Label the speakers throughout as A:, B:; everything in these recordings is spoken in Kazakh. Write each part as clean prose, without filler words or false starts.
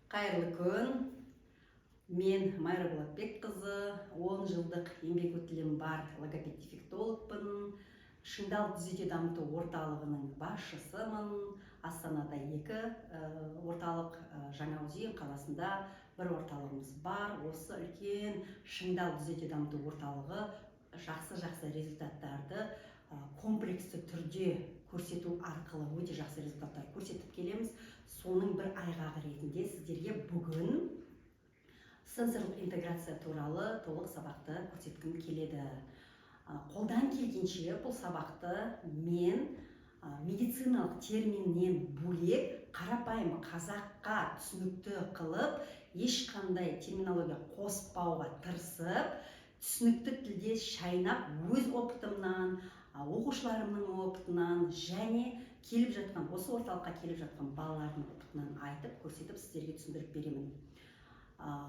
A: Қайырлы күн! Мен Майра Болатбекқызы, 10 жылдық еңбек өтілім бар логопед дефектологпын, Шыңдал түзете дамыту орталығының басшысымын. Астанада екі орталық, Жаңаөзен қаласында бір орталығымыз бар. Осы үлкен Шыңдал түзете дамыту орталығы жақсы жақсы результаттарды комплексті түрде көрсету арқылы өте жақсы результаттар көрсетіп келеміз. Соның бір айғағы ретінде сіздерге бүгін сенсорлық интеграция туралы толық сабақты көрсеткім келеді. Қолдан келгенше бұл сабақты мен медициналық терминнен бөлек, қарапайым қазаққа түсінікті қылып, ешқандай терминология қоспауға тырысып, түсінікті тілде шайнап, өз опытымнан, оқушыларымның опытынан және келіп жатқан, осы орталыққа келіп жатқан балалардың опытынан айтып, көрсетіп, сіздерге түсіндіріп беремін.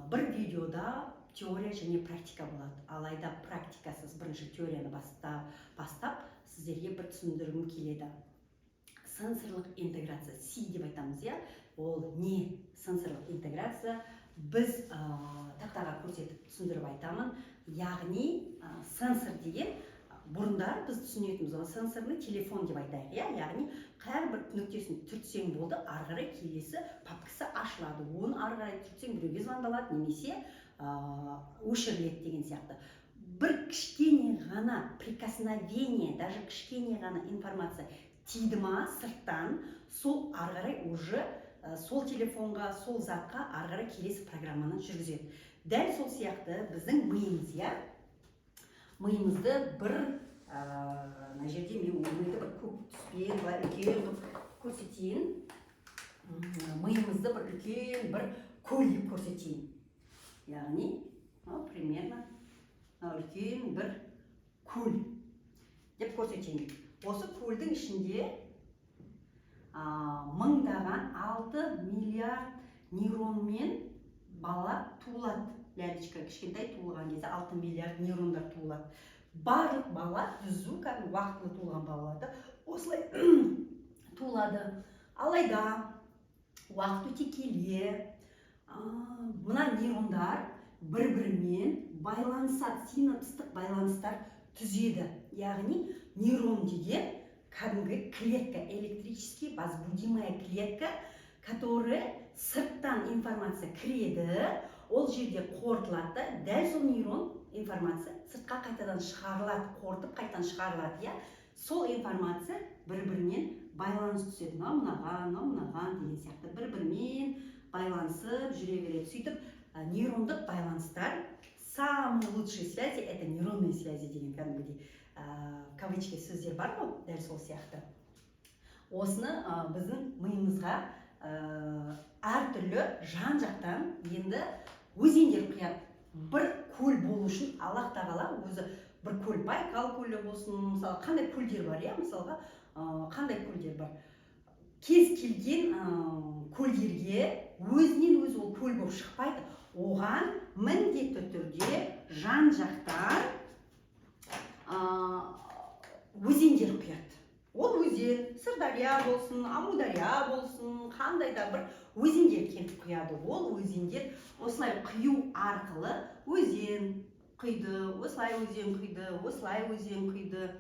A: Бір видеода теория және практика болады, алайда практикасыз бірінші теорияны бастап, сіздерге бір түсіндіргім келеді. Сенсорлық интеграция, СИ деп айтамыз, иә. Ол не сенсорлық интеграция? Біз тақтаға көрсетіп, түсіндіріп айтамын. Яғни сенсор деген, бұрындары біз түсінетінбіз оны, сенсорный телефон деп айтайық, иә. Яғни әрбір нүктесін түртсең болды, ары қарай келесі папкасы ашылады. Оны ары қарай түртсең, біреуге звондалады немесе өшіріледі деген сияқты. Бір кішкене ғана прикосновение, даже кішкене ғана информация тиді ма сырттан, сол ары қарай уже сол телефонға, сол затқа ары қарай келесі программаны жүргізеді. Дәл сол сияқты біздің миымыз, иә. Миымызды бір мына жерде мен миды бір көк түспен былай үлкен қылып көрсетейін. Миымызды бір үлкен бір көл деп көрсетейін. Яғни мынау примерно мынау үлкен бір көл деп көрсетейін. Осы көлдің ішінде мыңдаған, 6 миллиард нейронмен бала туылады. Лялечка кішкентай туылған кезде 6 миллиард нейрондар туылады. Барлық бала түзу, кәдімгі уақытылы туылған балаларды осылай туылады. Алайда уақыт өте келе мына нейрондар бір бірімен байланысады, синапстық байланыстар түзеді. Яғни нейрон деген кәдімгі клетка, электрически возбудимая клетка, которая сырттан информация кіреді, ол жерде қорытылады да, дәл сол нейрон информация сыртқа қайтадан шығарылады, қорытып, қайтадан шығарылады, иә. Сол информация бір бірінен байланыс түседі, мынау мынаған, мынау мынаған деген сияқты, бір бірімен байланысып жүре береді. Сөйтіп нейрондық байланыстар, самые лучшие связи — это нейронные связи деген кәдімгідей кавычки сөздер бар ғой. Дәл сол сияқты осыны біздің миымызға әртүрлі жан жақтан енді өзендер құяды. Бір көл болу үшін Аллах тағала өзі бір көл, Байкал көлі болсын, мысалы, қандай көлдер бар, иә, мысалға, қандай көлдер бар, кез келген көлдерге өзінен өзі ол көл болып шықпайды. Оған міндетті түрде жан жақтан өзендер құяды. Ол өзен Сырдария болсын, Амудария болсын, қандай да бір өзендер келіп құяды. Ол өзендер осылай құю арқылы өзен құйды, осылай өзен құйды, осылай өзен құйды,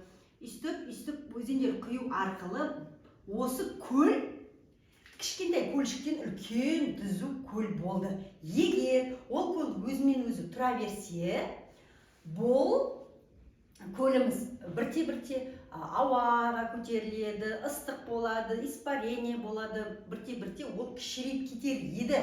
A: өйстіп өйстіп өзендер құю арқылы осы көл кішкентай көлшіктен үлкен түзу көл болды. Егер ол көл өзімен өзі тұра берсе, бұл көліміз бірте бірте ауаға көтеріледі, ыстық болады, испарение болады, бірте бірте ол кішірейіп кетер еді.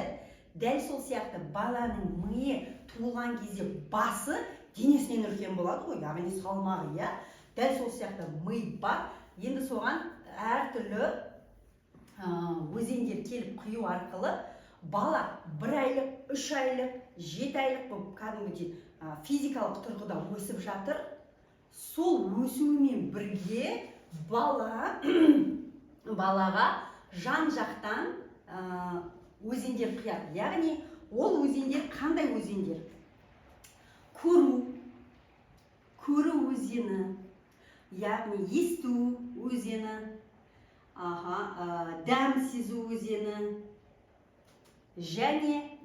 A: Дәл сол сияқты баланың миы туылған кезде басы денесінен үлкен болады ғой, яғни салмағы, иә. Дәл сол сияқты ми бар. Енді соған әртүрлі өзендер келіп құю арқылы бала бір айлық, 3 айлық, 7 айлық болып кәдімгідей физикалық тұрғыда өсіп жатыр. Сол өсуімен бірге балаға жан жақтан өзендер құяды. Яғни ол өзендер қандай өзендер? Көру өзені, яғни есту өзені, аха, дәм сезу өзені. Және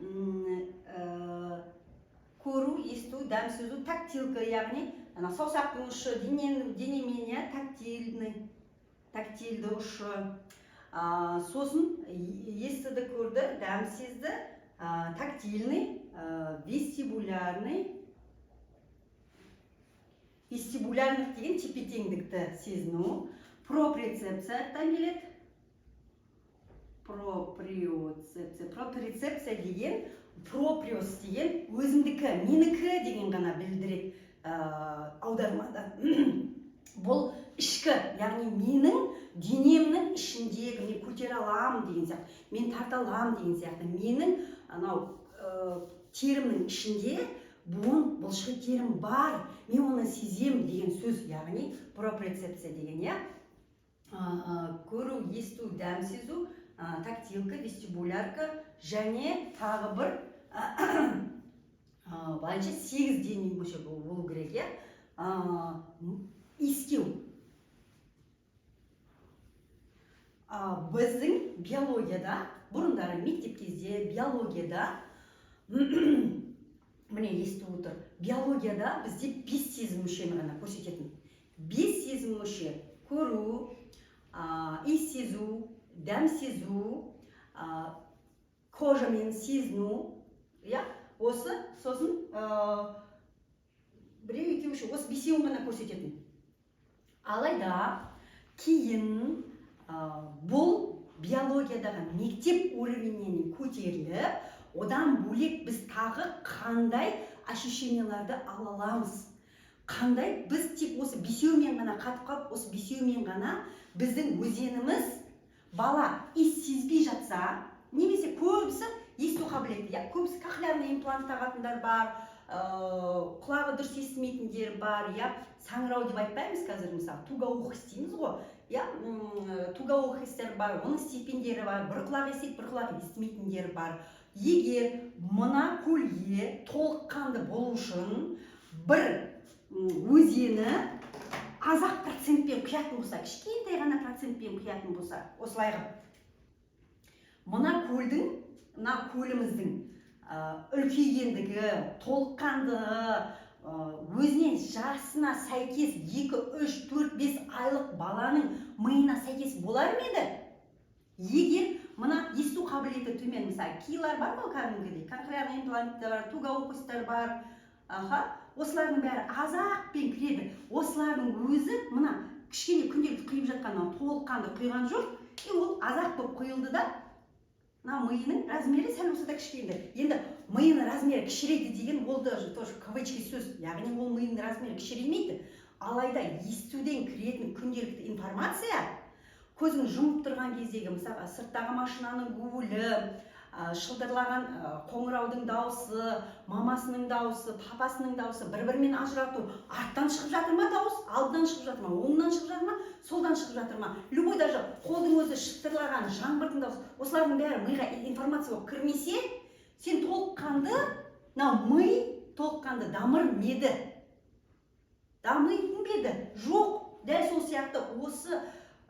A: көру, есту, дәм сезу, тактилка, яғни ана саусақтың ұшы денемен, иә, тактильный, тактильді ұшы. Сосын естіді, көрді, дәм сезді, тактильный, вестибулярный. Вестибулярный деген тепе теңдікті сезіну. Проприоцепциядан келеді. Проприоцепция, проприоцепция деген, проприос деген өзімдікі, менікі деген ғана білдіреді аудармада. Бұл ішкі, яғни менің денемнің ішіндегі, мен көтере аламын деген сияқты, мен тарта аламын деген сияқты. Менің анау терімнің ішінде буын, бұлшықеттерім бар, мен оны сеземін деген сөз, яғни проприоцепция деген, иә. Көру, есту, дәм сезу, тактилка, вестибулярка және тағы бір, былайынша сегіз дене мүше болу керек, иә. Иіскеу. Біздің биологияда бұрындары, мектеп кезде биологияда, міне, естіп отыр, биологияда бізде бес сезім мүшені ғана көрсететін. Бес сезім мүше: көру, иіс сезу, дәм сезу, кожамен сезіну, иә, осы. Сосын біреу, екеу, үшеу, осы бесеуін ғана көрсететін. Алайда кейін бұл биологиядағы мектеп уровенінен көтеріліп, одан бөлек біз тағы қандай ощущенияларды ала аламыз, қандай біз тек осы бесеумен ғана қатып қалып, осы бесеумен ғана біздің өзеніміз. Бала иіс сезбей жатса немесе көбісі есту қабілеті, иә, көбісі кохлеарный имплант тағатындар бар, құлағы дұрыс естімейтіндер бар, иә. Саңырау деп айтпаймыз қазір, мысалы, тугоухость дейміз ғой, иә. Тугоухостьтер бар, оның степендері бар, бір құлақ естиді, бір құлақ естімейтіндер бар. Егер мына көлге толыққанды болу үшін бір өзені аз ақ процентпен құятын болса, кішкентай ғана процентпен құятын болса, осылай қылып, мына көлдің, мына көліміздің үлкейгендігі, толыққандығы, өзіне, жасына сәйкес 2, 3, 4, 5 айлық баланың миына сәйкес болар ма еді? Егер мына есту қабілеті төмен, мысалы, КИ-лар бар ғой, кәдімгідей кохлеарный импланттар бар, тугоухостьтар бар, аха, осылардың бәрі аз-ақпен кіреді. Осылардың өзі мына кішкене күнделікті құйып жатқан мынау толыққанды құйған жоқ, и ол аз-ақ болып құйылды да, мына миының размері сәл болса да кішкентай. Енді миының размері кішірейді деген ол даже тоже кавычки сөз, яғни ол миының размері кішіреймейді. Алайда естуден кіретін күнделікті информация, көзің жұмып тұрған кездегі, мысалға, сырттағы машинаның гуілі, шылдырлаған қоңыраудың дауысы, мамасының дауысы, папасының дауысы, бір бірімен ажырату, арттан шығып жатыр ма дауыс, алдынан шығып жатыр ма, оңнан шығып жатыр ма, солдан шығып жатыр ма, любой, даже қолдың өзі шытырлаған, жаңбырдың дауысы, осылардың бәрі миға информация болып кірмесе, сен толыққанды, мынау ми толыққанды дамыр ма еді, дамитын ба еді? Жоқ. Дәл сол сияқты осы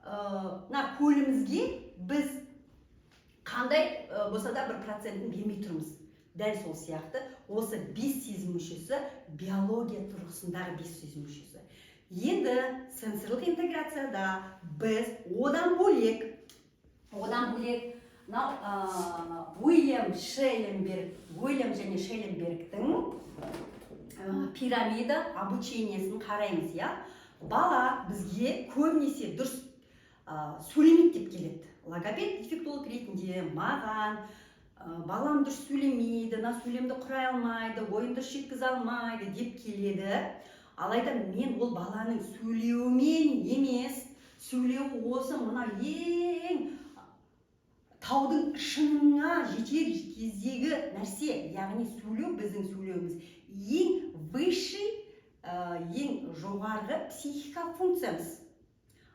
A: мына көлімізге біз қандай болса да бір процентін бермей тұрмыз. Дәл сол сияқты осы бес сезім мүшесі, биология тұрғысындағы бес сезім мүшесі. Енді сенсорлық интеграцияда біз одан бөлек мынау Уильям Шелленберг, Уильям және Шелленбергтің пирамида обучениесін қараймыз, иә. Бала бізге көбінесе дұрыс сөйлемейді деп келеді. Логопед, дефектолог ретінде маған балам дұрыс сөйлемейді, мына сөйлемді құрай алмайды, ойын дұрыс жеткізе алмайды деп келеді. Алайда мен ол баланың сөйлеуімен емес, сөйлеуі осы мына ең таудың шыңына жетер кездегі нәрсе, яғни сөйлеу, біздің сөйлеуіміз ең высший, ең жоғарғы психикалық функциямыз.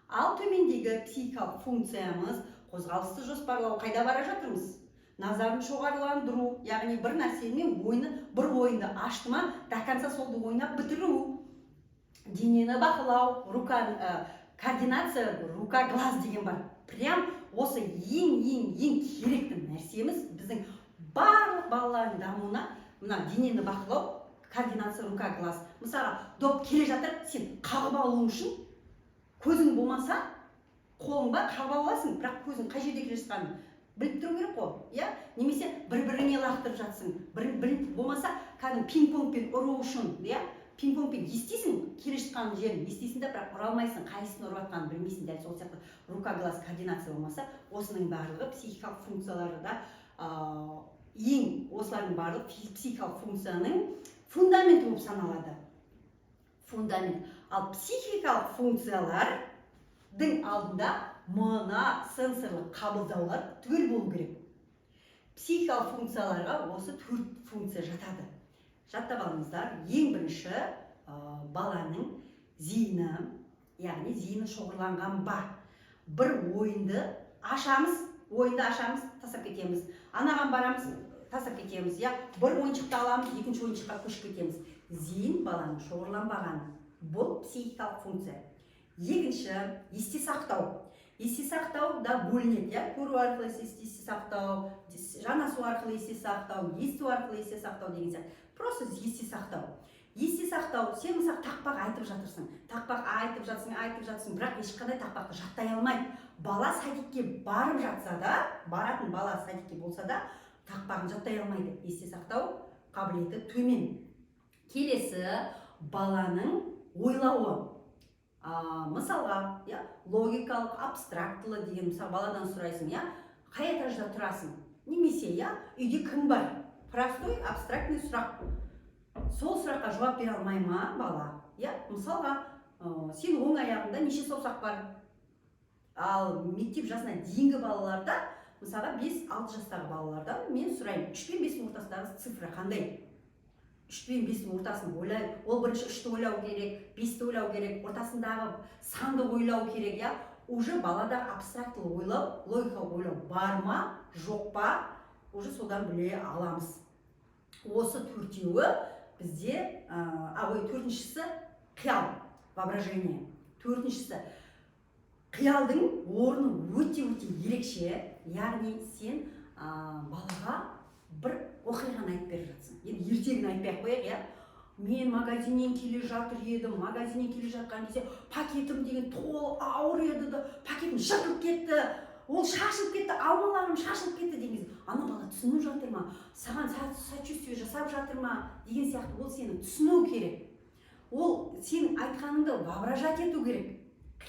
A: Ал төмендегі психикалық функциямыз қозғалысты жоспарлау, қайда бара жатырмыз, назарын шоғырландыру, яғни бір нәрсемен ойны, бір ойынды ашты ма, до конца солды ойнап бітіру, денені бақылау, рука, координация рука глаз деген бар. Прям осы ең ең ең керекті нәрсеміз біздің Барлық балалардың дамуына мына денені бақылау, координация рука глаз. Мысалға, доп келе жатыр, сен қағып алуың үшін көзің болмаса, қолың бар, қағып ала аласың, бірақ көзің қай жерде келе жатқанын біліп тұру керек қой, иә? Немесе бір біріңе лақтырып жатсың, бір болмаса, кәдімгі пинг понгпен ұру үшін, иә, пинг понгпен естисің, келе жатқан жерін естисің да, бірақ ұра алмайсың, қайсысын ұрып жатқанын білмейсің. Дәл сол сияқты рука глаз координация болмаса, осының барлығы психикалық функцияларда ең, осылардың барлығы психикалық функцияның фундаменті болып саналады, фундамент. Ал психикалық функциялардың алдында мына сенсорлық қабылдаулар түгел болу керек. Психикалық функцияларға осы төрт функция жатады, жаттап алыңыздар. Ең бірінші баланың зейіні, яғни зейіні шоғырланған ба? Бір ойынды ашамыз, ойынды ашамыз, тастап кетеміз, анаған барамыз, тастап кетеміз, иә, бір ойыншықты аламыз, екінші ойыншыққа көшіп кетеміз. Зейін баланың шоғырланбаған, бұл психикалық функция. Екінші, есте сақтау. Есте сақтау да бөлінеді, иә: көру арқылы есте сақтау, жанасу арқылы есте сақтау, есту арқылы есте сақтау деген сияқты. Просто есте сақтау. Есте сақтау, сен, мысалы, тақпақ айтып жатырсың, тақпақ айтып жатсың, айтып жатсың, бірақ ешқандай тақпақты жаттай алмайды бала. Садикке барып жатса да, баратын бала садикке болса да, тақпағын жаттай алмайды, есте сақтау қабілеті төмен. Келесі, баланың ойлауы. Мысалға, иә, логикалық, абстрактылы деген. Мысалы, баладан сұрайсың, иә, қай этажда тұрасың немесе, иә, үйде кім бар? Простой абстрактный сұрақ. Сол сұраққа жауап бере алмай ма бала, иә? Мысалға, сен оң аяғыңда неше саусақ бар? Ал мектеп жасына дейінгі балаларда, мысалға, 5-6 жастағы балалардан мен сұраймын: 3 пен 5-тің ортасындағы цифра қандай? 3 пен 5-тің ортасын ойлай, ол бірінші үшті ойлау керек, бесті ойлау керек, ортасындағы санды ойлау керек, иә. Уже балада абстрактылы ойлау, логикалық ойлау бар ма, жоқ па, уже содан біле аламыз. Осы төртеуі бізде. Ой, төртіншісі қиял, воображение. Төртіншісі, қиялдың орны өте өте ерекше. Яғни сен балаға бір оқиғаны айтып беріп жатсың, енді ертегіні айтпай ақ қояйық, иә. Мен магазиннен келе жатыр едім, магазиннен келе жатқан кезде пакетім деген толы ауыр еді да, пакетім жыртылып кетті, ол шашылып кетті, алмаларым шашылып кетті деген кезде, ана бала түсініп жатыр ма, саған сочувствие жасап жатыр ма деген сияқты. Ол сені түсіну керек, ол сенің айтқаныңды воображать ету керек.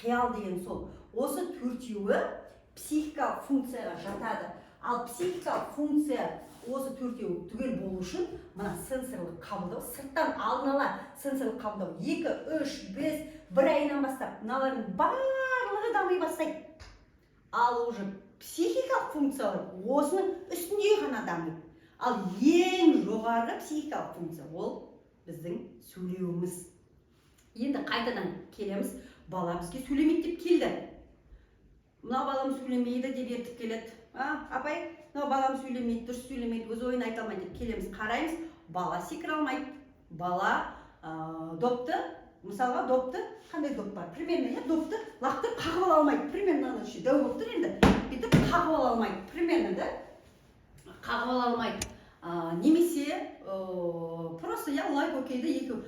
A: Қиял деген сол. Осы төртеуі психикалық функцияға жатады. Ал психикалық функция осы төртеуі түгел болу үшін мына сенсорлық қабылдау, сырттан алдын ала сенсорлық қабылдау 2, 3, 5, бір айынан бастап мыналардың барлығы дами бастайды. Ал уже психикалық функциялар осының үстінде ғана дамиды. Ал ең жоғарғы психикалық функция ол біздің сөйлеуіміз. Енді қайтадан келеміз, бала бізге сөйлемейді деп келді. Мынау балам сөйлемейді деп ертіп келеді: «А, апай, мынау балам сөйлемейді, дұрыс сөйлемейді, өз ойын айта алмайды» деп келеміз. Қараймыз, бала секіре алмайды, бала допты, мысалға, допты, қандай доп бар примерно, иә, допты лақтырып қағып ала алмайды примерно. Ана еще дәу болып тұр енді, бүйтіп қағып ала алмайды примерно да, қағып ала алмайды. Немесе просто, иә, лайк окейді екі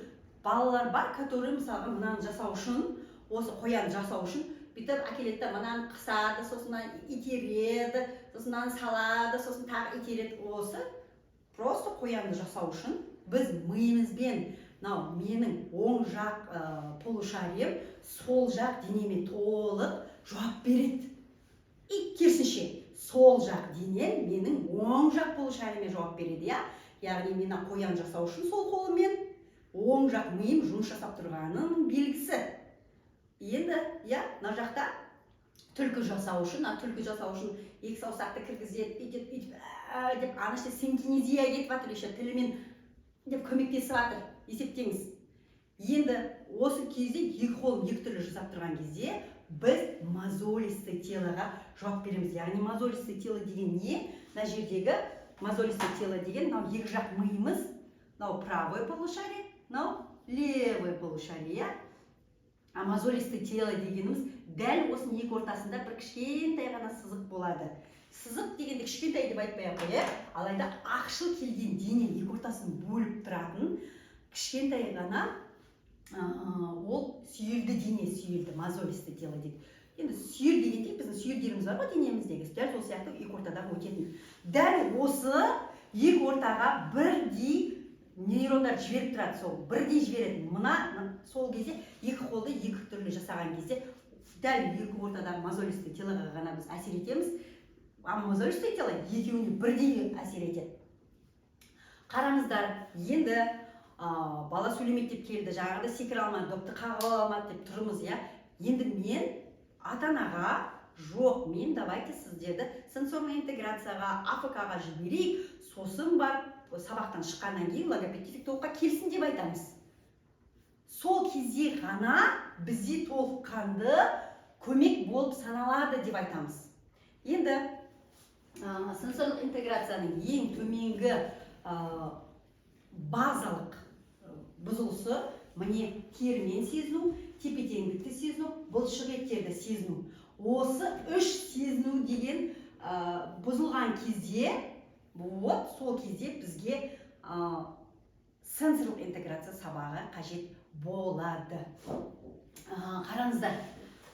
A: балалар бар, который, мысалға, мынаны жасау үшін, осы қоян жасау үшін бүйтіп әкеледі да, мынаны қысады, сосын мынаны итереді, сосын мынаны салады, сосын тағы итереді. Осы просто қоянды жасау үшін біз миымызбен, мынау менің оң жақ полушарием сол жақ денеме толық жауап береді и керісінше, сол жақ денем менің оң жақ полушариеме жауап береді, иә. Яғни мен мына қоян жасау үшін сол қолыммен оң жақ миым жұмыс жасап тұрғанының белгісі. Енді, иә, мына жақта түлкі жасау үшін, мына түлкі жасау үшін екі саусақты кіргізеді, бүйтеді, бүйтіп, ә, деп, ана жерде синкинезия кетіп жатыр, еще тілімен деп көмектесіп жатыр, есептеңіз. Енді осы кезде екі қолын екі түрлі жасап тұрған кезде біз мозолистый телоға жауап береміз. Яғни мозолистый тело деген не? Мына жердегі мозолистый тело деген мынау екі жақ миымыз, мынау правое полушарие, мынау левое полушарие, иә. А мозолистый тело дегеніміз дәл осының екі ортасында бір кішкентай ғана сызық болады. Сызық дегенде кішкентай деп айтпай ақ қояйық, алайда ақшыл келген дене екі ортасын бөліп тұратын кішкентай ғана, ол сүйелді дене, сүйелді, мозолистое тело дейді. Енді сүйел дегенде біздің сүйелдеріміз бар ғой денеміздегі, дәл сол сияқты екі ортадағы өтетін. Дәл осы екі ортаға бірдей нейрондар жіберіп тұрады, сол бірдей жібереді. Мына сол кезде екі қолды екі түрлі жасаған кезде дәл екі ортадағы мозолистое тело ға ғана біз әсер етеміз, а мозолистое тело екеуіне бірдей әсер етеді. Қараңыздар, енді бала сөйлемейді деп келді, жаңағыда секіре алмады, допты қағып ала алмады деп тұрмыз, иә. Енді мен ата анаға жоқ, мен давайте сіздерді сенсорный интеграцияға, АФК ға жіберейік, сосын барып сабақтан шыққаннан кейін логопед, дефектологқа келсін деп айтамыз. Сол кезде ғана бізде толыққанды көмек болып саналады деп айтамыз. Енді сенсорлық интеграцияның ең төменгі базалық бұзылысы міне: терімен сезіну, тепе теңдікті сезіну, бұлшық еттерді сезіну. Осы үш сезіну деген бұзылған кезде, вот сол кезде бізге сенсорлық интеграция сабағы қажет болады. Қараңыздар,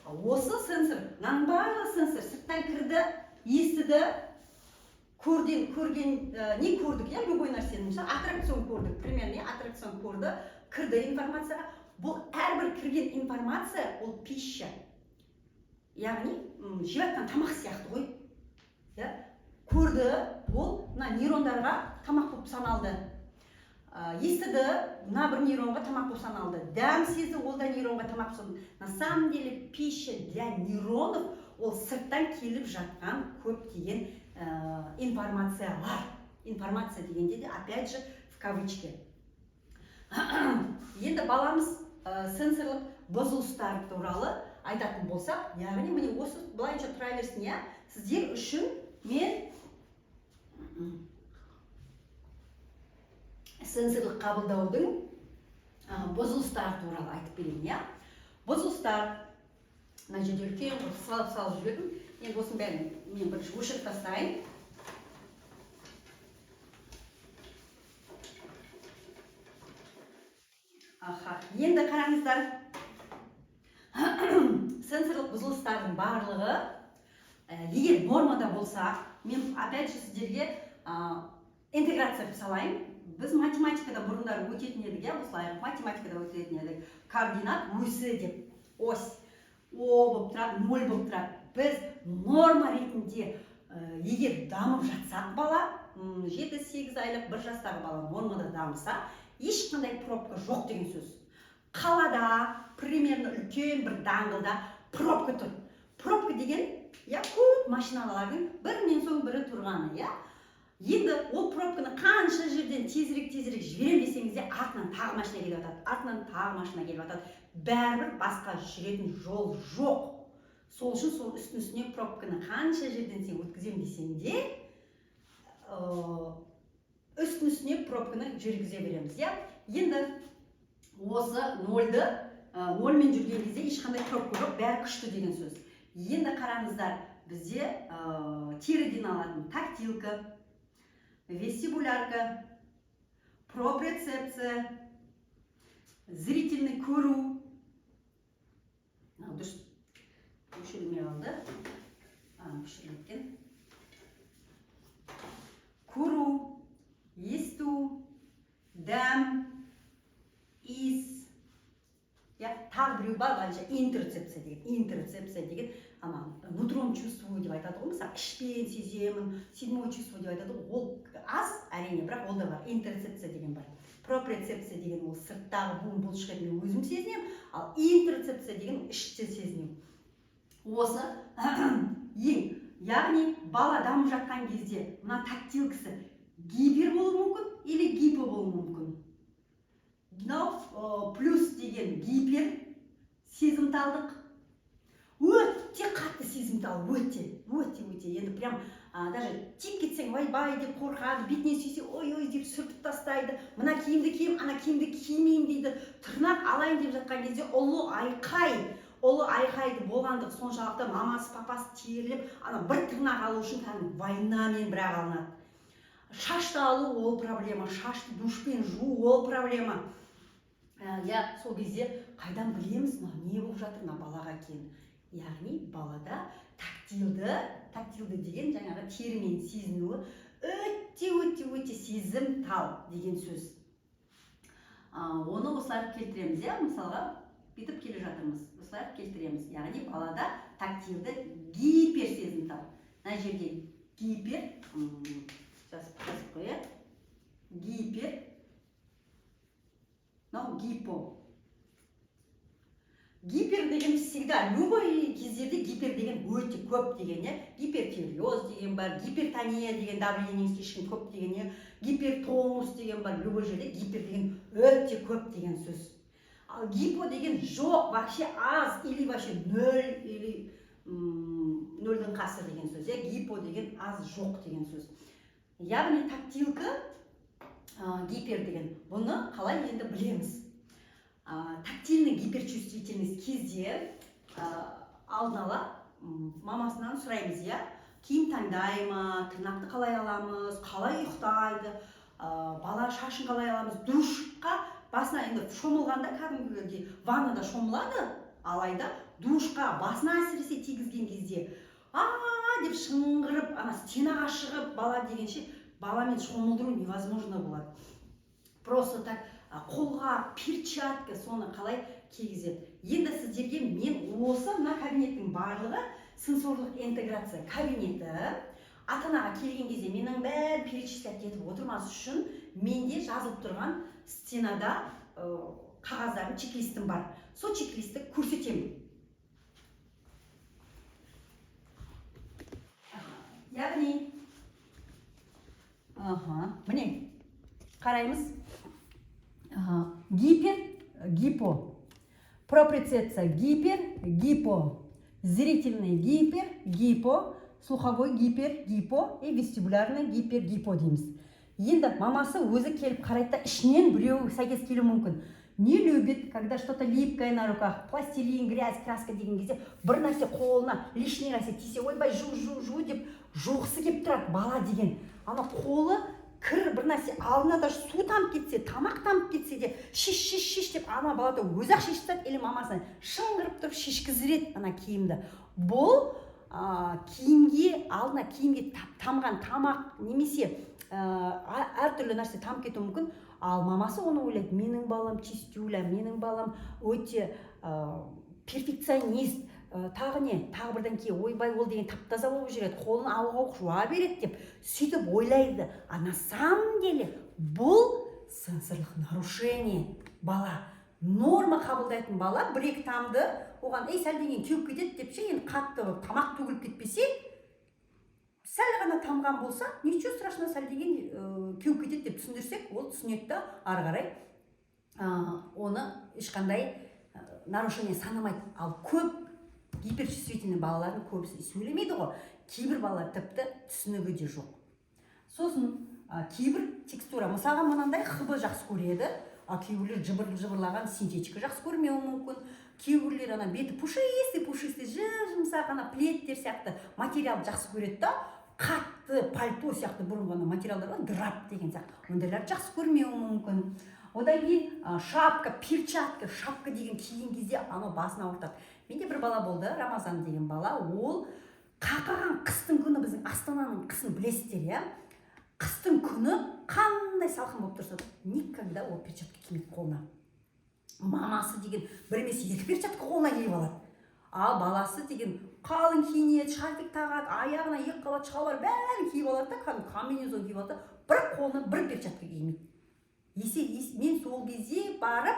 A: осы сенсор, мынаның барлығы сенсор. Сырттан кірді, естіді, көрден, көрген, не көрдік, иә, любой нәрсені, мысалы, аттракцион көрдік, примерно, иә, аттракцион көрді, кірді информацияға. Бұл әрбір кірген информация ол пища, яғни жеп жатқан тамақ сияқты ғой, иә. Көрді, ол мына нейрондарға тамақ болып саналды. Естіді, мына бір нейронға тамақ болып саналды. Дәм сезді, ол да нейронға тамақ болып саналды. На самом деле пища для нейронов ол сырттан келіп жатқан көптеген информациялар. Информация дегенде де, опять же, в кавычки. Енді баламыз сенсорлық бұзылыстар туралы айтатын болсақ, яғни міне осы былайынша тұра берсін, иә. Сіздер үшін мен сенсорлық қабылдаудың бұзылыстары туралы айтып берейін, иә. Бұзылыстар мына жерде үлкен қылып салып жібердім. Енді осының бәрін мен бірінші өшіріп тастайын. Аха, енді қараңыздар, сенсорлық бұзылыстардың барлығы егер нормада болса, мен опять же сіздерге интеграция қылып салайын. Біз математикада бұрындары өтетін едік, иә, осылай математикада өтетін едік, координат осі деп, ось о болып тұрады, ноль болып тұрады. Біз норма ретінде егер дамып жатсақ, бала 7-8 айлық, 1 жастағы бала нормада дамыса, ешқандай пробка жоқ деген сөз. Қалада примерно үлкен бір даңғылда пробка тұр. Пробка деген, иә, көп машиналардың бірінен соң бірі тұрғаны, иә. Енді ол пробканы қанша жерден тезірек, тезірек жіберемін десеңіз де, артынан тағы машина келіп жатады, артынан тағы машина келіп жатады, бәрібір басқа жүретін жол жоқ. Сол үшін сол үстін үстіне пробканы қанша жерден сен өткіземін десең де, үстін үстіне пробканы жүргізе береміз, иә. Енді осы нольді, нольмен жүрген кезде ешқандай пробка жоқ, бәрі күшті деген сөз. Енді қараңыздар, бізде теріден алатын тактилка, вестибулярка, проприоцепция, зрительный көру. Мынау дұрыс өшірілмей қалды, өшіріледі екен. Көру, есту, дәм, иіс, иә. Тағы біреу бар былайынша, интерцепция деген. Интерцепция деген ана нутром чувствую деп айтады ғой, мысалы, ішпен сеземін, седьмое чувство деп айтады ғой. Ол аз, әрине, бірақ ол да бар, интерцепция деген бар. Проприоцепция деген ол сырттағы буын бұлшық етімен өзім сезінемін, ал интерцепция деген іште сезіну. Осы ең, яғни бала дамып жатқан кезде мына тактилкісі гипер болуы мүмкін или гипо болуы мүмкін. Мынау плюс деген гипер сезімталдық, өте қатты сезімтал, өте, өте, өте. Енді прям даже тиіп кетсең, ойбай деп қорқады, бетіне сүйсе, ой, ой деп сүртіп тастайды, мына киімді киемін, ана киімді кимеймін дейді, тырнақ алайын деп жатқан кезде ұлы айқай. Ұлы айқайды болғандығы соншалықты, мамасы, папасы терлеп, ана бір тырнақ алу үшін кәдімгі войнамен бірақ алынады. Шашты алу ол проблема, шашты душпен жуу ол проблема. Иә, сол кезде қайдан білеміз, мынау не болып жатыр мына балаға екенін? Яғни балада тактилді деген жаңағы терімен сезінуі өте, өте, өте сезімтал деген сөз. Оны осылай келтіреміз, иә, мысалға, бүйтіп келе жатырмыз, осылай келтіреміз. Яғни балада тактилді гиперсезімтал. Мына жерде гипер жазып қояйық, гипер, мынау гипо. Гипер деген всегда, любой кездерде гипер деген өте көп деген, иә. Гипертиреоз деген бар, гипертония деген давление слишком көп деген, иә, гипертонус деген бар. Любой жерде гипер деген өте көп деген сөз. Ал гипо деген жоқ, вообще аз или вообще нөл, или нөлдің қасы деген сөз, иә. Гипо деген аз, жоқ деген сөз. Яғни тактилка гипер деген. Бұны қалай енді білеміз? Тактильный гиперчувствительность кезде алдын ала мамасынан сұраймыз, иә, киім таңдай ма, тырнақты қалай аламыз, қалай ұйықтайды, бала, шашын қалай аламыз, душқа басына енді шомылғанда, кәдімгідей ваннада шомылады, алайда душқа басына әсіресе тигізген кезде «а» деп шыңғырып, ана стенаға шығып бала дегенше, баламен шомылдыру невозможно болады. Просто так қолға перчатка, соны қалай кигізеді? Енді сіздерге мен осы мына кабинеттің барлығы сенсорлық интеграция кабинеті. Ата анаға келген кезде менің бәрін перечислять етіп отырмас үшін менде жазылып тұрған стенада қағаздарым, чек-листім бар. Сол чек-листті көрсетемін. Яғни, аха, міне, қараймыз. Гипер, гипо, проприоцепция гипер, гипо, зрительный гипер, гипо, слуховой гипер, гипо и вестибулярный гипер, гипо дейміз. Енді мамасы өзі келіп қарайды да, ішінен біреуі сәйкес келуі мүмкін. Не любит, когда что то липкое на руках, пластилин, грязь, краска деген кезде, бір нәрсе қолына лишний нәрсе тисе, «ойбай, жу, жу, жу» деп жуғысы келіп тұрады бала деген. Ана қолы кір бір нәрсе, алдына даже су тамып кетсе, тамақ тамып кетсе де, «шеш, шеш, шеш» деп ана бала да өзі ақ шешіп тастайды или мамасына шыңғырып тұрып шешкіздіреді ана киімді. Бұл киімге, алдына киімге тамған тамақ немесе әртүрлі нәрсе тамып кетуі мүмкін. Ал мамасы оны ойлайды: менің балам чистюля, менің балам өте перфекционист, тағы не, тағы бірдеңке, ойбай, ол деген тап таза болып жүреді, қолын ауық ауық жуа береді деп сөйтіп ойлайды. А на самом деле бұл сенсорлық нарушение. Бала, норма қабылдайтын бала бір екі тамды, оған ей, сәлден кейін кеуіп кетеді деп ше. Енді қатты тамақ төгіліп кетпесе, сәл ғана тамған болса, ничего страшного, сәлден кейін кеуіп кетеді деп түсіндірсек, ол түсінеді да, ары қарай оны ешқандай нарушение санамайды. Ал көп гиперчувствительный балалардың көбісі сөйлемейді ғой, кейбір балалар тіпті түсінігі де жоқ. Сосын кейбір текстура, мысалға, мынандай хб жақсы көреді, ал кейбіреулер жыбыр жыбырлаған синтетика жақсы көрмеуі мүмкін. Кейбіреулер ана беті пушистый пушистый, жып жұмсақ ана пледтер сияқты материалды жақсы көреді да, қатты пальто сияқты бұрынғы ана материалдар бар, драп деген сияқты, ондайларды жақсы көрмеуі мүмкін. Одан кейін шапка, перчатка, шапка деген киген кезде анау басын ауыртады. Менде бір бала болды, Рамазан деген бала. Ол қақаған қыстың күні, біздің Астананың қысын білесіздер, иә, қыстың күні қандай салқын болып тұрса да, никогда ол перчатка кимейді қолына. Мамасы деген бір емес, екі перчатка қолына киіп алады. Ал баласы деген қалың киінеді, шарфик тағады, аяғына екі қабат шалбар, бәрін киіп алады да, кәдімгі комбинезон киіп алады да, бірақ қолына бір перчатка кимейді. Мен сол кезде барып,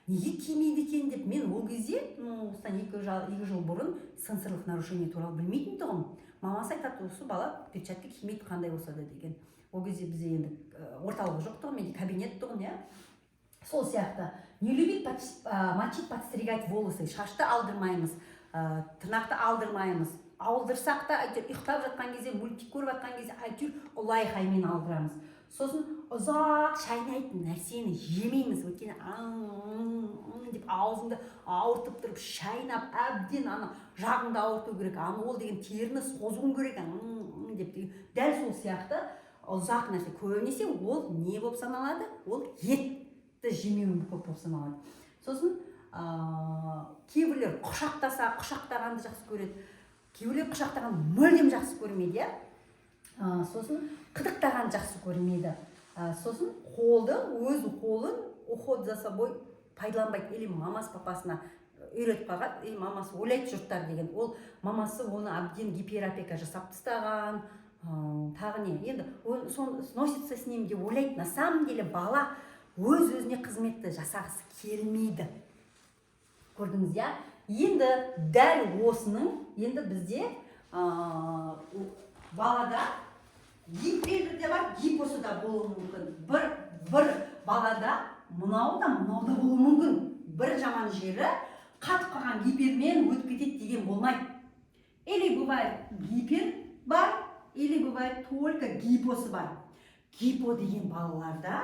A: неге кимейді екен деп, мен ол кезде, ну, осыдан 2 жыл бұрын сенсорлық нарушение туралы білмейтін тұғым. Мамасы айтады: «Осы бала перчатка кимейді қандай болса да», — деген. Ол кезде бізде енді орталығы жоқ тұғын, менде кабинет тұғын, иә. Сол сияқты не любит мочить, подстригать волосы. Шашты алдырмаймыз, тырнақты алдырмаймыз. Алдырсақ та, әйтеуір ұйықтап жатқан кезде, мультик көріп жатқан кезде, әйтеуір ұлайқаймен алдырамыз. Сосын ұзақ шайнайтын нәрсені жемейміз, өйткені «Аң» деп аузыңды ауыртып тұрып шайнап, әбден ана жағыңды ауырту керек, ана ол деген теріні созуың керек «Аң» деп деген. Дәл сол сияқты ұзақ нәрсе көбінесе ол не болып саналады? Ол етті жемеу көп болып саналады. Сосын кейбіреулер құшақтаса, құшақтағанды жақсы көреді, кейбіреулер құшақтағанды мүлдем жақсы көрмейді, иә. Сосын қытықтағанды жақсы көрмейді. Сосын қолды, өз қолын, уход за собой пайдаланбайды или мамасы, папасына үйретіп қалған, и мамасы ойлайды, жұрттар деген ол мамасы оны әбден гиперопека жасап тастаған. Тағы не енді, он носится с ним деп ойлайды. На самом деле бала өз өзіне қызметті жасағысы келмейді. Көрдіңіз, иә? Енді дәл осының, енді бізде балада гипері де бар, гипосы да болуы мүмкін. Бір балада мынау да, мынау да болуы мүмкін. Бір жаман жері, қатып қалған гипермен өтіп кетеді деген болмайды. Или бывает гипер бар, или бывает только гипосы бар. Гипо деген балаларда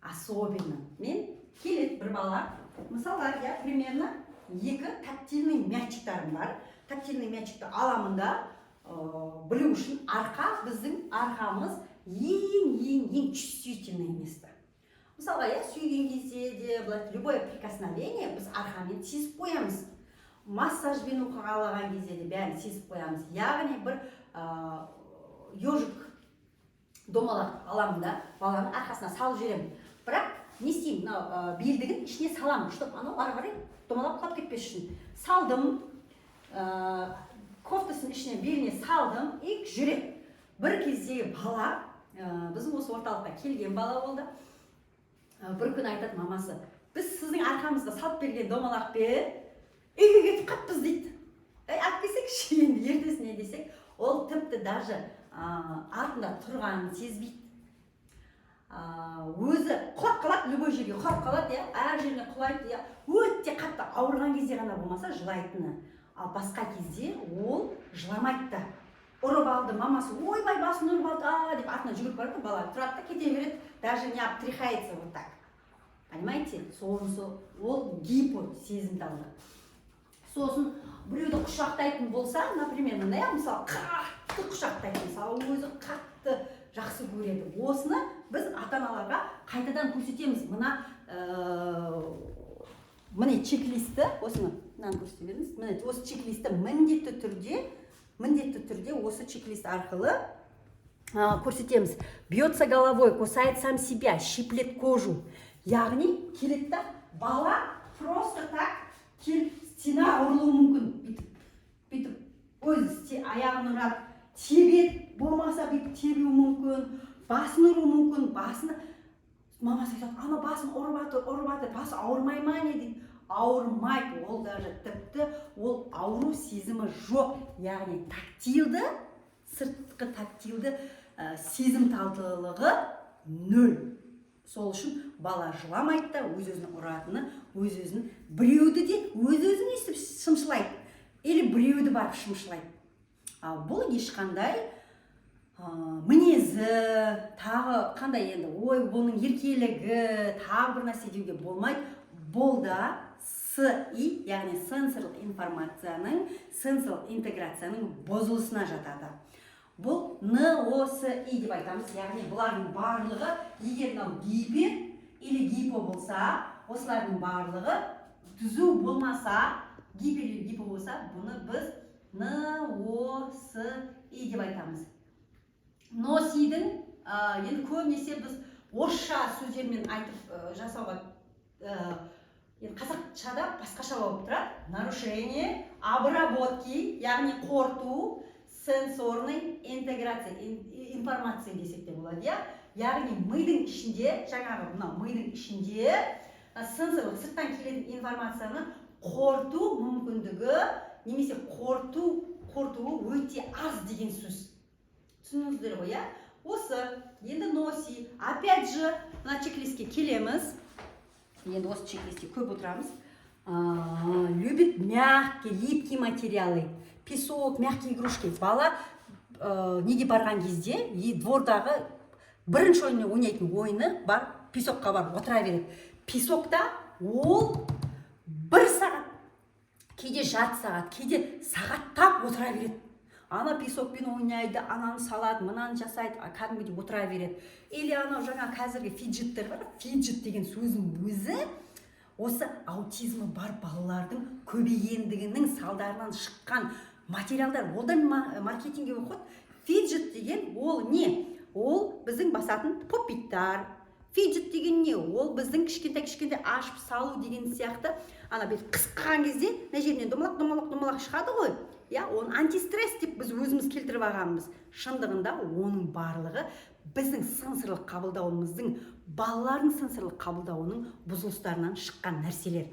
A: особенно мен келеді бір бала, мысалға, иә, примерно екі тактильный мячиктарым бар. Тактильный мячикті аламын да, білу үшін, арқа, біздің арқамыз ең ең ең чувствительный место. Мысалға, иә, сүйген кезде де былай, любое прикосновение біз арқамен сезіп қоямыз, массажбен уқалаған кезде де бәрін сезіп қоямыз. Яғни бір ежик домалақ аламын да, баланың арқасына салып жіберемін. Бірақ не істеймін? Мынау белдігін ішіне саламын, чтобы анау ары қарай домалап құлап кетпес үшін. Салдым, кофтасының ішіне, беліне салдым, и жүреді. Бір кезде бала, біздің осы орталыққа келген бала болды. Бір күні айтады мамасы: «Біз сіздің арқамызға салып берген домалақпен үйге кетіп қалыппыз», – дейді. «Ей, алып келсекші енді ертесіне», – десек, ол тіпті даже артында тұрғанын сезбейді. Өзі құлап қалады, любой жерге құлап қалады, иә, әр жеріне құлайды, иә. Өте қатты ауырған кезде ғана болмаса жылайтыны, ал басқа кезде ол жыламайды да. Ұрып алды мамасы: «Ойбай, басын ұрып алды, а», – деп артынан жүгіріп барады. Бала тұрады да, кете береді, даже не обтряхается вот так, понимаете? Сонысы ол гипо сезімталдық. Сосын біреуді құшақтайтын болса, например, мындай, иә, мысалы, қатты құшақтайды, мысалы, өзі қатты жақсы көреді. Осыны біз ата аналарға қайтадан көрсетеміз. Мына міне, чек-листті, осыны, мынаны көрсете беріңіз. Міне, осы чек-листті міндетті түрде осы чек-лист арқылы көрсетеміз. Бьется головой, кусает сам себя, щиплет кожу. Яғни келеді да бала, просто так келіп стена ұрылуы мүмкін, бүйтіп бүйтіп өзі аяғын ұрады, тебеді, болмаса бүйтіп тебуі мүмкін, басын ұруы мүмкін. Басыны мамасы айтады: «Ана басын ұрып жатыр, ұрып жатыр, басы ауырмай ма, не?» – дейді. Ауырмайды ол, даже тіпті ол ауру сезімі жоқ. Яғни тактилді, сыртқы тактилді сезімталдылығы нөл. Сол үшін бала жыламайды да, өз өзін ұратыны, өз өзін, біреуді де өз өзін өйстіп шымшылайды или біреуді барып шымшылайды. Ал бұл ешқандай мінезі, тағы қандай енді, ой, бұның еркелігі, тағы бір нәрсе деуге болмайды. Бұл да СИ, яғни сенсорлық информацияның, сенсорлық интеграцияның бұзылысына жатады. Бұл НОСИ деп айтамыз. Яғни бұлардың барлығы, егер мынау гипер или гипо болса, осылардың барлығы түзу болмаса, гипер или гипо болса, бұны біз НОСИ деп айтамыз. НОСИдің енді көбінесе біз орысша сөздермен айтып жасауға, енді қазақшада басқаша болып тұрады: нарушение обработки, яғни қорыту, сенсорной интеграция информация десек те болады, иә. Яғни мидың ішінде, жаңағы мынау мидың ішінде сенсорлық, сырттан келетін информацияны қорыту мүмкіндігі немесе қорытуы өте аз деген сөз. Түсіндіңіздер ғой, иә? Осы енді НОСИ, опять же, мына чек-листке келеміз. Енді осы чек-листте көп отырамыз. Любит мягкие, липкие материалы, песок, мягкие игрушки. Бала неге барған кезде, и двордағы Бірінші ойнайтын ойыны бар, песокқа барып отыра береді. Песокта ол бір сағат, кейде жарты сағат, кейде сағаттап отыра береді. Ана песокпен ойнайды, ананы салады, мынаны жасайды, кәдімгідей отыра береді. Или анау жаңа қазіргі фиджеттер бар. Фиджет деген сөздің өзі осы аутизмі бар балалардың көбейгендігінің салдарынан шыққан материалдар. Ол да маркетингге қойды. Фиджет деген ол не? Ол біздің басатын попиттар. Фиджет деген не? Ол біздің кішкентай кішкентай ашып салу деген сияқты. Ана бүйтіп қысқан кезде мына жерінен домалақ, домалақ, домалақ шығады ғой, иә. Оны антистресс деп біз өзіміз келтіріп алғанбыз. Шындығында оның барлығы біздің сенсорлық қабылдауымыздың, балалардың сенсорлық қабылдауының бұзылыстарынан шыққан нәрселер.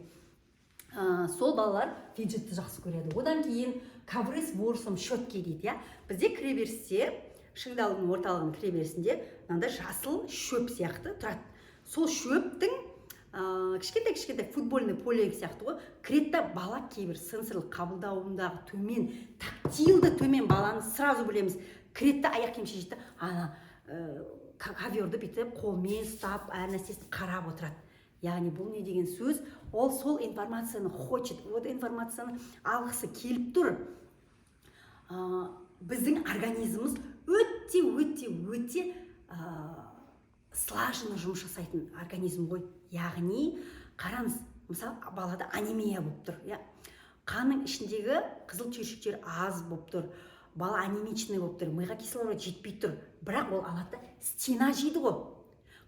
A: Сол балалар фиджетті жақсы көреді. Одан кейін ковры с ворсом, щетки дейді, иә. Бізде кіреберісте, Шыңдалудың орталығының кіреберісінде мынандай жасыл шөп сияқты тұрады. Сол шөптің кішкентай кішкентай футбольный поле сияқты ғой. Кіреді да бала, кейбір сенсорлық қабылдауындағы төмен, тактилді төмен баланы сразу білеміз. Кіреді да, аяқ киім шешеді да, ана коверді бүйтіп қолмен ұстап, әр нәрсесін қарап отырады. Яғни бұл не деген сөз? Ол сол информацияны хочет, вот информацияны алғысы келіп тұр. Біздің организміміз өте, өте, өте слаженно жұмыс жасайтын организм ғой. Яғни қараңыз, мысалы, балада анемия болып тұр, иә, қанның ішіндегі қызыл түйіршіктер аз болып тұр, бала анемичный болып тұр, миға кислород жетпей тұр. Бірақ ол алады да, стена жейді ғой.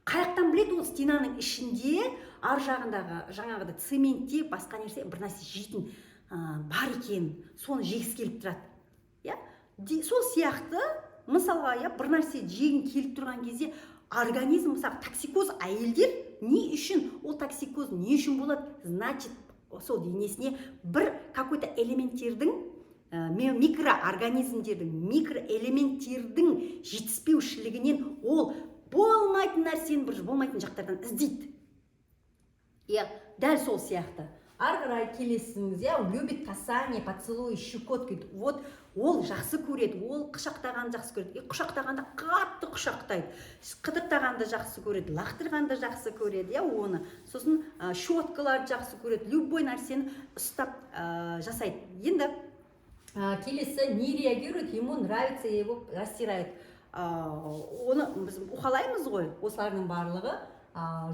A: Қай жақтан біледі ол стенаның ішінде, ар жағындағы жаңағыдай цементте басқа нәрсе, бір нәрсе жейтін бар екенін? Соны жегісі келіп тұрады, иә. Сол сияқты, мысалға, иә, бір нәрсе жегің келіп тұрған кезде организм, мысалы, токсикоз әйелдер не үшін, ол токсикоз не үшін болады? Значит, сол денесіне бір какой-то элементтердің, микроорганизмдердің, микроэлементтердің жетіспеушілігінен ол болмайтын нәрсені бір болмайтын жақтардан іздейді, иә. Дәл сол сияқты ары қарай келесіңіз, иә. Любит касание, поцелуй, щекотки. Вот ол жақсы көреді, ол құшақтағанды жақсы көреді. И құшақтағанда қатты құшақтайды, қыдыртағанды жақсы көреді, лақтырғанды жақсы көреді, иә, оны. Сосын щеткаларды жақсы көреді, любой нәрсені ұстап жасайды. Енді келесі: не реагирует, ему нравится, его растирают. Оны біз уқалаймыз ғой. Осылардың барлығы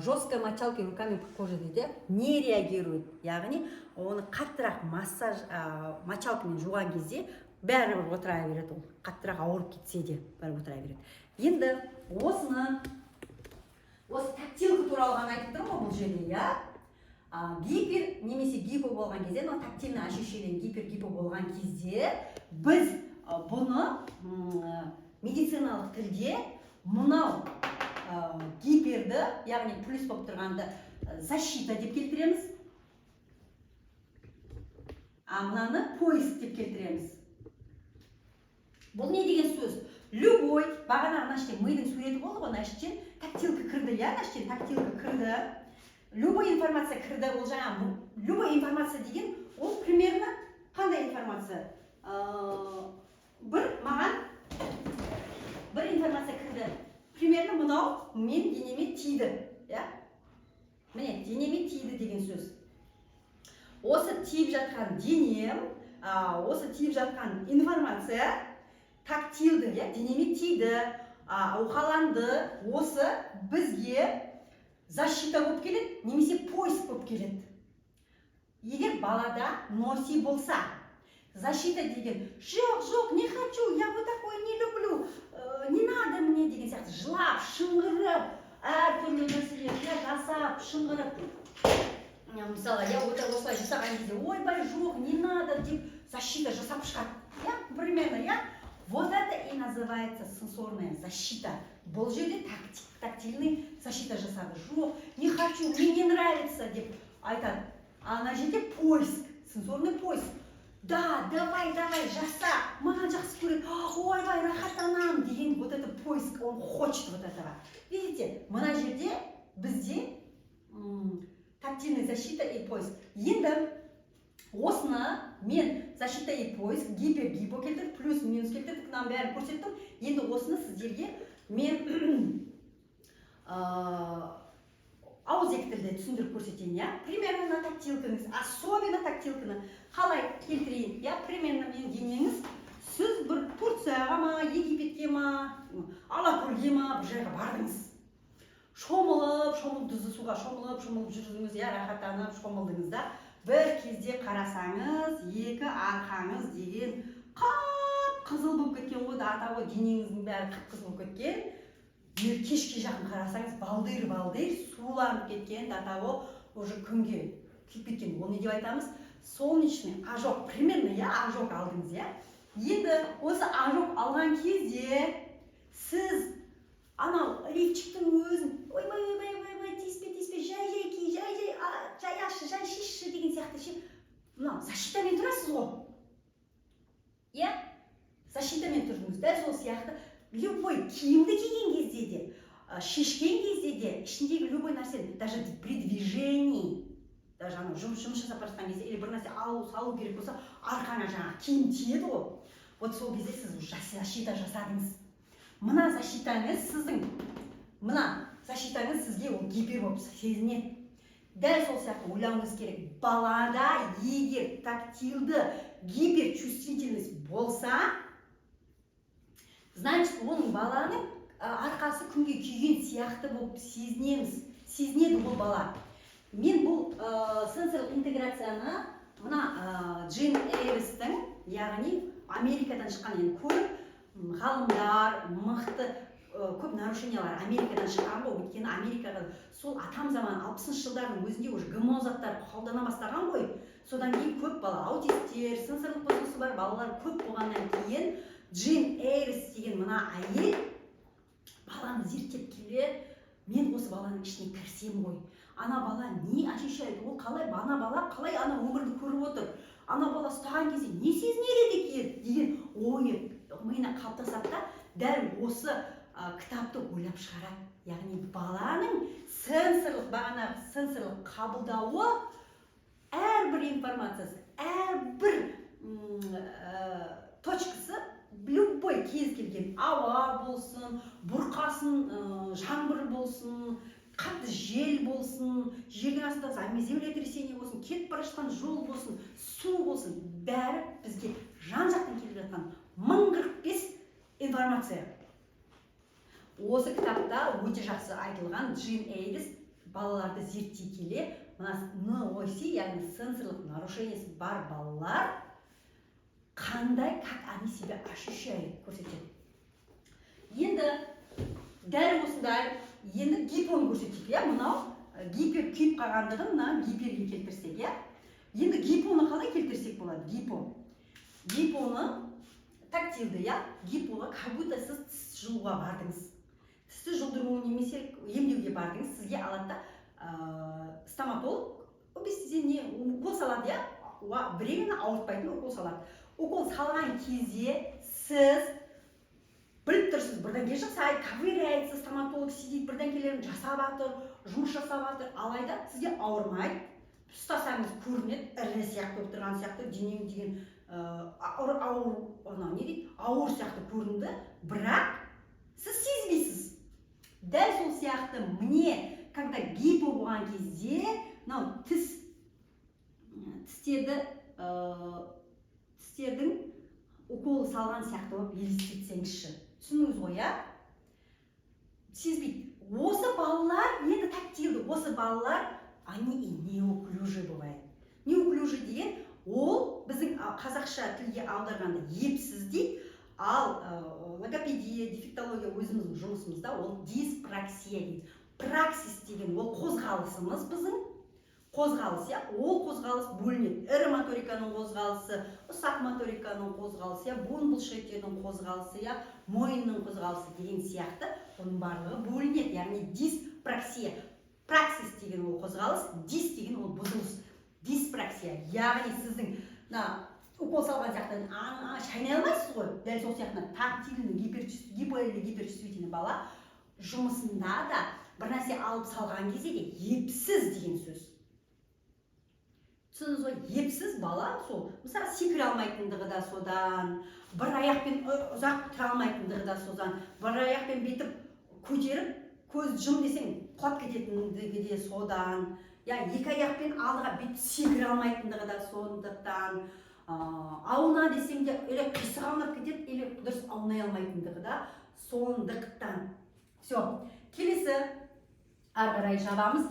A: жесткая мочалка руками по коже дейді, не реагирует. Яғни оны қаттырақ массаж, мочалкамен жуған кезде бәрібір отыра береді. Ол қаттырақ ауырып кетсе де, бәрібір отыра береді. Енді осыны, осы тактилка туралы ғана айтып тұрмын ғой бұл жерде, иә. Гипер немесе гипо болған кезде, мынау тактильный ощущение гипер, гипо болған кезде біз бұны медициналық тілде мынау гиперді, яғни плюс болып тұрғанды, защита деп келтіреміз, а мынаны поиск деп келтіреміз. Бұл не деген сөз? Любой бағана мына жерде мидың суреті болды ғой, мына жерден тактилка кірді, иә, мына жерден тактилка кірді, любой информация кірді. Ол жаңағы любой информация деген ол примерно қандай информация? Бір маған бір информация кірді, примерно мынау мен денеме тиді, иә, міне, денеме тиді деген сөз. Осы тиіп жатқан денем, осы тиіп жатқан информация тактилді, иә, денеме тиді, уқаланды, осы бізге защита болып келеді немесе поиск болып келеді. Егер балада носи болса, защита деген: «Жоқ, жоқ, не хочу, я вот такое не люблю, не надо мне» деген сияқты жылап, шыңғырып, әртүрлі нәрселер, иә, жасап, шыңғырып, мысалы, иә, вот осылай жасаған кезде: «Ойбай, жоқ, не надо» деп защита жасап шығады, иә, примерно, иә. Вот это и называется сенсорная защита. Бұл жерде тактильный защита жасады: «Жоқ, не хочу, мне не нравится» деп айтады. А ана жерде поиск, сенсорный поиск: «Да, давай, давай, жаса, маған жақсы көреді, ойбай, рахаттанамын» деген. Вот это поиск, он хочет вот этого. Видите, мына жерде бізде тактильная защита и поиск. Енді осыны мен защита и поиск, гипер, гипо келтірдік, плюс, минус келтірдік, мынаның бәрін көрсеттім. Енді осыны сіздерге мен Ауызекі тілде түсіндіріп көрсетейін, иә. Примерно мына тактилкаңыз, особенно тактилканы қалай келтірейін, иә? Примерно менің денеңіз, сіз бір Турцияға ма, Египетке ма, Алакөлге ма, бір жерге бардыңыз, шомылып шомылып, тұзды суға шомылып шомылып жүрдіңіз, иә, рахаттанып шомылдыңыз да, бір кезде қарасаңыз, екі арқаңыз деген қап қызыл болып кеткен ғой, до того денеңіздің бәрі қып қызыл болып кеткен. Кешке жақын қарасаңыз, балдыр балдыр суланып кеткен, до того уже күнге күйіп кеткен. Ол не деп айтамыз? Солнечный ожог примерно, иә, ожог алдыңыз, иә. Енді осы ожог алған кезде сіз анау лифчиктің өзін: «Ойбай, ойбай, ойбай, тиіспе, тиіспе, жай жай ки, жай жай, жай ашшы, жай шешші» деген сияқты ше, мынау защитамен тұрасыз ғой, иә, защитамен тұрдыңыз. Дәл сол сияқты любой киімді киген кезде де, шешкен кезде де, ішіндегі любой нәрсені, даже при движении, даже анау жұмыс жасап бара жатқан кезде или бір нәрсе алу салу керек болса, арқаңа жаңағы киім тиеді ғой, вот сол кезде сіз уже защита жасадыңыз. Мына защитаңыз сіздің, мына защитаңыз сізге ол гипер болып сезінеді. Дәл сол сияқты ойлауыңыз керек: балада егер тактилді гиперчувствительность болса, значит, оның, баланың арқасы күнге күйген сияқты болып сезінеміз, сезінеді ол бала. Мен бұл сенсорлық интеграцияны мына Джин Эйрстің, яғни Америкадан шыққан, енді көп ғалымдар мықты, көп нарушениялар Америкадан шыққан ғой. Өйткені Америкаға сол атам заман 60-жылдардың өзінде уже ГМО заттар қолдана бастаған ғой. Содан кейін көп бала аутисттер, сенсорлық бұзылысы бар балалар көп болғаннан кейін, Джин Эйрс деген мына әйел баланы зерттеп келе, мен осы баланың ішіне кірсем ғой, ана бала не ощущает, ол қалай, ана бала қалай ана өмірді көріп отыр, ана бала ұстаған кезде не сезінер еді екен деген ойы миына қалыптасады да, дәл осы кітапты ойлап шығарады. Яғни баланың сенсорлық, бағанағы сенсорлық қабылдауы, әрбір информациясы, әрбір точкасы, любой кез келген ауа болсын, бұрқасын, жаңбыр болсын, қатты жел болсын, жердің астында землетрясение болсын, кетіп бара жатқан жол болсын, су болсын, бәрі бізге жан жақтан келіп жатқан 1045 информация. Осы кітапта өте жақсы айтылған. Джин Эйдис балаларды зерттей келе, мына НОС, яғни сенсорлық нарушениесі бар балалар қандай, как они себя ощущают, көрсетеді. Енді дәл осындай, енді гипоны көрсетейік, иә. Мынау гипер күйіп қалғандығын мына гиперге келтірсек, иә. Енді гипоны қалай келтірсек болады? Гипоны тактилді, иә. Гипоға как будто сіз тіс жұлуға бардыңыз, тісті жұлдыру немесе емдеуге бардыңыз. Сізге алады да стоматолог не укол салады, иә, временно ауыртпайтын укол салады. Укол салған кезде сіз біліп тұрсыз, бірдеңе жасайды, ковыряется, стоматолог сидит, бірдеңкелерін жасап жатыр, жұмыс жасап жатыр. Алайда сізге ауырмайды, ұстасаңыз көрінеді, ірі сияқты болып тұрған сияқты, денең деген ауыр, ауыр, анау не дейді, ауыр сияқты көрінді, бірақ сіз сезбейсіз. Дәл сол сияқты міне, когда гипо болған кезде, мынау тіс, тістерді, тістердің укол салған сияқты болып елестетсеңізші. Түсіндіңіз ғой, иә? Сезбейді осы балалар. Енді тактилді осы балалар, они и неуклюжий бывает. Неуклюжий деген ол біздің қазақша тілге аударғанда епсіз дейді, ал логопедия, дефектология, өзіміздің жұмысымызда ол диспраксия дейді. Праксис деген ол қозғалысымыз, біздің қозғалыс, иә. Ол қозғалыс бөлінеді: ірі моториканың қозғалысы, ұсақ моториканың қозғалысы, иә, буын бұлшықеттердің қозғалысы, иә, мойынның қозғалысы деген сияқты, оның барлығы бөлінеді. Яғни диспраксия, праксис деген ол қозғалыс, дис деген ол бұзылыс, диспраксия. Яғни сіздің мына укол салған сияқты шайнай алмайсыз ғой. Дәл сол сияқты тактильный гипо или гиперчувствительный бала жұмысында да, бір нәрсе алып салған кезде де епсіз деген сөз. Түсіндіңіз ғой? Епсіз бала сол, мысалы, секіре алмайтындығы да содан, бір аяқпен ұзақ тұра алмайтындығы да содан, бір аяқпен бүйтіп көтеріп Көз жұм десең, құлап кететіндігі де содан, иә. Екі аяқпен алдыға бүйтіп секіре алмайтындығы да сондықтан. Ауна десең де, или қисық аунап кетеді, или дұрыс аунай алмайтындығы да сондықтан. Все, келесі, ары қарай жабамыз.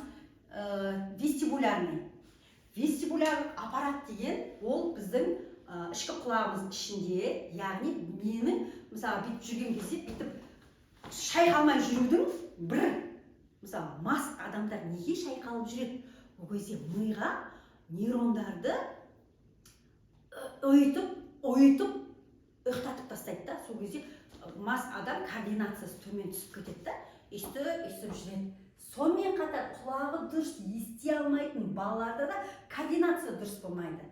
A: Вестибулярлық аппарат деген ол біздің ішкі құлағымыздың ішінде, яғни менің, мысалы, бүйтіп жүрген кезде бүйтіп шайқалмай жүрудің бір, мысалы, мас адамдар неге шайқалып жүреді? Ол кезде миға нейрондарды ұйытып ұйытып ұйықтатып тастайды да. Сол кезде мас адам координациясы төмен түсіп кетеді да, өйстіп өйстіп жүреді. Сонымен қатар құлағы дұрыс ести алмайтын балаларда да координация дұрыс болмайды.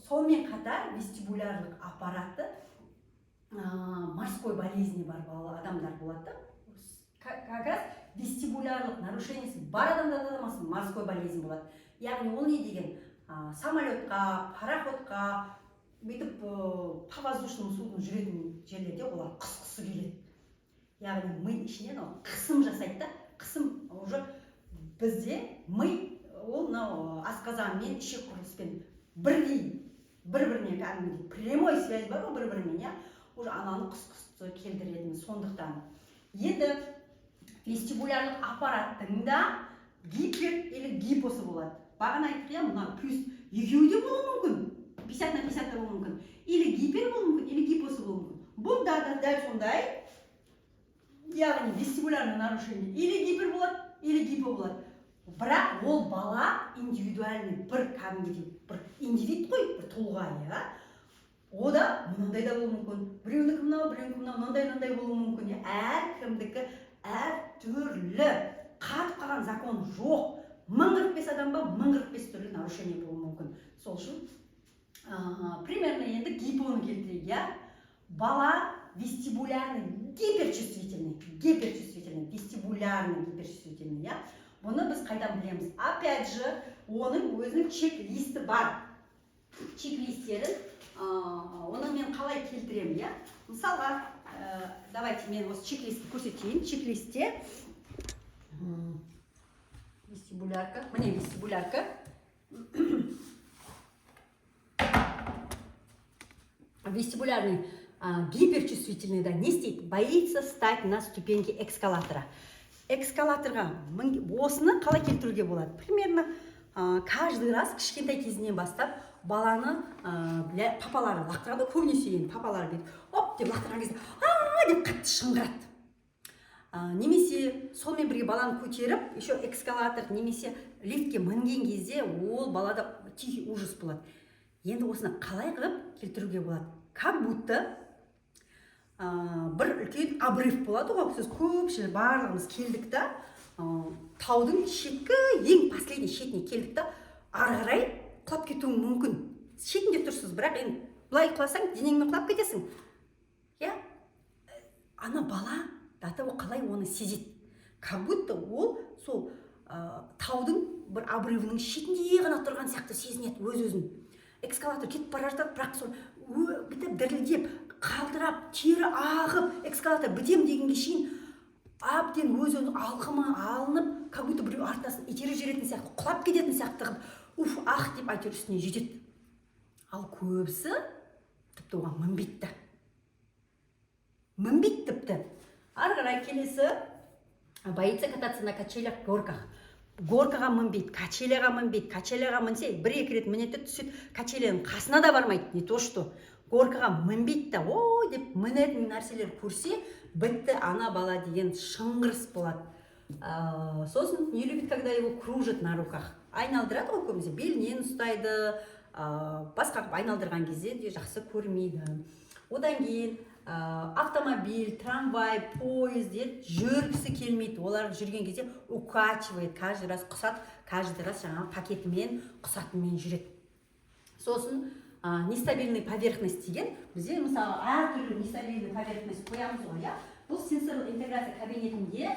A: Сонымен қатар вестибулярлық аппараты морской болезни бар бала адамдар болады да. Как раз вестибулярлық нарушение сі бар адамдарда да морской болезнь болады. Яғни ол не деген? Самолетқа, пароходқа, бүйтіп по воздушному судну жүретін жерлерде олар құсқысы келеді. Яғни ми ішінен ол қысым жасайды да, қысым. Уже бізде ми ол мынау асқазан мен ішек құрылыспен бірдей, бір біріне кәдімгідей прямой связь бар ғой бір бірімен, иә. Уже ананы құсқысы келтіретін сондықтан. Енді вестибулярлық аппараттың да гипер или гипосы болады. Бағана айттық, иә, мына плюс екеуі де болуы мүмкін, 50 на 50 та болуы мүмкін, или гипер болуы мүмкін, или гипосы болуы мүмкін. Бұнда да дәл сондай, яғни вестибулярный нарушение или гипер болады, или гипо болады. Бірақ ол бала индивидуальный, бір кәдімгідей бір индивид қой, бір тұлға, иә. О да мынандай да болуы мүмкін, біреуінікі мынау, біреуінікі мынау, мынандай мынандай болуы мүмкін, иә. Әркімдікі әртүрлі, қатып қалған закон жоқ. 1045 адам ба, 1045 түрлі нарушение болуы мүмкін. Сол үшін примерно енді гипоны келтірейік, иә. Бала вестибулярный гиперчувствительный, гиперчувствительный, вестибулярный гиперчувствительный, иә. Бұны біз қайдан білеміз? Опять же, оның өзінің чек-листі бар. Чек-листерін оны мен қалай келтіремін, иә? Мысалға, давайте мен осы чек-листті көрсетейін. Чек-листте вестибулярка, міне, вестибулярка. Вестибулярный гиперчувствительный да не істейді? Боится стать на ступеньки эскалатора. Эскалаторға осыны қалай келтіруге болады? Примерно каждый раз кішкентай кезінен бастап баланы папалары лақтырады ғой көбінесе. Енді папалары бүйтіп оп деп лақтырған кезде а деп қатты шыңғырады. Немесе сонымен бірге баланы көтеріп, еще эскалатор немесе лифтке мінген кезде ол балада тихий ужас болады. Енді осыны қалай қылып келтіруге болады? Как будто бір үлкен обрыв болады ғой. Сіз көпшілік, барлығымыз келдік та, таудың шеткі, ең последний шетіне келдік та, ары қарай құлап кетуің мүмкін. Шетінде тұрсыз, бірақ енді былай құласаң, денеңмен құлап кетесің, иә. Ана бала до того қалай оны сезеді? Как будто ол сол таудың бір обрывының шетінде ғана тұрған сияқты сезінеді өз өзін. Эскалатор кетіп бара жатады, бірақ сол бүйтіп дірілдеп, қалтырап, тері ағып, эскалатор бітем дегенге шейін әбден өз өзін алқымы алынып, как будто біреу артынан итеріп жіберетін сияқты, құлап кететін сияқты қылып, уф, ах деп әйтеуір үстіне жетеді. Ал көбісі тіпті оған мінбейді да, мінбейді тіпті. Ары қарай келесі: боится кататься на качелях, горках. Горкаға мінбейді, качеляға мінбейді. Качеляға мінсе, бір екі рет мінеді де түседі. Качеляның қасына да бармайды, не то что горкаға мінбейді да. Ой деп мінетін нәрселер көрсе, бітті, ана бала деген шыңғырыс болады. Сосын не любит, когда его кружат на руках. Айналдырады ғой көбінесе, белінен ұстайды, басқа қылып айналдырған кезде де жақсы көрмейді. Одан кейін автомобиль, трамвай, поездер жүргісі келмейді. Олар жүрген кезде укачивает каждый раз, құсады каждый раз, жаңағы пакетімен, құсатынмен жүреді. Сосын нестабильный поверхность деген. Бізде, мысалы, әртүрлі нестабильный поверхность қоямыз ғой, иә. Бұл сенсорлық интеграция кабинетінде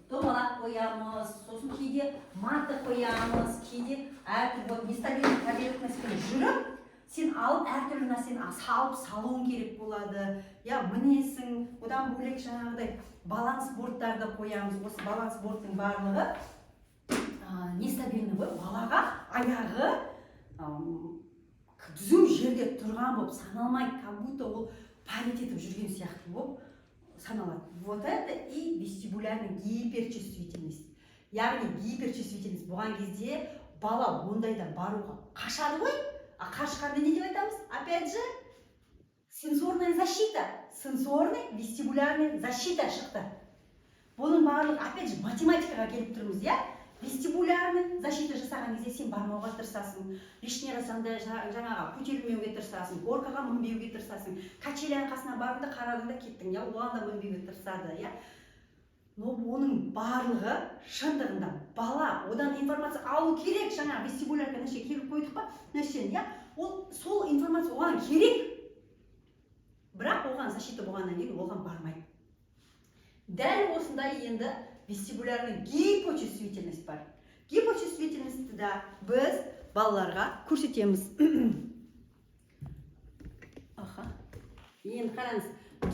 A: домалақ қоямыз, сосын кейде маты қоямыз, кейде әртүрлі. Вот нестабильный поверхность пен жүріп Сен алып, әртүрлі нәрсені салып салуың керек болады, иә, мінесің. Одан бөлек жаңағыдай баланс борттарды қоямыз. Осы баланс борттың барлығы нестабильный ғой. Балаға аяғы түзу жерде тұрған болып саналмайды, как будто ол парить етіп жүрген сияқты болып саналады. Вот это и вестибулярный гиперчувствительность. Яғни гиперчувствительность болған кезде бала ондайда баруға қашады ғой. А қашқанды не деп айтамыз? Опять же сенсорная защита, сенсорный вестибулярный защита шықты. Бұның барлығы, опять же, математикаға келіп тұрмыз, иә. Вестибулярный защита жасаған кезде сен бармауға тырысасың, лишний раз андай жаңағы көтерілмеуге тырысасың, горкаға мінбеуге тырысасың, качеляның қасына бардың да, қарадың да кеттің, иә, оған да мінбеуге тырысады, иә. Но оның барлығы шындығында бала одан информация алу керек. Жаңа вестибулярка мына жерге келіп қойдық па мына жерден, иә, ол сол информация оған керек, бірақ оған защита болғаннан кейін оған бармайды. Дәл осындай енді вестибулярный гипочувствительность бар. Гипочувствительностьті да біз балаларға көрсетеміз. Аха, енді қараңыз,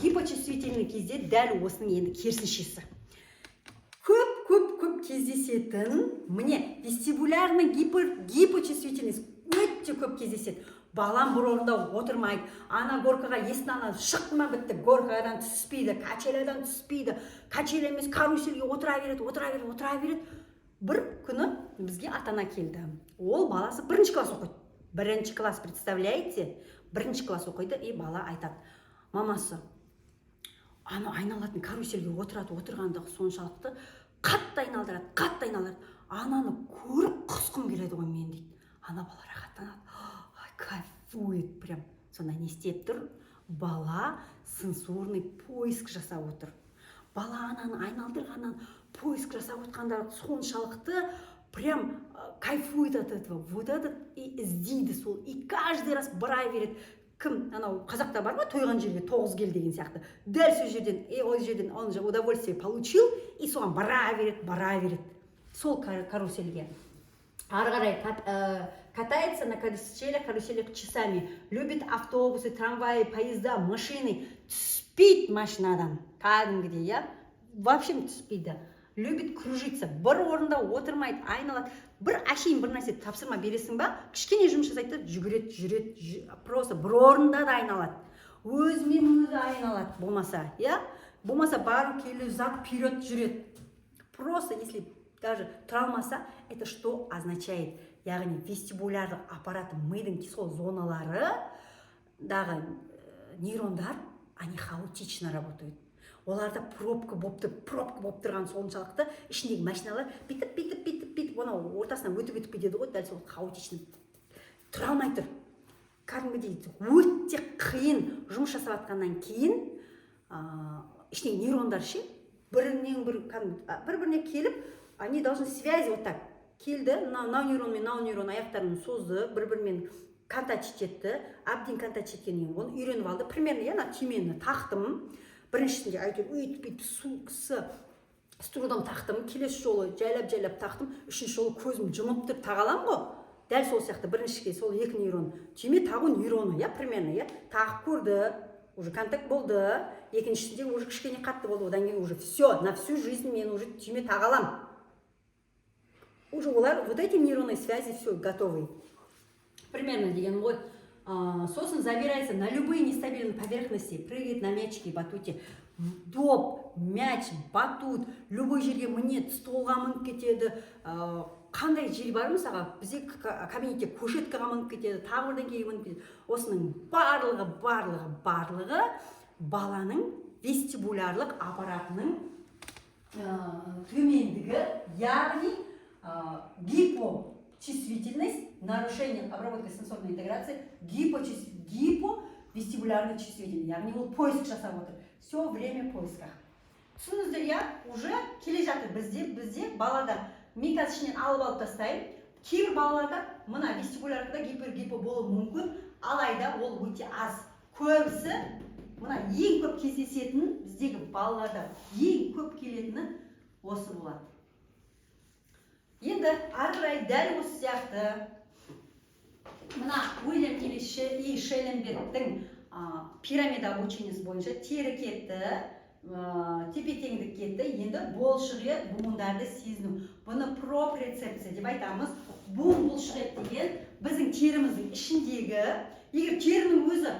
A: гипочувствительный кезде дәл осының енді керісіншесі көп, көп, көп кездесетін. Міне, вестибулярный гипочувствительность өте көп кездеседі. Балам бір орында отырмайды, ана горкаға есіктің алдынан шықты ма, бітті, горкадан түспейді, качелядан түспейді, качеля емес, карусельге отыра береді, отыра береді, отыра береді. Бір күні бізге ата ана келді. Ол баласы бірінші класс оқиды, бірінші класс, представляете, бірінші класс оқиды. И бала айтады: мамасы анау айналатын карусельге отырады, отырғандағы соншалықты қатты айналдырады, қатты айналдырады, ананы көріп құсқым келеді ғой мен, дейді. Ана бала рахаттанады. Ай, кайфует прям. Сонда не істеп тұр бала? Сенсорный поиск жасап отыр. Бала ананы айналдырғаннан поиск жасап отқанда соншалықты прям кайфует от этого, вот этот, и іздейді сол, и каждый раз бара береді. Кім анау, қазақта бар ғой, тойған жерге тоғыз кел деген сияқты, дәл сол жерден, и ол жерден он же удовольствие получил, и соған бара береді, бара береді сол карусельге. Ары қарай катается на каруселях часами, любит автобусы, трамваи, поезда, машины. Түспейді машинадан кәдімгідей, иә, вообще түспейді. Любит кружиться, бір орында отырмайды, айналады. Бір әшейін бір нәрсе тапсырма бересің ба, кішкене жұмыс жасайды да жүгіреді, жүреді, просто бір орында да айналады, өзімен өзі айналады болмаса, иә, болмаса бару келу зад вперед жүреді. Просто если даже тұра алмаса, это что означает? Яғни вестибулярлық аппарат, мидың сол зоналары дағы нейрондар, они хаотично работают. Оларда пробка болып тұр. Пробка болып тұрған соншалықты, ішіндегі машиналар бүйтіп, бүйтіп, бүйтіп, бүйтіп, анау ортасынан өтіп, өтіп кетеді ғой. Дәл сол хаотично тұра алмай тұр кәдімгідей. Өте қиын жұмыс жасап жатқаннан кейін ішіндегі нейрондар ше, бірінен бір кәдімгі бір біріне келіп, они должны связи, вот так келді, мынау нейрон мен мынау нейрон аяқтарын созды, бір бірімен контакт етті. Әбден контакт еткеннен кейін оны үйреніп алды примерно, иә. Ана түймені тақтым біріншісінде, әйтеуір өйтіп бүйтіп с трудом тақтым, келесі жолы жайлап жайлап тақтым, үшінші жолы көзім жұмып тұрып таға аламын ғой. Дәл сол сияқты біріншіге сол екі нейрон, түйме тағу нейроны, иә, примерно, иә, тағып көрді, уже контакт болды. Екіншісінде уже кішкене қатты болды. Одан кейін уже все, на всю жизнь мен уже түйме таға аламын. Уже олар, вот эти нейронные связи, все готовы примерно деген ғой. Сосын забирается на любые нестабильные поверхности, прыгает на мячике, батуте. Доп, мяч, батут, любой жерге мінеді, столға мініп кетеді. Қандай жер бар, мысалға, бізде кабинетте кушеткаға мініп кетеді, тағы бірдеңкеге мініп кетеді. Осының барлығы, барлығы, барлығы баланың вестибулярлық аппаратының төмендігі, яғни гипочувствительность, нарушение обработки сенсорной интеграции, гиповестибулярный чувствительность, яғни ол поиск жасап отыр, все время в поисках. Түсіндіңіздер, иә? Уже келе жатыр бізде балада. Мен қазір ішінен алып, алып тастаймын. Кейбір балаларда мына вестибуляркада гипер, гипо болуы мүмкін, алайда ол өте аз. Көбісі мына ең көп кездесетін, біздегі балаларда ең көп келетіні осы болады. Енді ары қарай дәл осы сияқты. Мына Уильям и Шелленбергтің пирамида обучение сі бойынша тері кетті, тепе теңдік кетті, енді бұлшық ет, буындарды сезіну. Бұны проприоцепция деп айтамыз. Буын, бұлшық ет деген біздің теріміздің ішіндегі, егер терінің өзі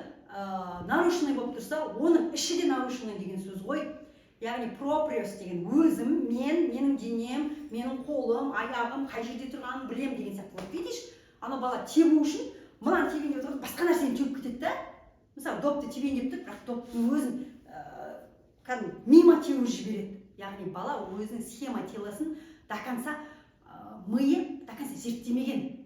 A: нарушенный болып тұрса, оның іші де нарушенный деген сөз ғой. Яғни проприос деген өзім, мен, менің денем, менің қолым, аяғым қай жерде тұрғанын білемін деген сияқты. Вот видишь, ана бала тебу үшін мынаны тебейін деп отырады, басқа нәрсені теуіп кетеді да. Мысалы, допты тебейін деп тұр, бірақ доптың өзін кәдімгі мимо теуіп жібереді. Яғни бала өзінің схема тела сын до конца, миы до конца зерттемеген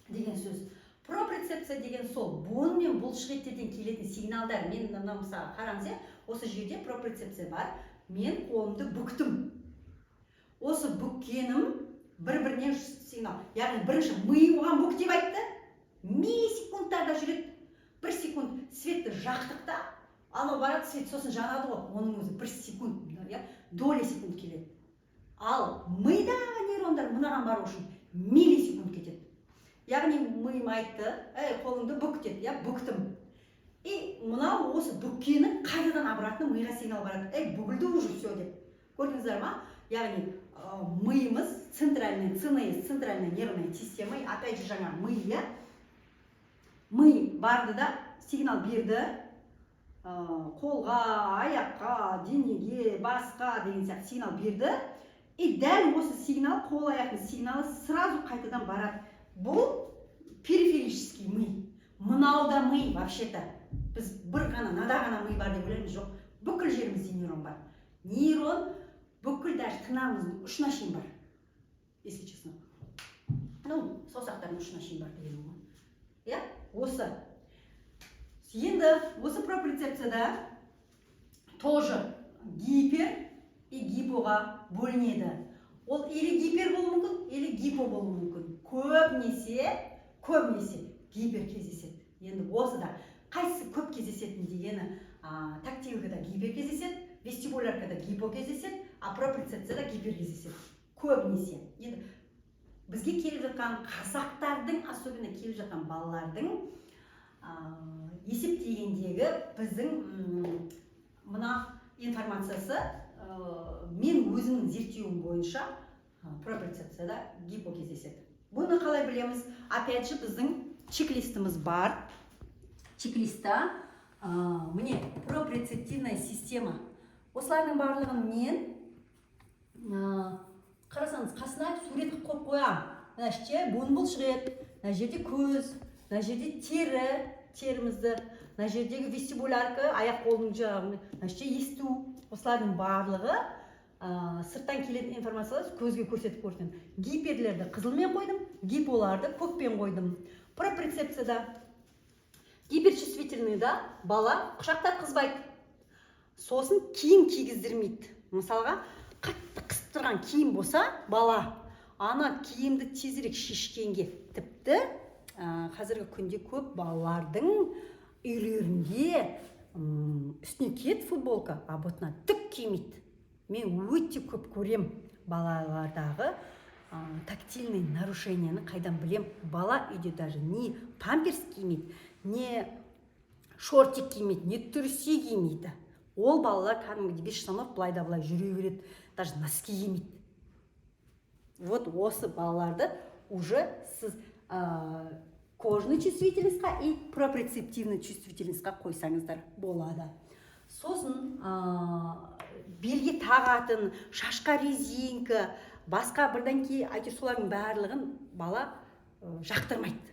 A: деген сөз. Проприоцепция деген сол буын мен бұлшық еттерден келетін сигналдар. Мен мына, мысалы, қараңыз, иә, осы жерде проприоцепция бар. Мен қолымды бүктім, осы бүккенім бір біріне сигнал. Яғни бірінші ми оған бүк деп айтты, миллисекундтарда жүреді. Бір секунд свет ті жақтық та, анау барады, свет сосын жанады ғой, оның өзі бір секунд, иә, доля секунд келеді. Ал мидағы нейрондар мынаған бару үшін миллисекунд кетеді. Яғни миым айтты: «Ей, қолыңды бүк», – деді, иә, бүктім. И мынау осы бүккені қайтадан обратно миға сигнал барады: «Ей, бүгілді уже, все», – деп. Көрдіңіздер ма? Яғни миымыз, центральный ЦНС, центральная нервная система, опять же жаңа ми, иә, ми барды да сигнал берді қолға, аяққа, денеге, басқа деген сияқты сигнал берді. И дәл осы сигнал, қол аяқтың сигналы сразу қайтадан барады. Бұл периферический ми. Мынау да ми. Вообще то біз бір ғана мынада ғана ми бар деп ойлаймыз. Жоқ, бүкіл жерімізде нейрон бар. Нейрон бүкіл, даже тырнағымыздың ұшына шейін бар, если честно. Ну, саусақтардың ұшына шейін бар дегенім ғой, иә. Осы енді осы проприоцепцияда тоже гипер и гипоға бөлінеді. Ол или гипер болуы мүмкін, или гипо болуы мүмкін. Көбінесе гипер кездеседі. Енді осы да қайсысы көп кездесетін дегені, тактилкада гипер кездеседі, вестибуляркада гипо кездеседі, а проприоцепцияда гипер кездеседі көбінесе. Енді бізге келіп жатқан қазақтардың, особенно келіп жатқан балалардың есептегендегі біздің мына информациясы, мен өзімнің зерттеуім бойынша, проприоцепцияда гипо кездеседі. Бұны қалай білеміз? Опять же біздің чек-листіміз бар. Чек-листта міне, проприоцептивная система. Осылардың барлығын мен қарасаңыз, қасына сурет қылып қойып қоямын. Мына жерде буын, бұлшық ет, мына жерде көз, мына жерде тері, терімізді, мына жердегі вестибулярка, аяқ қолдың жаңағы, мына жерде есту. Осылардың барлығы сырттан келетін информациялар. Көзге көрсетіп көрсетемін. Гиперлерді қызылмен қойдым, гиполарды көкпен қойдым. Проприоцепцияда гиперчувствительный да бала құшақтатқызбайды, сосын киім кигіздірмейді. Мысалға, қатты қысып тұрған киім болса, бала ана киімді тезірек шешкенге. Тіпті қазіргі күнде көп балалардың үйлерінде үстіне киеді футболка, а бұтына түк кимейді. Мен өте көп көрем балалардағы тактильный нарушение ні. Қайдан білем? Бала үйде даже не памперс кимейді, не шортик кимейді, не трусы кимейді. Ол балалар кәдімгідей без штанов былай да былай жүре береді, даже носки кимейді. Вот осы балаларды уже сіз кожный чувствительность қа и проприоцептивный чувствительность қа қойсаңыздар болады. Сосын белге тағатын, шашқа резинка, басқа бірдеңке, әйтеуір солардың барлығын бала жақтырмайды,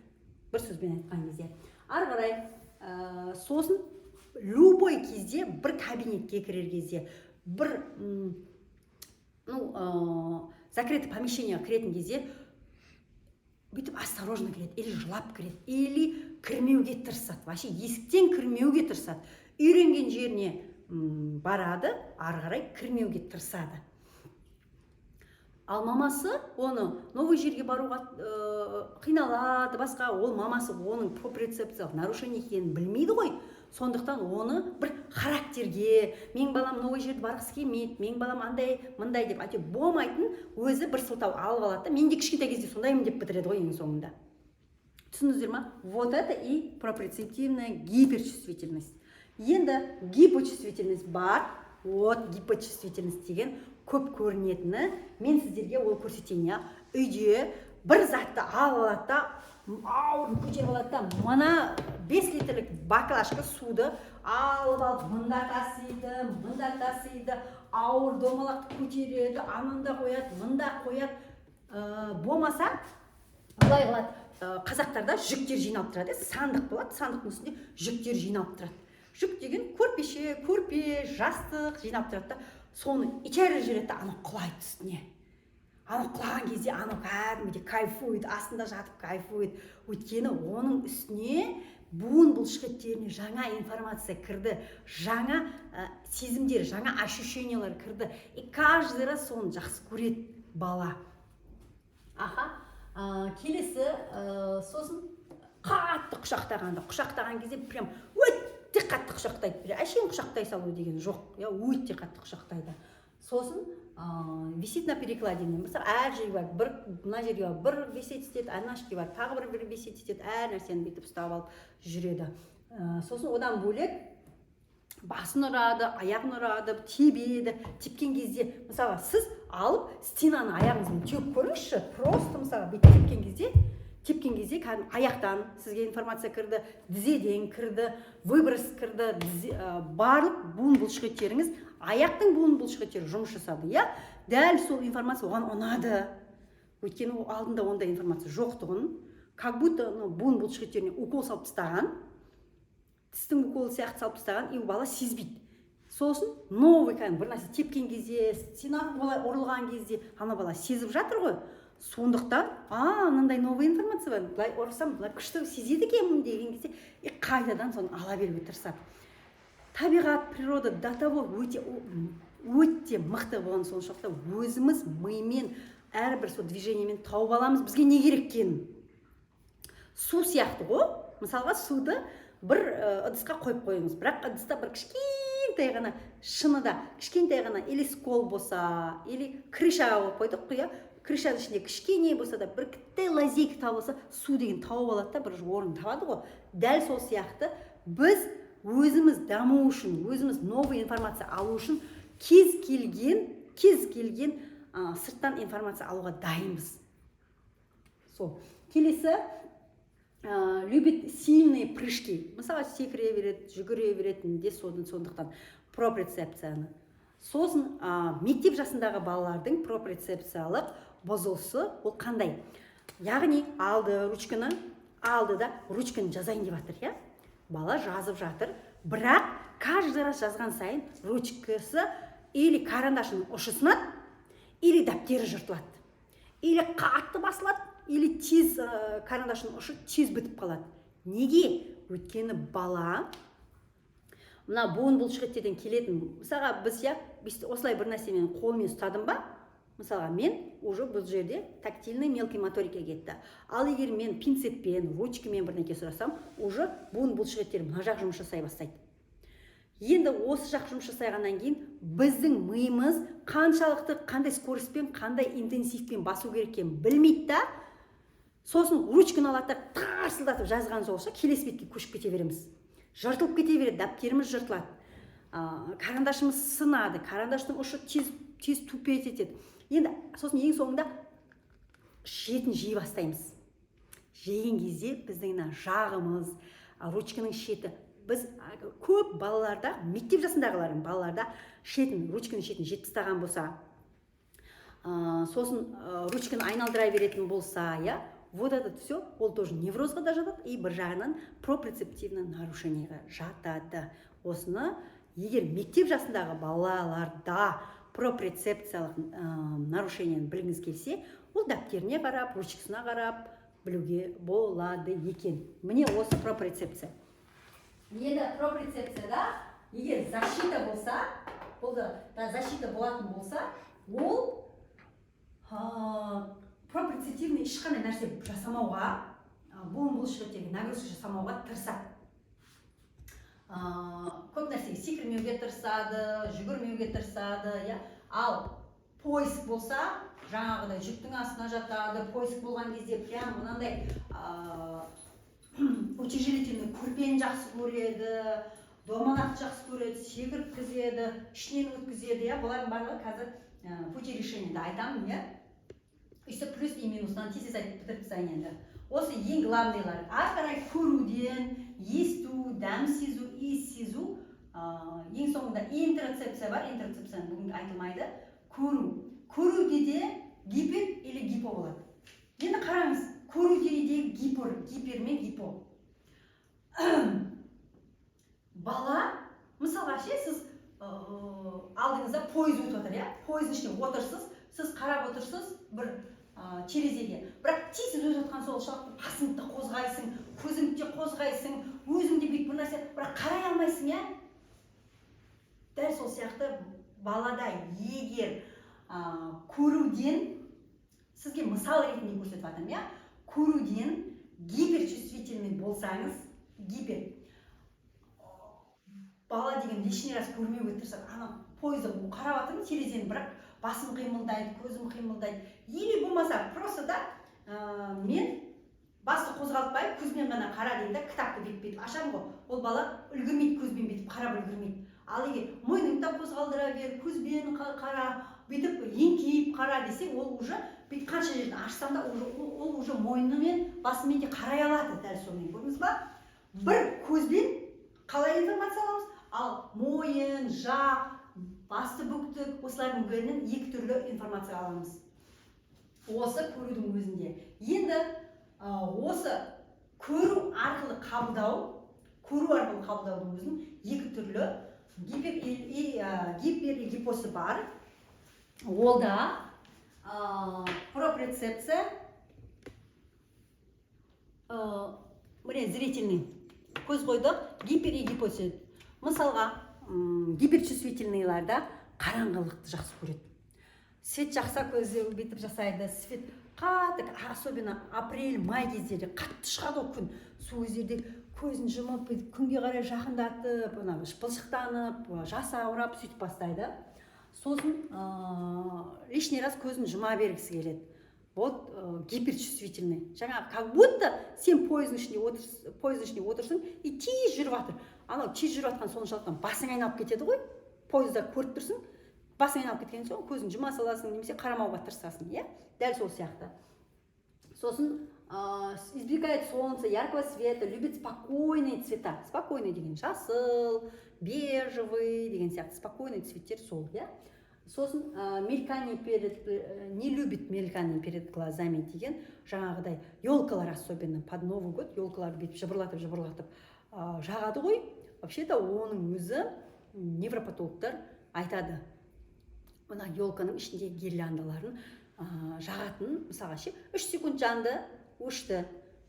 A: бір сөзбен айтқан кезде. Ары қарай сосын любой кезде бір кабинетке кірер кезде, бір ну, закрытый помещение ға кіретін кезде бүйтіп осторожно кіреді, или жылап кіреді, или кірмеуге тырысады, вообще есіктен кірмеуге тырысады. Үйренген жеріне барады, ары қарай кірмеуге тырысады. Ал мамасы оны новый жерге баруға қиналады, басқа. Ол мамасы оның проприоцепциялық нарушение екенін білмейді ғой. Сондықтан оны бір характерге, менің балам новый жерге барғысы келмейді, менің балам андай мындай деп, әйтеуір болмайтын өзі бір сылтау алып алады да, мен де кішкентай кезде сондаймын деп бітіреді ғой ең соңында. Түсіндіңіздер ма? Вот это и проприоцептивная гиперчувствительность. Енді гипочувствительность бар. Вот гипочувствительность деген көп көрінетіні, мен сіздерге ол көрсетейін, иә. Үйде бір затты алып алады да, ауырын көтеріп алады да, мына 5 литрлік баклажка суды алып алып, мында тасиды, мында тасиды, ауыр домалақты көтереді, ананда қояды, мында қояды. Болмаса былай қылады. Қазақтарда жүктер жиналып тұрады, иә, сандық болады, сандықтың үстінде жүктер жиналып тұрады. Жүк деген көрпеше, көрпе, жастық жиналып тұрады да, соны итеріп жібереді да, анау құлайды үстіне. Анау құлаған кезде анау кәдімгідей кайфует, астында жатып кайфует, өйткені оның үстіне, буын бұлшықеттеріне жаңа информация кірді, жаңа сезімдер, жаңа ощущениялар кірді, и каждый раз соны жақсы көреді бала. Аха, келесі, сосын қатты құшақтағанда, құшақтаған кезде прям өте қатты құшақтайды. Бір әшейін құшақтай салу деген жоқ, иә, өте қатты құшақтайды. Сосын висит на перекладине. Мысалы, әр жерге барып, бір мына жерге барып бір висеть етеді, ана жерге барып тағы бір висеть етеді, әр нәрсені бүйтіп ұстап алып жүреді. Сосын одан бөлек басын ұрады, аяғын ұрады, тебеді. Тепкен кезде, мысалға, сіз алып стенаны аяғыңызбен теуіп көріңізші просто. Мысалға, бүйтіп тепкен кезде кәдімгі аяқтан сізге информация кірді, тізеден кірді, выброс кірді, тізе, барлық буын бұлшықеттеріңіз, аяқтың буын бұлшықеттері жұмыс жасады, иә. Дәл сол информация оған ұнады, өйткені ол алдында ондай информация жоқтығын, как будто анау буын бұлшықеттеріне укол салып тастаған, тістің уколы сияқты салып тастаған, и бала сезбейді. Сосын новый кәдімгі бір нәрсе тепкен кезде, стенаға олай ұрылған кезде ана бала сезіп жатыр ғой. Сондықтан а мынандай новый информация бар, былай ұрсам, былай күшті сезеді екенмін деген кезде и қайтадан соны ала беруге тырысады. Табиғат, природа до того өте өте мықты болған соншалықты, өзіміз мимен әрбір сол движениемен тауып аламыз бізге не керек екенін. Су сияқты ғой. Мысалға, суды бір ыдысқа қойып қойыңыз, бірақ ыдыста бір кішкентай ғана шыныда кішкентай ғана или скол болса, или крышаға қойып қойдық қой, иә, крышаның ішінде кішкене болса да бір кіттай лазейка табылса, су деген тауып алады да, бір орын табады ғой. Дәл сол сияқты біз өзіміз даму үшін, өзіміз новый информация алу үшін кез келген сырттан информация алуға дайынбыз. Сол келесі, любит сильные прыжки. Мысалы, секіре береді, жүгіре беретін де сондықтан проприоцепцияны. Сосын мектеп жасындағы балалардың проприоцепциялық бұзылысы ол қандай? Яғни алды ручканы, алды да, ручканы жазайын деп жатыр, иә, бала жазып жатыр, бірақ каждый раз жазған сайын ручкасы или карандашының ұшы сынады, или дәптері жыртылады, или қатты басылады, или тез карандашының ұшы тез бітіп қалады. Неге? Өйткені бала мына буын бұлшықеттерден келетін, мысалға, біз, иә, осылай бір нәрсемен қолмен ұстадым ба, мысалға, мен уже бұл жерде тактильный мелкий моторика кетті. Ал егер мен пинцетпен, ручкамен бірдеңке сұрасам, уже буын бұлшықеттер мына жақ жұмыс жасай бастайды. Енді осы жақ жұмыс жасағаннан кейін біздің миымыз қаншалықты, қандай скоростьпен, қандай интенсивпен басу керек екенін білмейді да. Сосын ручканы алады да, тарсылдатып жазған сол келесі бетке көшіп кете береміз, жыртылып кете береді, дәптеріміз жыртылады, карандашымыз сынады, карандаштың ұшы тез тез тупеть етеді. Енді сосын ең соңында шетін жей бастаймыз. Жеген кезде біздің мына жағымыз, ручканың шеті, біз көп балаларда, мектеп жасындағылар балаларда шетін, ручканың шетін жеп тастаған болса, сосын ручканы айналдыра беретін болса, иә, вот это все ол тоже неврозға да жатады и бір жағынан проприоцептивный нарушениеға жатады. Осыны егер мектеп жасындағы балаларда проприоцепциялық нарушениені білгіңіз келсе, ол дәптеріне қарап, ручкасына қарап білуге болады екен. Міне, осы проприоцепция. Енді проприоцепцияда егер защита болса, бұл да защита болатын болса, ол проприоцептивный ешқандай нәрсе жасамауға, буын бұлшықеттерге нагрузка жасамауға тырысады, көп нәрсеге секірмеуге тырысады, жүгірмеуге тырысады, иә. Ал поиск болса, жаңағыдай жүктің астына жатады. Поиск болған кезде прям мынандай Утяжелительный көрпені жақсы көреді, домалақты жақсы көреді, секірткізеді, ішінен өткізеді, иә. Бұлардың барлығы қазір пути решения да айтамын, иә. Өйстіп плюс и минусынан тез тез айтып бітіріп тастайын. Енді осы ең главныйлары. Ары қарай көруден есту, дәм сезу, иіс сезу, ең соңында интероцепция бар. Интероцепцияны бүгін айтылмайды. Көру. Көруде де гипер или гипо болады. Енді қараңыз, көруде де гипер мен гипо. Бала, мысалға ше, сіз алдыңызда пойыз өтіп жатыр, иә, пойыздың ішінде отырсыз, сіз қарап отырсыз бір терезеге, бірақ тез өтіп жатқан сол шақта басыңды да қозғайсың, көзіңді де қозғайсың, өзің де бүйтіп бір нәрсе, бірақ қарай алмайсың, иә. Дәл сол сияқты балада егер көруден, сізге мысал ретінде көрсетіп жатырмын, иә, көруден гиперчувствительный болсаңыз, гипер бала деген лишний раз көрмеуге тырысады. Ана пойызда қарап жатырмын терезені, бірақ басым қимылдайды, көзім қимылдайды. Или болмаса просто да мен басты қозғалтпай, көзбен ғана қара деймін да, кітапты бүйтіп бүйтіп ашамын ғой, ол бала үлгермейді, көзбен бүйтіп қарап үлгермейді. Ал егер мойныңды да қозғалдыра бер, көзбен қара, бүйтіп еңкейіп қара десе, ол уже бүйтіп қанша жерден ашсам да, уже ол уже мойнымен, басымен де қарай алады. Дәл сонымен, көрдіңіз ба, бір көзбен қалай информация аламыз, ал мойын, жақ, басты бүктік, осылардың бәрінен екі түрлі информация аламыз осы көрудің өзінде. Енді осы көру арқылы қабылдау, көру арқылы қабылдаудың өзінің екі түрлі гипер и гипер и гипосы бар. Ол да проприоцепция, міне, зрительный көз қойдық, гипер и гипо. Мысалға, гиперчувствительныйларда қараңғылықты жақсы көреді. Свет жақса, көзі бүйтіп жасайды. Свет қатты, особенно апрель, май кездері қатты шығады ғой күн, сол кездерде көзін жұмып, бүйтіп күнге қарай жақындатып, ана былшықтанып, жасаурап, сөйтіп бастайды. Сосын лишний раз көзін жұма бергісі келеді. Вот гиперчувствительный жаңағы, как будто сен пойыздың ішінде отырсың и тез жүріп жатыр. Анау тез жүріп жатқан соншалықтан басың айналып кетеді ғой. Пойызда көріп тұрсың, басың айналып кеткен соң көзін жұма саласың немесе қарамауға тырысасың, иә, дәл сол сияқты. Сосын избегает солнца, яркого света, любит спокойные цвета. Спокойный деген жасыл, бежевый деген сияқты спокойный цветтер сол, иә. Сосын мелькание перед не любит мелькание перед глазами деген жаңағыдай елкалар, особенно под Новый год елкаларды бүйтіп жыбырлатып жыбырлатып жағады ғой. Вообще то оның өзі невропатологтар айтады, мына елканың ішіндегі гирляндаларын жағатын, мысалға ше, 3 секунд жанды, өшті,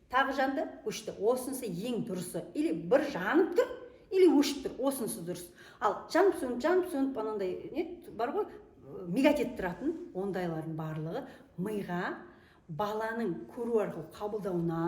A: тағы жанды, өшті, осынысы ең дұрысы. Или бір жанып тұр, или өшіп тұр, осынысы дұрыс. Ал жанып сөніп, жанып сөніп, анандай не бар ғой, мигать етіп тұратын, ондайлардың барлығы миға, баланың көру арқылы қабылдауына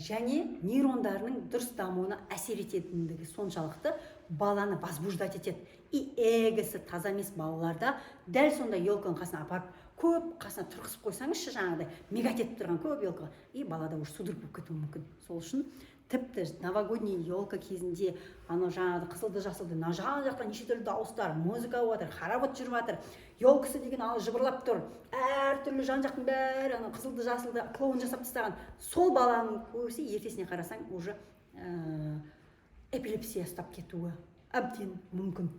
A: және нейрондарының дұрыс дамуына әсер ететіндігі соншалықты, баланы возбуждать етеді. И эгосы таза емес балаларда дәл сондай елканың қасына апарып, көп қасына тұрғызып қойсаңызшы, жаңағыдай мигать етіп тұрған көп елка, и балада уже судорог болып кетуі мүмкін. Сол үшін тіпті новогодний елка кезінде анау жаңағы қызылды, жасылды, мына жан жақтан неше түрлі дауыстар, музыка болып жатыр, хоровод жүріп жатыр, елкасы деген ана жыбырлап тұр, әртүрлі жан жақтың бәрі ана қызылды, жасылды клоун жасап тастаған. Сол баланың көбісі ертесіне қарасаң, уже эпилепсия ұстап кетуі әбден мүмкін.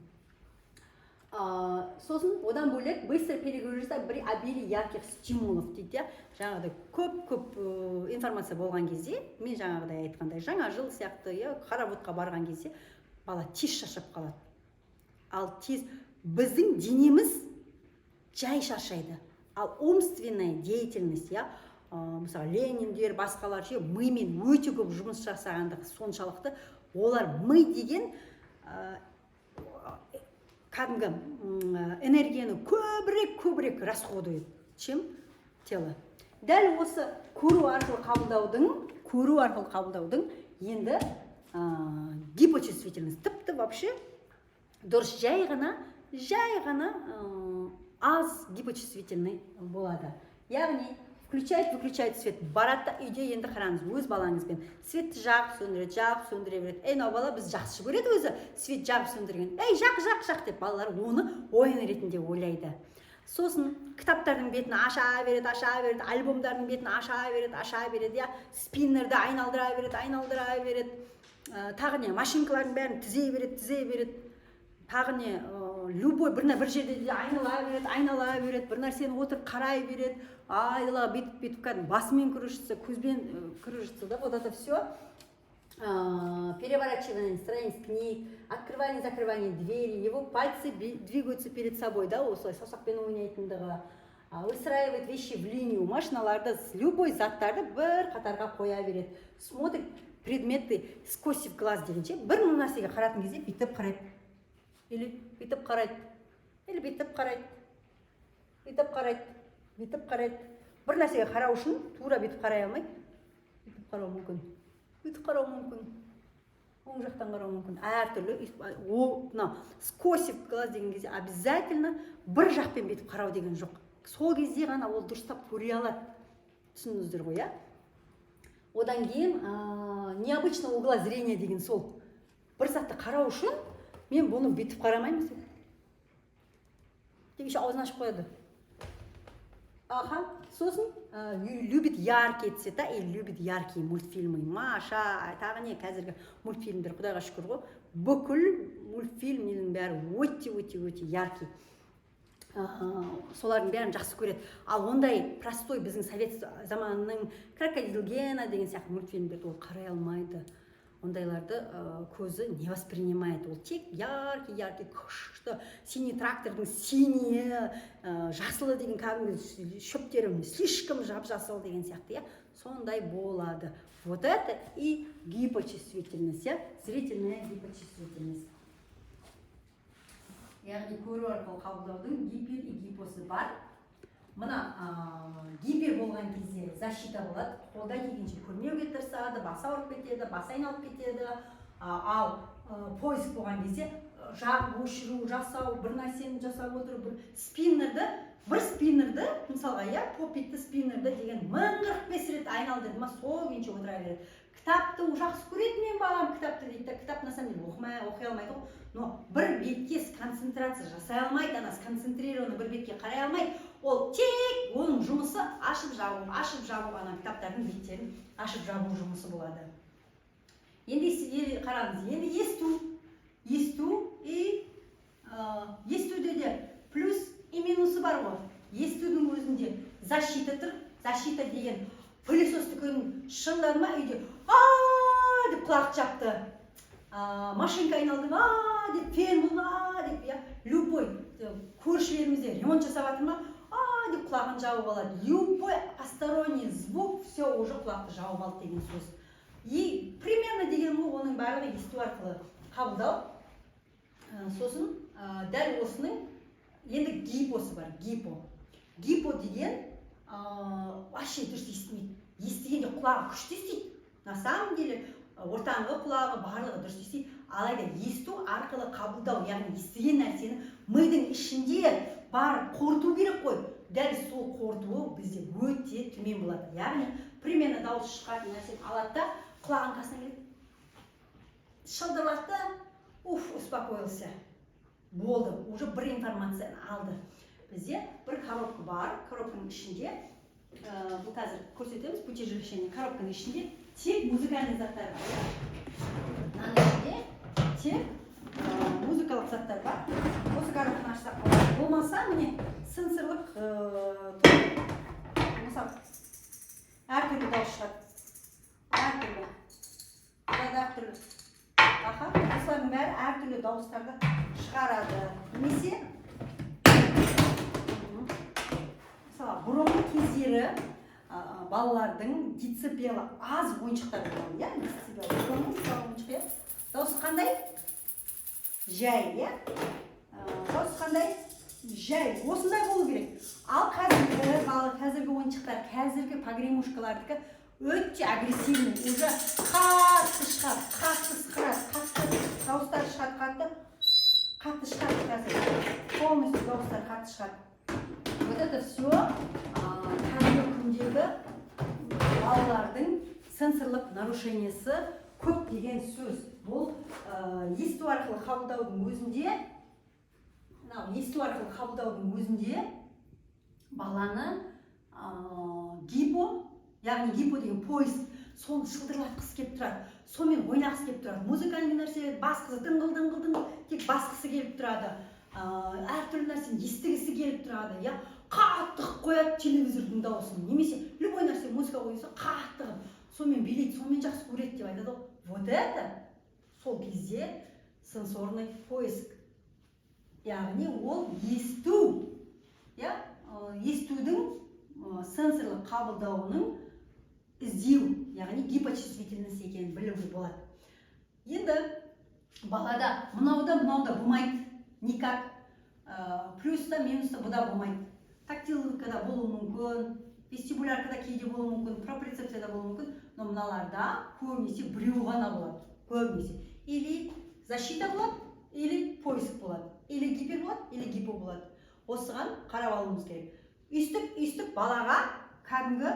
A: Сосын одан бөлек быстро перегружается при обилии ярких стимулов дейді, иә. Жаңағыдай көп көп информация болған кезде, мен жаңағыдай айтқандай, жаңа жыл сияқты, иә, хороводқа барған кезде бала тез шаршап қалады. Ал тез біздің денеміз жай шаршайды, ал умственная деятельность, иә, мысалы, Лениндер, басқалар ше, мимен өте көп жұмыс жасағандығы соншалықты, олар ми деген кәдімгі энергияны көбірек көбірек расходует, чем тело. Дәл осы көру арқылы қабылдаудың енді гипочувствительность тіпті вообще дұрыс, жай ғана аз гипочувствительный болады, яғни Включает, выключает свет. Барады да үйде, енді қараңыз, өз балаңызбен светті жағып, сөндіреді, жағып, сөндіре береді. Ей, мынау бала біз жақсы көреді өзі свет жағып сөндірген. Ей, жақ, жақ, жақ деп балалар оны ойын ретінде ойлайды. Сосын кітаптардың бетін аша береді, аша береді, альбомдардың бетін аша береді, аша береді, иә, спиннерді айналдыра береді, айналдыра береді. Тағы не, машинкалардың бәрін тізе береді, тізе береді. Тағы не, любой бір жерде де айнала береді, айнала береді, бір нәрсені отырып қарай береді, айдала бүйтіп, бүйтіп, кәдімгі басымен кружится, көзбен кружится, да. Вот это все: переворачивание страниц книг, открывание, закрывание двери, его пальцы двигаются перед собой, да, осылай саусақпен ойнайтындығы, выстраивает вещи в линию, машиналарды, любой заттарды бір қатарға қоя береді, смотрит предметы скосив глаз дегенше, бір нәрсеге қаратын кезде бүйтіп қарайды или бүйтіп қарайды, или бүйтіп қарайды, бүйтіп қарайды, бүйтіп қарайды. Бір нәрсеге қарау үшін тура бүйтіп қарай алмайды, бүйтіп қарау мүмкін, бүйтіп қарау мүмкін, оң жақтан қарау мүмкін, әртүрлі. О, мынау скосив глаз деген кезде обязательно бір жақпен бүйтіп қарау деген жоқ, сол кезде ғана ол дұрыстап көре алады. Түсіндіңіздер ғой, иә? Одан кейін необычного угла зрения деген сол бір затты қарау үшін мен бұны бүйтіп қарамаймын деп, еще аузын ашып қояды. Аха, сосын любит яркие цвета и любит яркие мультфильмы. Маша, тағы не, қазіргі мультфильмдер, құдайға шүкір ғой, бүкіл мультфильмнің бәрі өте, өте, өте яркий. Солардың бәрін жақсы көреді. Ал ондай простой, біздің совет заманының Крокодил Гена деген сияқты мультфильмдерді ол қарай алмайды. Ондайларды көзі не воспринимает. Ол тек яркий, яркий, күшті синий трактордың синийі, жасылы деген, кәдімгі шөптері слишком жап жасыл деген сияқты, иә, сондай болады. Вот это и гипочувствительность, иә, зрительная гипочувствительность, яғни көру арқылы қабылдаудың гипер и гипосы бар. Мына гипер болған кезде защита болады, қолдан келгенше көрмеуге тырысады, басы ауырып кетеді, басы айналып кетеді. Ал поиск болған кезде жағып, өшіру, жасау, бір нәрсені жасап отыру, бір спиннерді мысалға, иә, попитті, спиннерді деген 1045 рет айнал деді ма, сол күйінше отыра береді. Кітапты жақсы көреді менің балам кітапты дейді да, кітап на самом деле оқымай, оқи алмайды ғой, но бір бетке концентрация жасай алмайды, ана сконцентрированно бір бетке қарай алмайды. Ол тек оның жұмысы ашып жабу, ашып жабу, ана кітаптардың беттерін ашып жабу жұмысы болады. Енді қараңыз, енді есту. Есту и естуде де плюс и минусы бар ғой. Естудің өзінде защита тұр. Защита деген пылесос дүкенін шыңдады ма үйде, а деп құлақ жапты, машинка айналды ма, а деп, фен болды ма, а деп, иә, любой көршілерімізде ремонт жасап жатыр ма, а деп құлағын жауып алады. Любой посторонний звук, все, уже құлақты жауып алды деген сөз. И примерно деген ғой, оның барлығы есту арқылы қабылдау. Сосын дәл осының енді гипосы бар. Гипо, гипо деген вообще дұрыс естімейді. Естігенде құлағы күшті естиді, на самом деле ортаңғы құлағы, барлығы дұрыс естиді. Алайда есту арқылы қабылдау, яғни естіген нәрсені мидың ішінде барып қорыту керек қой, дәл сол қорытуы бізде өте төмен болады. Яғни примерно дауыс шығатын нәрсені алады да, құлағының қасына келеді, шылдырлатты да, уф, успокоился, болды, уже бір информацияны алды. Бізде бір коробка бар, коробканың ішінде бұл қазір көрсетеміз, путешествие. Коробканың ішінде тек музыкальный заттар бар, иә, мынаның ішінде тек музыкалық заттар бар. Осы коробканы ашсақ болады, болмаса міне сенсорлық мысалы, әртүрлі дауыс шығады, әртүрлі, мынада әртүрлі. Аха, осылардың бәрі әртүрлі дауыстарды шығарады. Немесе мысалы, бұрынғы кездері балалардың децибелі аз ойыншықтар болған, иә. Децибел бұрынғы, мысалы, ойыншық, иә, дауысы қандай? Жай, иә. Дауысы қандай? Жай, осындай болу керек. Ал қазіргі бала, қазіргі ойыншықтар, қазіргі погремушкалардікі өте агрессивный, уже қатты шығады, қатты сықырады, қатты дауыстар шығады, қатты, қатты шығады. Қазір полностью дауыстар қатты шығады. Вот это все қазіргі күндегі күндегі балалардың сенсорлық нарушениесі көп деген сөз. Бұл есту арқылы қабылдаудың өзінде, мынау есту арқылы қабылдаудың өзінде баланы гипо, яғни гипо деген поиск, соны шылдырлатқысы келіп тұрады, сонымен ойнағысы келіп тұрады, музыкальный нәрсе басқысы, дыңғыл дыңғыл дыңғыл тек басқысы келіп тұрады, әртүрлі нәрсені естігісі келіп тұрады, иә. Қатты қылып қояды телевизордың дауысын немесе любой нәрсе, музыка қойса, қатты қылып сонымен билейді, сонымен жақсы көреді деп айтады ғой. Вот это сол кезде сенсорный поиск, яғни ол есту, иә, естудің сенсорлық қабылдауының іздеу, яғни гипочувствительность екенін білуге болады. Енді балада мынау да, мынау да болмайды никак, плюс та, минус та, бұ да болмайды. Тактилкада болуы мүмкін, вестибуляркада кейде болуы мүмкін, проприоцепцияда болуы мүмкін, но мыналарда көбінесе біреу ғана болады. Көбінесе или защита болады, или поиск болады, или гипер болады, или гипо болады. Осыған қарап алуымыз керек. Өйстіп балаға кәдімгі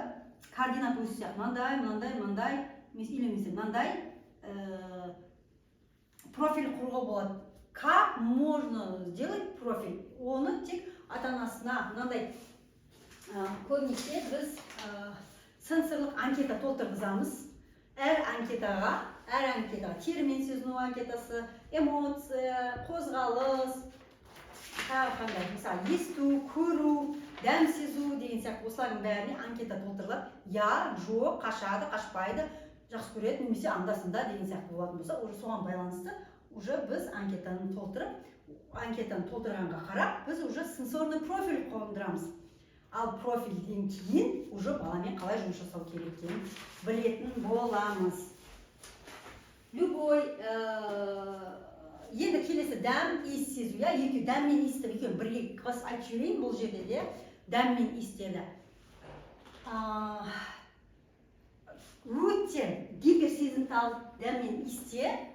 A: координат өзі сияқты мынандай, мынандай, мынандай или немесе мынандай профиль құруға болады. Как можно сделать профиль? Оны тек ата анасына мынандай көбінесе біз сенсорлық анкета толтырғызамыз. Әр анкетаға терімен сезіну анкетасы, эмоция, қозғалыс, тағы қандай, мысалы, есту, көру, дәм сезу деген сияқты, осылардың бәріне анкета толтырылады. Иә, жоқ, қашады, қашпайды, жақсы көреді немесе анда санда деген сияқты болатын болса, уже соған байланысты уже біз анкетаны толтырып, анкетаны толтырғанға қарап біз уже сенсорный профиль қондырамыз. Ал профильден кейін уже баламен қалай жұмыс жасау керек екенін білетін боламыз. Любой енді келесі дәм, иіс сезу, иә. Екеуі, дәм мен иісті екеуін бірге қосып айтып жіберейін. Бұл жерде де дәм мен иістерді өте гиперсезімтал дәм мен иісте,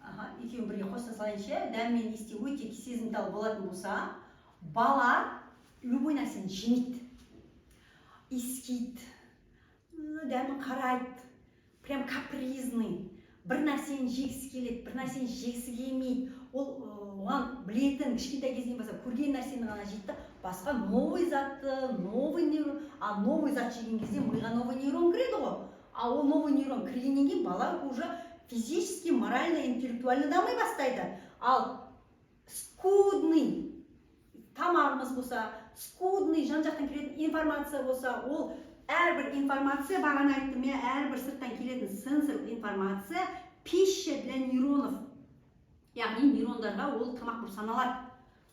A: аха, екеуін бірге қоса салайыншы, иә. Дәм мен иісте өте сезімтал болатын болса, бала любой нәрсені жемейді, иіскейді, дәмін қарайды, прям капризный, бір нәрсені жегісі келеді, бір нәрсені жегісі келмейді. Ол оған білетін, кішкентай кезінен бастап көрген нәрсені ғана жейді да, басқа новый затты, новый нейрон. А новый зат жеген кезде миға новый нейрон кіреді ғой. А ол новый нейрон кіргеннен кейін бала уже физически, морально, интеллектуально дами бастайды. Ал скудный тамағымыз болса, скудный жан жақтан кіретін информация болса, ол әрбір информация, бағана айттым, иә, әрбір сырттан келетін сенсорлық информация пища для нейронов, яғни нейрондарға ол тамақ болып саналады.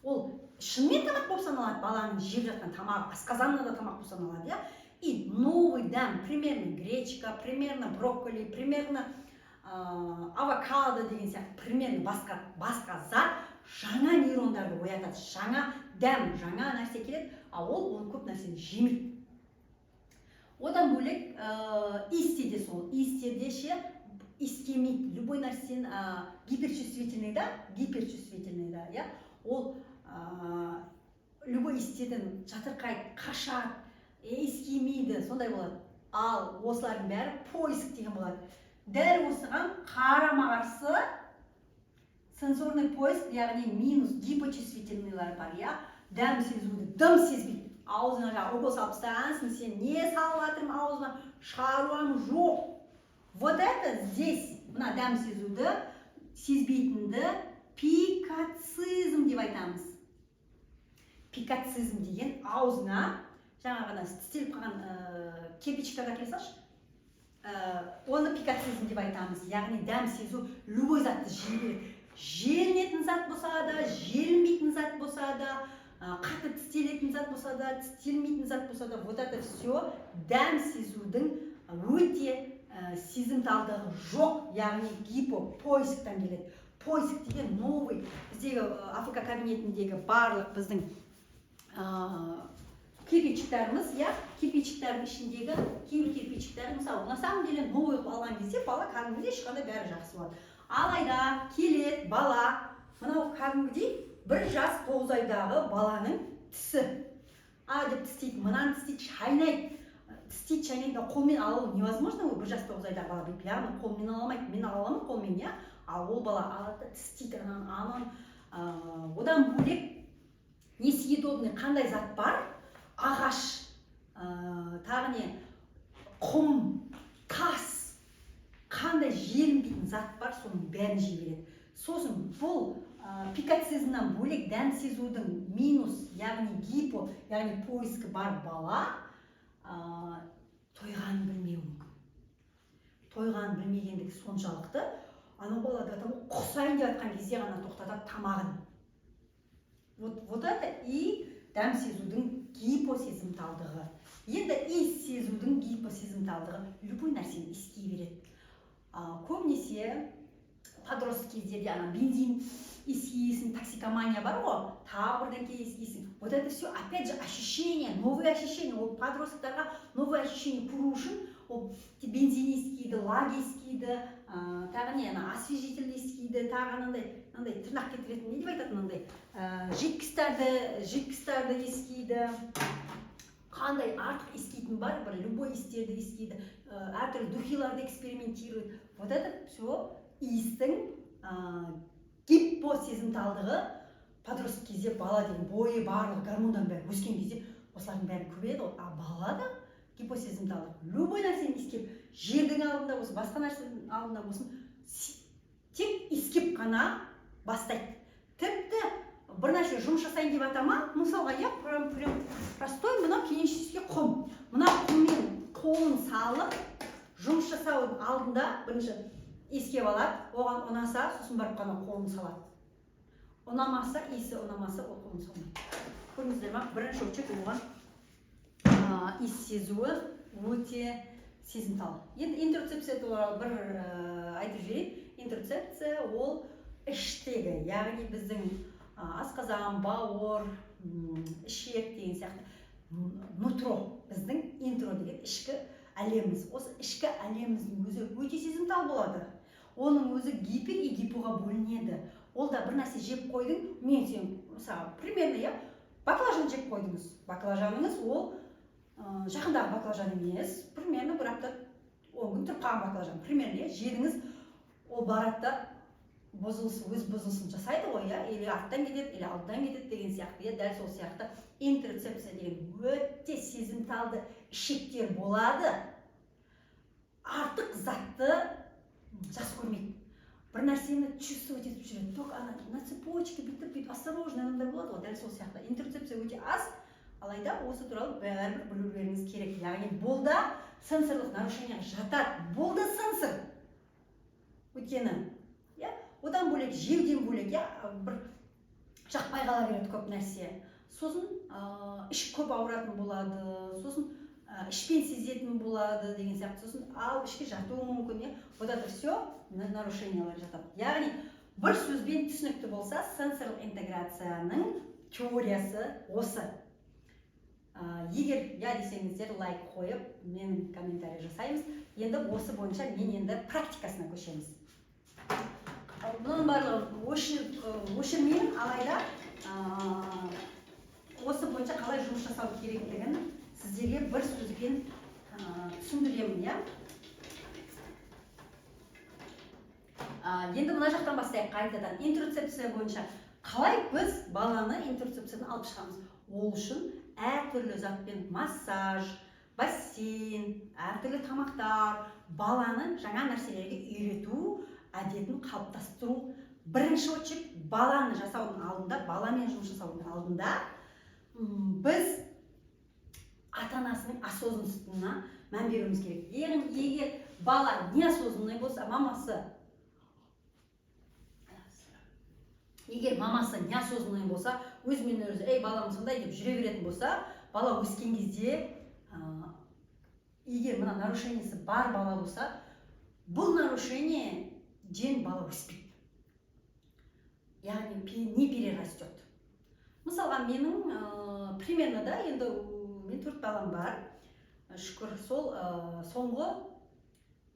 A: Ол шынымен тамақ болып саналады. Баланың жеп жатқан тамағы асқазанына да тамақ болып саналады, иә. И новый дәм, примерно гречка, примерно брокколи, примерно авокадо деген сияқты, примерно басқа зат жаңа нейрондарды оятады, жаңа дәм, жаңа нәрсе келеді. А ол көп нәрсені жемейді. Одан бөлек иісте де сол, иістерде ше, иіскемейді любой нәрсені, гиперчувствительный да, гиперчувствительный да, иә. Ол любой иістерден жатырқайды, қашады, иіскемейді, сондай болады. Ал осылардың бәрі поиск деген болады. Дәл осыған қарама қарсы сенсорный поиск, яғни минус гипочувствительныйлар бар, иә. Дәм сезуді дым сезбейді, аузына жаңағы укол салып тастағансың, сен не салып жатырмын аузыма, шаруам жоқ. Вот это здесь мына дәм сезуді сезбейтінді пикацизм деп айтамыз. Пикацизм деген аузына жаңа ғана тістеліп қалған кирпичиктерді әкеле салшы, оны пикацизм деп айтамыз. Яғни дәм сезу любой затты жей береді, желінетін зат болса да, желінбейтін зат болса да, қатты тістелетін зат болса да, тістелмейтін зат болса да. Вот это все дәм сезудің өте сезімталдығы жоқ, яғни гипо поисктан келеді. Поиск деген новый біздегі АФК кабинетіндегі барлық біздің кирпичиктарымыз, иә. Кирпичиктардың ішіндегі кейбір кирпичиктер, мысалы, на самом деле новый қылып алған кезде бала кәдімгідей ешқандай, бәрі жақсы болады. Алайда келеді бала, мынау кәдімгідей 1 жас 9 айдағы баланың тісі. А деп тістейді, мынаны тістейді, шайнайды, тістейді, шайнайды. Қолмен алу невозможно ғой, 1 жас 9 айдағы бала бүйтіп, яғни қолмен ала алмайды. Мен ала аламын қолмен, иә, ал ол бала алады да тістейді ананы, ананы. Одан бөлек несъедобный қандай зат бар: ағаш, тағы не, құм, тас, қандай желінбейтін зат бар, соның бәрін жей береді. Сосын бұл пикатсезімнен бөлек дәм сезудің минус, яғни гипо, яғни поискі бар бала тойғанын білмеуі мүмкін. Тойғанын білмегендігі соншалықты, анау бала до того құсайын деп жатқан кезде ғана тоқтатады тамағын. Вот это и дәм сезудің гипосезімталдығы. Енді иіс сезудің гипосезімталдығы: любой нәрсені иіскей береді. Көбінесе подросток кездерде ана бензин иіскейсің, токсикомания бар ғой, тағы бірдеңке иіскейсің. Вот это все опять же ощущение, новые ощущения. Ол подростоктарға новые ощущение көру үшін ол бензин иіскейді, лак иіскейді, тағы не, ана освежитель иіскейді, тағы анандай мынандай тырнақ кетіретін, не деп айтады, мынандай жидкостьтарды иіскейді. Қандай артық иіскейтін бар, бір любой иістерді иіскейді, әртүрлі духиларды экспериментирует. Вот это все иістің гипосезімталдығы. Подросток кезде бала деген бойы, барлығы, гормондардың бәрі өскен кезде осылардың бәрі көбейеді ғой. А балада гипосезімталдық, любой нәрсені иіскеп, жердің алдында болсын, басқа нәрсенің алдында болсын, тек иіскеп қана бастайды. Тіпті бір нәрсе жұмыс жасайын деп ата ма, мысалға, иә, прям прям простой мынау кинетический құм, мына құммен қолын салып жұмыс жасаудың алдында бірінші иіскеп алады. Оған ұнаса, сосын барып қана қолын салады. Ұнамаса, иісі ұнамаса, ол қолын салмайды. Көрдіңіздер ма? Бірінші очередь оған иіс сезуі өте сезімтал. Енді интероцепция туралы бір айтып жіберейін. Интероцепция ол іштегі, яғни біздің асқазан, бауыр, ішек деген сияқты, нутро. Біздің интро деген ішкі әлеміміз. Осы ішкі әлеміміздің өзі өте сезімтал болады. Оның өзі гипер и гипоға бөлінеді. Ол да бір нәрсе жеп қойдың, мен сен мысалы, примерно, иә, баклажан жеп қойдыңыз. Баклажаныңыз ол жақындағы баклажан емес, примерно бір апта, 10 күн тұрып қалған баклажан примерно, иә, жедіңіз. Ол барады да бұзылыс, өз бұзылысын жасайды ғой, иә, или арттан кетеді, или алдыдан кетеді деген сияқты, иә. Дәл сол сияқты интероцепция деген өте сезімталды ішектер болады. Артық затты жақсы көрмейді, бір нәрсені чувствовать етіп жүреді, только ана на цепочке бүйтіп бүйтіп осторожный адамдар болады ғой, дәл сол сияқты. Интероцепция өте аз, алайда осы туралы бәрібір білулеріңіз керек. Яғни бұл да сенсорлық нарушениеға жатады, бұл да сенсор, өйткені, иә, одан бөлек, жеуден бөлек, иә, бір жақпай қала береді көп нәрсе. Сосын іш көп ауыратын болады, сосын ішпен сезетін болады деген сияқты, сосын ал ішке жатуы мүмкін, иә. Вот это все нарушениялар жатады. Яғни бір сөзбен түсінікті болса, сенсорлық интеграцияның теориясы осы. Егер иә десеңіздер, лайк қойып, мен комментарий жасаймыз. Енді осы бойынша мен енді практикасына көшеміз. Бұның барлығын өшірмеймін, алайда осы бойынша қалай жұмыс жасау керектігін сіздерге бір сөзбен түсіндіремін, иә. Енді мына жақтан бастайық қайтадан. Интероцепция бойынша қалай біз баланы интероцепциядан алып шығамыз? Ол үшін әртүрлі затпен массаж, бассейн, әртүрлі тамақтар, баланы жаңа нәрселерге үйрету әдетін қалыптастыру. Бірінші очередь баланы жасаудың алдында, баламен жұмыс жасаудың алдында біз ата анасының осознанностына мән беруіміз керек. Яғни егер бала неосознанный болса, мамасы, егер мамасы неосознанный болса, өзімен өзі «ей, балам сондай» деп жүре беретін болса, бала өскен кезде, егер мына нарушениесі бар бала болса, бұл нарушение ден бала өспейді, яғни не перерастет. Мысалға, менің примерно да, енді мен төрт балам бар, шүкір, сол соңғы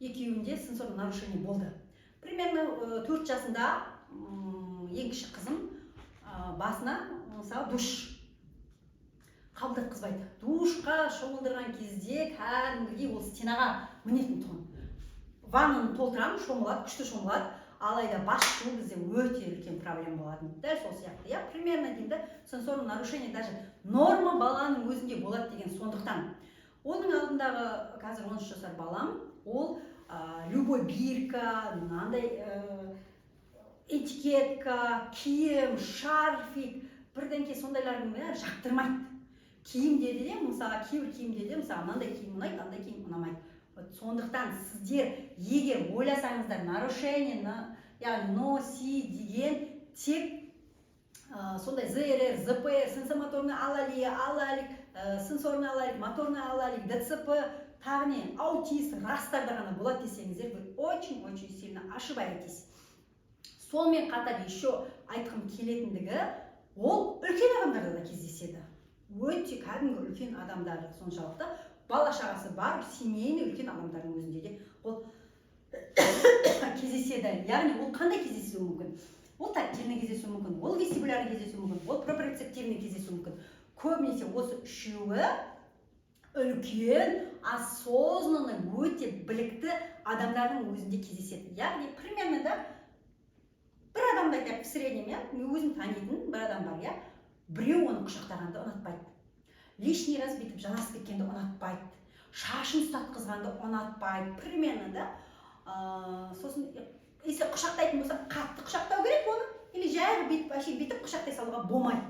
A: екеуінде сенсорный нарушение болды. Примерно 4 жасында ең кіші қызым басына, мысалы, душ Қабылдатқызбайды. Душқа шомылдырған кезде кәдімгідей ол стенаға мінетін тұғын. Ваннаны толтырамын, шомылады, күшті шомылады, алайда бас жуу бізде өте үлкен проблема болатын. Дәл сол сияқты, иә, примерно деймін да. Сенсорный нарушение даже норма баланың өзінде болады деген. Сондықтан оның алдындағы, қазір 13 жасар балам, ол любой бирка, мынандай этикетка, киім, шарфик, бірдеңке, сондайлардың бәрі жақтырмайды. Киімдерде де, мысалға, кейбір киімдерде, мысалы, мынандай киім ұнайды, андай киім ұнамайды. Вот сондықтан сіздер егер ойласаңыздар, нарушение на, яғни НОСИ деген тек сондай ЗРР, ЗПР, сенсомоторный алалия, алалик, сенсорный алалик, моторный алалик, ДЦП, тағы не, аутист, РАСтарда ғана болады десеңіздер, вы очень очень сильно ошибаетесь. Сонымен қатар еще айтқым келетіндігі, ол үлкен адамдарда да кездеседі. Өте кәдімгі үлкен адамдар, соншалықты бала шағасы бар, семейный үлкен адамдардың өзінде де ол кездеседі. Яғни ол қандай кездесуі мүмкін? Ол тактильный кездесуі мүмкін, ол вестибулярный кездесуі мүмкін, ол проприоцептивный кездесуі мүмкін. Көбінесе осы үшеуі үлкен, осознанный, өте білікті адамдардың өзінде кездеседі. Яғни примерно да бір адамды айтайық, в среднем, иә, мен өзім танитын бір адам бар, иә. Біреу оны құшақтағанды ұнатпайды, лишний раз бүйтіп жанасып кеткенді ұнатпайды, шашын ұстатқызғанды ұнатпайды примерно да. Сосын если құшақтайтын болса, қатты құшақтау керек оны или жай бүйтіп, вообще бүйтіп құшақтай салуға болмайды.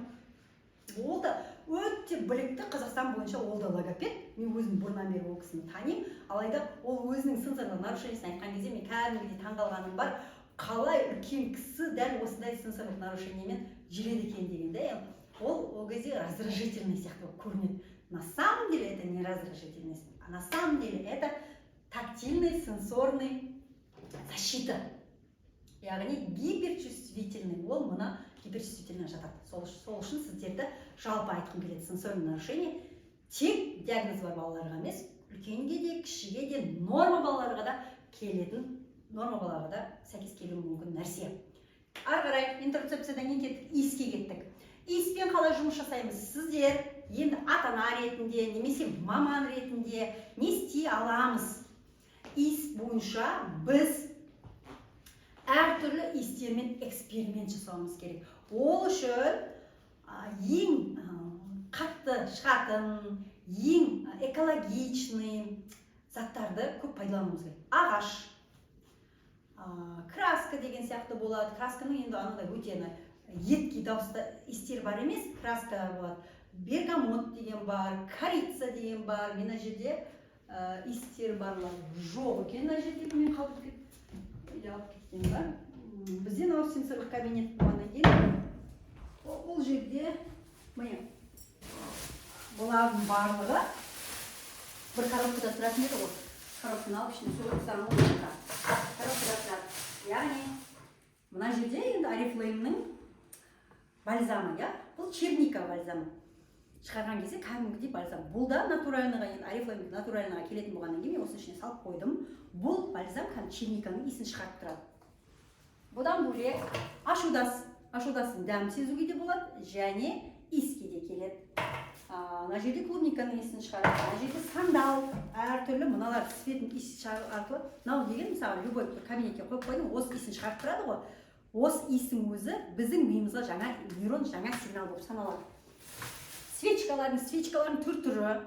A: Ол да өте білікті, Қазақстан бойынша ол да логопед. Мен өзім бұрыннан бері ол кісіні танимын. Алайда ол өзінің сенсорлық нарушениесін айтқан кезде мен кәдімгідей таңғалғаным бар: қалай үлкен кісі дәл осындай сенсорлық нарушениемен жүреді екен деген да. Ол кезде раздражительный сияқты болып көрінеді. На самом деле это не раздражительность, а на самом деле это тактильный сенсорный защита, яғни гиперчувствительный. Ол мына гиперчувствительный жатады. Сол үшін сіздерді жалпы айтқым келеді: сенсорный нарушение тек диагнозы бар балаларға емес, үлкенге де, кішіге де, норма балаларға да келетін, норма балаға да сәйкес келуі мүмкін нәрсе. Ары қарай интероцепциядан кейін кеттік, иіске кеттік. Иіспен қалай жұмыс жасаймыз? Сіздер енді ата ана ретінде немесе маман ретінде не істей аламыз? Иіс бойынша біз әртүрлі иістермен эксперимент жасауымыз керек. Ол үшін ең қатты шығатын, ең экологичный заттарды көп пайдалануымыз керек. Ағаш, краска деген сияқты болады. Красканың енді анандай өте ана едкий дауыста иістер бар емес, краска болады. Бергамот деген бар, корица деген бар. Мен мына жерде иістер барлар жоқ екен мына жерде, мен қалдырып кет или алып кеткен ба? Бізде мынау сенсорлық кабинет болғаннан кейін ол жерде, міне, бұлардың барлығы бір коробкада тұратын еді ғой. Коробканы алып, ішіне су құйсаң, ол тұрады, коробкада тұрады. Яғни мына жерде енді Орифлеймнің бальзамы, иә, бұл черника бальзамы. Шығарған кезде кәдімгідей бальзам. Бұл да натуральныйға, енді Орифлейм натуральныйға келетін болғаннан кейін мен осының ішіне салып қойдым. Бұл бальзам кәдімгі черниканың иісін шығарып тұрады. Бұдан бөлек ашудас. Ашудастың дәм сезуге де болады және иіске де келеді. Мына жерде клубниканың иісін шығарады, мына жерде сандал, әртүрлі мыналар цветін иіс шығару арқылы. Мынау деген, мысалы, любой бір кабинетке қойып қойдың, осы иісін шығарып тұрады ғой. Осы иістің өзі біздің миымызға жаңа нейрон, жаңа сигнал болып саналады. Свечкалардың түр түрі,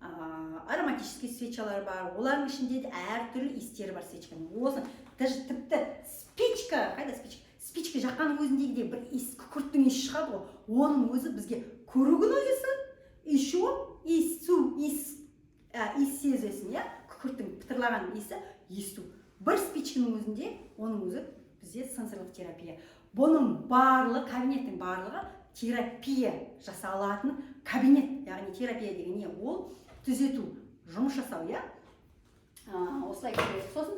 A: ароматический свечалар бар, олардың ішінде де әртүрлі иістері бар свечканың. Осы даже тіпті спичка қайда, спичка, спичка жаққанның өзінде де бір иіс, күкірттің иісі шығады ғой. Оның өзі бізге көру күнәсі, еще иіс, иіс сезесің, иә, күкірттің пытырлаған иісі, есту. Бір спичканың өзінде, оның өзі бізде сенсорлық терапия. Бұның барлығы, кабинеттің барлығы терапия жасалатын кабинет. Яғни терапия деген не? Ол түзету, жұмыс жасау, иә. Осылай келеді. Сосын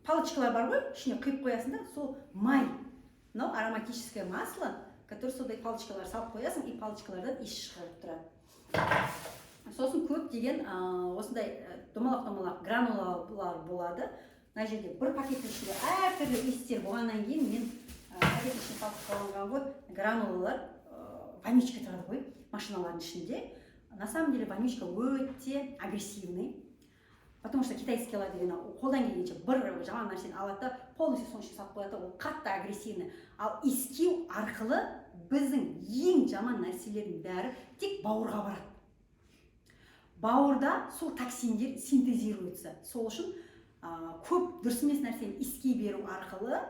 A: палочкалар бар ғой, ішіне құйып қоясың да, сол май, мынау ароматическое масло, который сондай палочкалар салып қоясың, и палочкалардан иіс шығарып тұрады. Сосын көптеген осындай домалақ домалақ гранулалар болады. Мына жерде бір пакеттің ішінде әртүрлі иістер болғаннан кейін мен пакеттің ішіне салып қойған ғой. Гранулалар вонючка тұрады ғой. Машиналардың ішінде на самом деле вонючка өте агрессивный, потому что китайский лар деген қолдан келгенше бір жаман нәрсені алады да, полностью соның ішіне салып қояды да, ол қатты агрессивный. Ал иіскеу арқылы біздің ең жаман нәрселердің бәрі тек бауырға барады. Бауырда сол токсиндер синтезируется. Сол үшін көп дұрыс емес нәрсені иіскей беру арқылы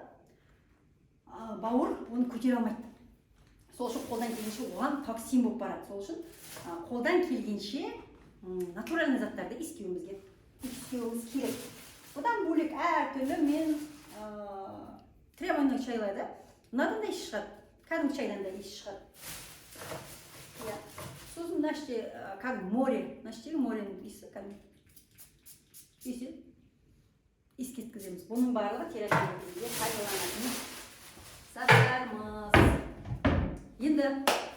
A: бауыр оны көтере алмайды. Сол үшін қолдан келгенше оған токсин болып барады. Сол үшін қолдан келгенше натуральный заттарды иіскеуіміз керек. Одан бөлек әртүрлі мен травяной чайларды, мынадан да иіс шығады, кәдімгі чайдан да иіс шығады, иә. Сосын мына іште кәдімгі море, мына іштегі моренің иісі, кәдімгі иісі, иіскеткіземіз. Бұның барлығы терапия кезінде пайдаланатын заттарымыз. Енді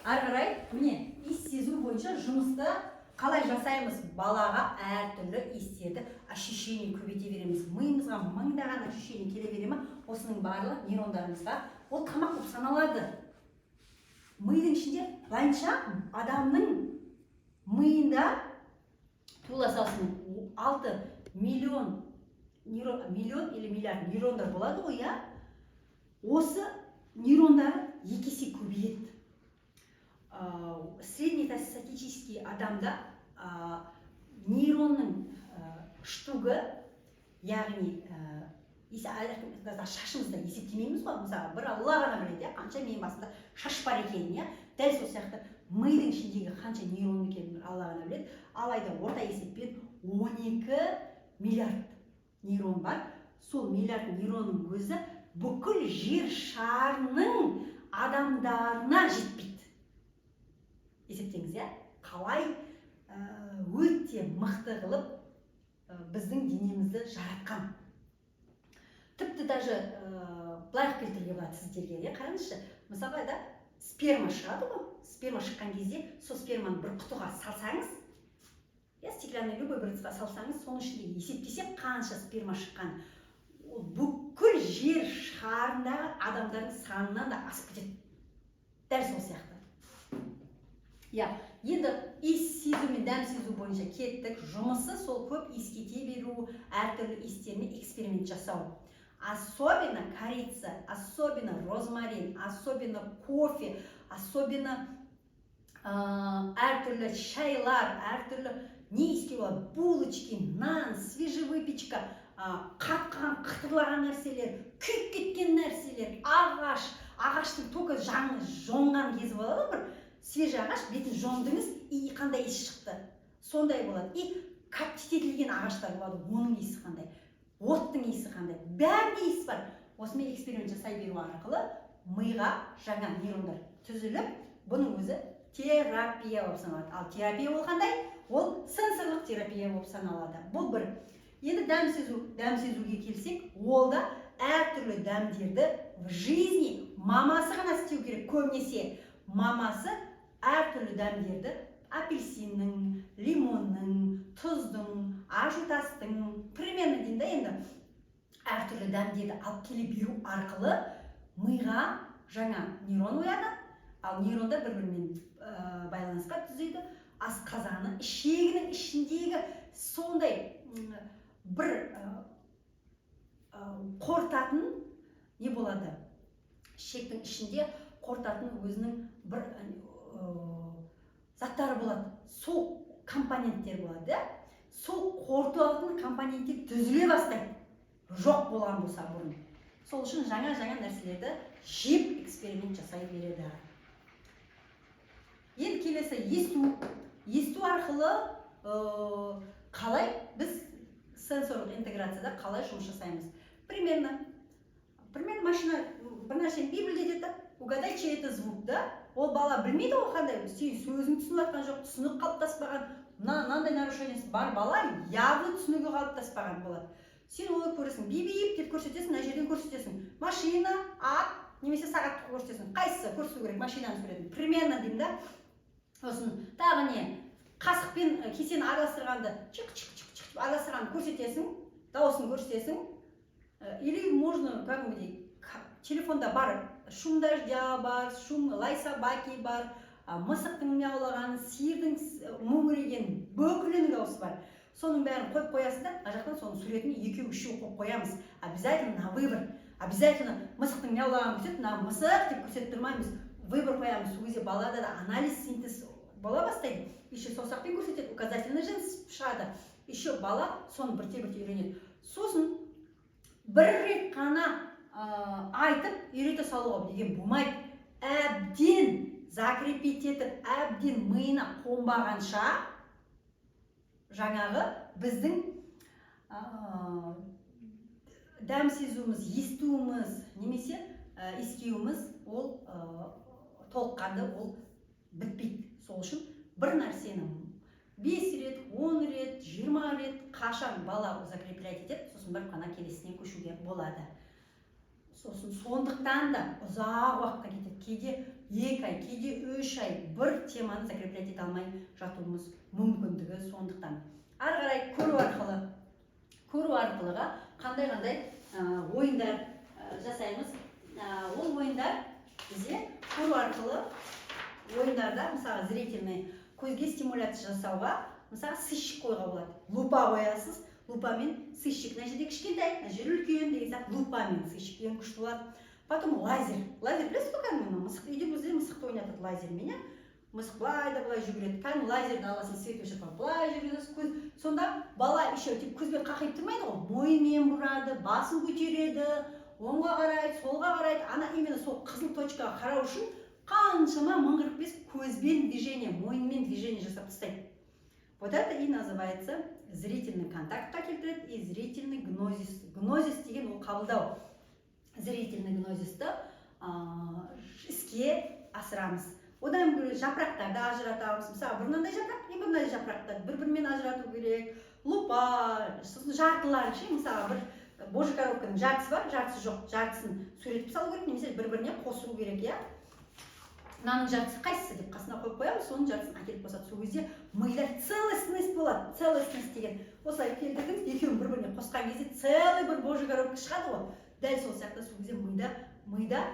A: ары қарай, міне, иіс сезу бойынша жұмысты қалай жасаймыз? Балаға әртүрлі иістерді, ощущение көбейте береміз. Миымызға мыңдаған ощущение келе бере ма, осының барлығы нейрондарымызға ол тамақ болып саналады. Мидың ішінде, былайынша, адамның миында туыла салысымен 6 миллион нейрон, миллион или миллиард нейрондар болады ғой, иә. Осы нейрондары екі есе көбейеді. Среднестатистический адамда нейронның штугы, яғни шашымызды есептемейміз ғой, мысалы, бір Алла ғана біледі, иә, қанша менің басымда шаш бар екенін, иә. Дәл сол сияқты мидың ішіндегі қанша нейрон екенін бір Алла ғана біледі. Алайда орта есеппен 12 миллиард нейрон бар. Сол миллиард нейронның өзі бүкіл жер шарының адамдарына жетпейді. Есептеңіз, иә, қалай өте мықты қылып біздің денемізді жаратқан. Тіпті даже былай қылып келтіруге болады сіздерге, иә. Қараңызшы, мысалға да, сперма шығады ғой. Сперма шыққан кезде сол сперманы бір құтыға салсаңыз, иә, стеклянный любой бір ыдысқа салсаңыз, соның ішінде есептесек қанша сперма шыққан, ол бүкіл жер шарындағы адамдардың санынан да асып кетеді. Дәл сол сияқты, иә. Енді иіс сезу мен дәм сезу бойынша кеттік. Жұмысы сол көп иіскете беру, әртүрлі иістермен эксперимент жасау. Особенно корица, особенно розмарин, особенно кофе, особенно әртүрлі шайлар, әртүрлі не иіскеуге болады: булочки, нан, свежевыпечка, қатқан, қытырлаған нәрселер, күйіп кеткен нәрселер, ағаш. Ағаштың только жаңы жонған кезі болады ғой, бір свежий ағаш, бетін жондыңыз и қандай иіс шықты, сондай болады. И коптить етілген ағаштар болады, оның иісі қандай, оттың иісі қандай, бәрінде иіс бар. Осымен эксперимент жасай беру арқылы миға жаңа нейрондар түзіліп, бұның өзі терапия болып саналады. Ал терапия ол қандай? Ол сенсорлық терапия болып саналады. Бұл бір. Енді дәм сезу. Дәм сезуге келсек, ол да әртүрлі дәмдерді в жизни мамасы ғана істеу керек. Көбінесе мамасы әртүрлі дәмдерді, апельсиннің, лимонның, тұздың, ажутастың, примерно деймін да, енді әртүрлі дәмдерді алып келе беру арқылы миға жаңа нейрон оянады. Ал нейрондар бір бірімен байланысқа түзейді. Асқазаны, ішегінің ішіндегі сондай бір қорытатын не болады, ішектің ішінде қорытатын өзінің бір заттары болады, сол компоненттер болады, иә. Сол қорытатын компоненттер түзіле бастайды, жоқ болған болса бұрын. Сол үшін жаңа жаңа нәрселерді жеп эксперимент жасай береді. Енді келесі есту. Есту арқылы қалай біз сенсорлық интеграцияда қалай жұмыс жасаймыз? Примерно машина бір нәрсені бибілдетеді да, угадай, чей это звук, да. Ол бала білмейді ғой қандай, сен сөзін түсініп жатқан жоқ, түсінік қалыптаспаған. Мынандай нарушениесі бар бала явно түсінігі қалыптаспаған болады. Сен оны көресің, бип деп көрсетесің, мына жерден көрсетесің, машина, ат немесе сағатты көрсетесің, қайсысы көрсету керек, машинаның суретін примерно деймін да. Сосын тағы не, қасықпен кесені араластырғанды, чик чик чик чик деп араластырғанды көрсетесің, дауысын көрсетесің. Или можно кәдімгідей телефонда бар, шум дождя бар, шум, лай собаки бар. Мысықтың мияулағаны, сиырдың мөңіреген, бүкілінің дауысы бар. Соның бәрін қойып қоясың да, ана жақтан соның суретін екеу, үшеу қойып қоямыз обязательно на выбор. Обязательно мысықтың мияулағанын көрсетіп, мына мысық деп көрсетіп тұрмаймыз, выбор қоямыз. Сол кезде балада да анализ, синтез бола бастайды. Еще саусақпен көрсетеді, указательный жест шығады. Еще бала соны бірте бірте үйренеді. Сосын бір рет қана айтып үйрете салуға деген болмайды. Әбден закрепить етіп, әбден миына қонбағанша, жаңағы біздің дәм сезуіміз, естуіміз немесе иіскеуіміз, ол толыққанды ол бітпейді. Сол үшін бір нәрсені 5 рет, 10 рет, 20 рет, қашан бала закреплять етеді, сосын барып қана келесіне көшуге болады. Сосын сондықтан да ұзақ уақытқа кетеді, кейде 2 ай, кейде 3 ай бір теманы закреплять ете алмай жатуымыз мүмкіндігі сондықтан. Ары қарай көру арқылыға қандай қандай ойындар жасаймыз? Ол ойындар бізде көру арқылы ойындарда, мысалы, зрительный, көзге стимуляция жасауға, мысалы, сыщик қоюға болады. Лупа қоясыз, лупамен сыщик, мына жерде кішкентай, мына жері үлкен деген сияқты. Лупамен сыщик деген күшті болады. Потом лазер. Лазер білесіз ғой, кәдімгі мысық, үйде бізде мысықты ойнатады лазермен, иә. Мысық былай да былай жүгіреді. Кәдімгі лазерді аласың, свет өшіріп қойып, былай жүгіресіз. Көз сонда бала еще тек көзбен қақиып тұрмайды ғой, мойнымен бұрады, басын көтереді, оңға қарайды, солға қарайды. Ана именно сол қызыл точкаға қарау үшін қаншама 1045 көзбен движение, мойнымен движение жасап тастайды. Вот это и называется зрительный контактқа келтіреді и зрительный гнозис. Гнозис деген ол қабылдау. Зрительный гнозисті іске асырамыз. Одан бөлек жапырақтарды ажыратамыз. Мысалы, бір мынандай жапырақ и мынандай жапырақты бір бірімен ажырату керек. Лупа. Сосын жартыларын ше, мысалы, бір божий коровканың жартысы бар, жартысы жоқ. Жартысын суретіп салу керек немесе бір біріне қосу керек, иә. Мынаның жартысы қайсысы деп қасына қойып қоямыз, соның жартысын әкеліп қосады. Сол кезде мида целостность болады. Целостность деген осылай келтірдіңіз, екеуін бір біріне қосқан кезде целый бір божий коровка шығады ғой. Дәл сол сияқты сол кезде мида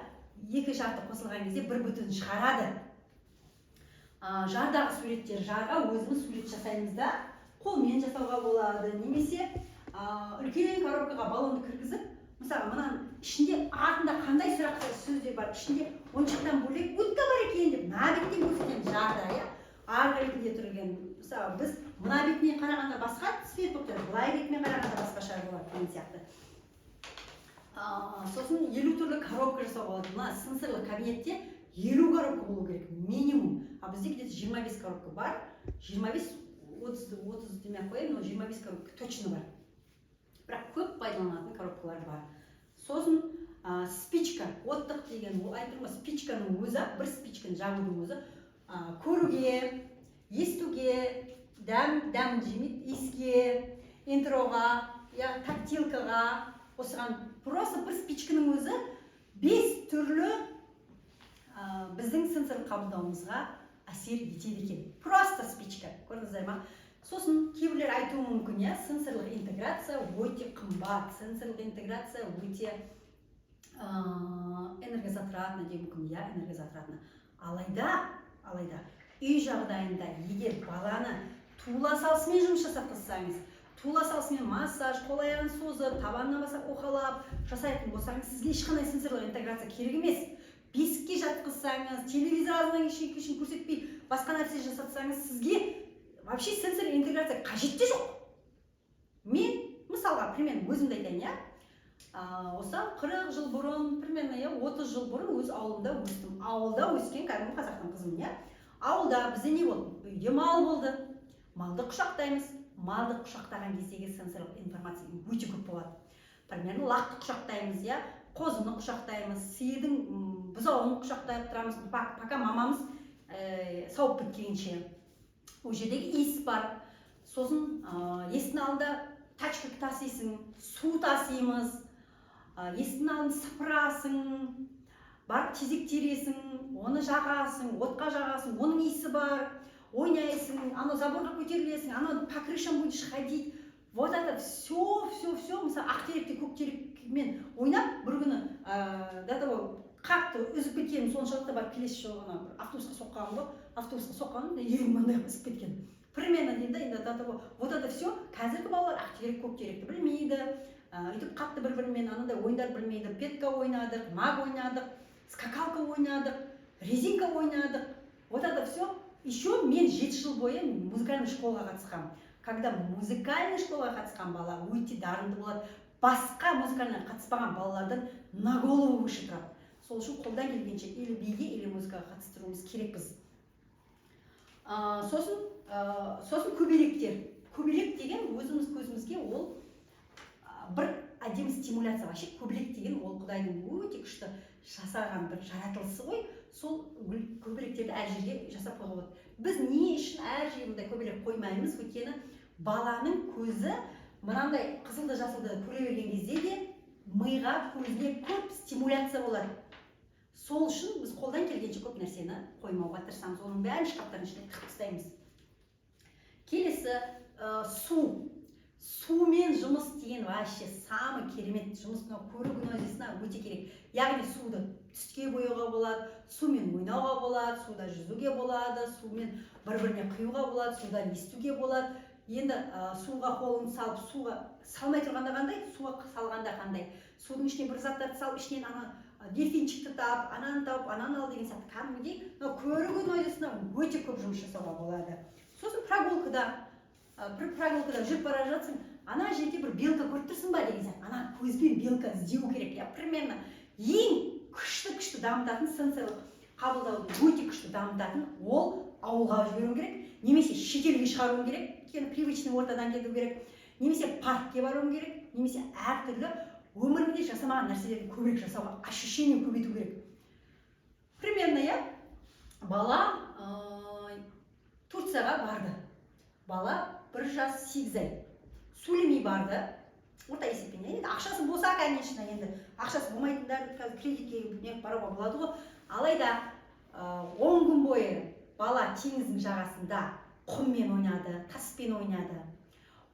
A: екі жарты қосылған кезде бір бүтін шығарады. Жардағы суреттер. Жарға өзіміз сурет жасаймыз да, қолмен жасауға болады немесе үлкен коробкаға баллонды кіргізіп, мысалы, мынаның ішінде, артында қандай сұрақ сөздер бар, ішінде ойыншықтан бөлек утка бар екен деп мына беттен көрсетеміз жарда, иә. Арғы бетінде тұр екен. Мысалы, біз мына бетінен қарағанда басқа цвет болып тұрады, былай бетімен қарағанда басқаша болады деген сияқты. Сосын 50 түрлі коробка жасауға болады. Мына сенсорлы кабинетте 50 коробка болу керек минимум, а бізде где то 25 коробка бар. 25, 30, 30 демей ақ қояйын, но 25 коробка точно бар, бірақ көп пайдаланатын коробкалар бар. Сосын спичка, оттық деген, ол айтып тұрмын ғой, спичканың өзі ақ, бір спичканы жағудың өзі көруге, естуге, дәм жемейді, иіске, интроға, иә, тактилкаға, осыған просто бір спичканың өзі бес түрлі біздің сенсорлық қабылдауымызға әсер етеді екен. Просто спичка, көрдіңіздер ма? Сосын кейбіреулер айтуы мүмкін, иә, сенсорлық интеграция өте қымбат, сенсорлық интеграция өте энергозатратно деуі мүмкін, иә, энергозатратно. Алайда үй жағдайында егер баланы туыла салысымен жұмыс жасатқызсаңыз, туыла салысымен массаж, қол аяғын созып, табанынан бастап уқалап жасайтын болсаңыз, сізге ешқандай сенсорлық интеграция керек емес. Бесікке жатқызсаңыз, телевизор алдынан кешін көрсетпей, басқа нәрсе жасатсаңыз, сізге вообще сенсорлық интеграция қажет те жоқ. Мен мысалға, примерно өзімді айтайын, иә, осыдан 40 жыл бұрын примерно, иә, 30 жыл бұрын өз ауылымда өстім. Ауылда өскен кәдімгі қазақтың қызымын, иә. Ауылда бізде не болды? Үйде мал болды, малды құшақтаймыз. Малды құшақтаған кездегі сенсорлық информация өте көп болады. Примерно лақты құшақтаймыз, иә, қозыны құшақтаймыз, сиырдың бұзауын құшақтап тұрамыз, пока мамамыз сауып біткенше. Ол жердегі иіс бар. Сосын есіктің алдында тачка тасисың, су тасимыз, есіктің алдын сыпырасың, барып тезек тересің, оны жағасың, отқа жағасың, оның иісі бар. Ойнайсың, анау заборға көтерілесің, анау по крышам будешь ходить, вот это все, все, все. Мысалы, ақ теректе көк терекмен ойнап, бір күні до того қатты үзіп кеткенім соншалықты, барып келесі жолы ана бір автобусқа соққанмын ғой. Автобусқа соққан, иегім мынандай қылып ісіп кеткен примерно деймін да. Енді до того вот это все. Қазіргі балалар ақ терек, көк теректі білмейді, өйтіп қатты бір бірімен анандай ойындар білмейді. Петка ойнадық, маг ойнадық, скакалка ойнадық, резинка ойнадық, вот это все. Еще мен 7 жыл бойы музыкальный школаға қатысқанмын. Когда музыкальный школаға қатысқан бала өте дарынды болады, басқа музыкальный қатыспаған балалардан на голову выше тұрады. Сол үшін қолдан келгенше или биге, или музыкаға қатыстыруымыз керекпіз. Сосын көбелектер. Көбелек деген өзіміз көзімізге ол бір әдемі стимуляция. Вообще көбелек деген ол құдайдың өте күшті жасаған бір жаратылысы ғой. Сол көбелектерді әр жерге жасап қоюға болады. Біз не үшін әр жерге мындай көбелек қоймаймыз? Өйткені баланың көзі мынандай қызылды, жасылды көре берген кезде де миға, көзіне көп стимуляция болады. Сол үшін біз қолдан келгенше көп нәрсені қоймауға тырысамыз, оның бәрін шкафтардың ішіне тығып тастаймыз. Келесі су. Сумен жұмыс деген вообще самый керемет жұмыс. Мынау көру гнозисына өте керек. Яғни суды түске бояуға болады, сумен ойнауға болады, суда жүзуге болады, сумен бір біріне құюға болады, судан естуге болады. Енді суға қолыңды салып, суға салмай тұрғанда қандай, суға салғанда қандай, судың ішіне бір заттарды салып, ішінен ана дельфинчикті тап, ананы тауып, ананы ал деген сияқты. Кәдімгідей мынау көру гнозисына өте көп жұмыс жасауға болады. Сосын прогулкада, бір прогулкада жүріп бара жатсың, ана жерде бір белка көріп тұрсың ба деген сияқты, ана көзбен белка іздеу керек, иә. Примерно ең күшті күшті дамытатын, сенсорлық қабылдауды өте күшті дамытатын ол ауылға жіберуің керек немесе шетелге шығаруың керек, өйткені привычный ортадан кету керек, немесе паркке баруың керек, немесе әртүрлі өміріңде жасамаған нәрселерді көбірек жасауға, ощущение көбейту керек. Примерно, иә, бала Турцияға барды. Бала 1 жас 8 ай, сөйлемей барды орта есеппен. Енді ақшасы болса, конечно. Енді ақшасы болмайтындар қазір кредитке неғып баруға болады ғой. Алайда 10 күн бойы бала теңіздің жағасында құммен ойнады, таспен ойнады,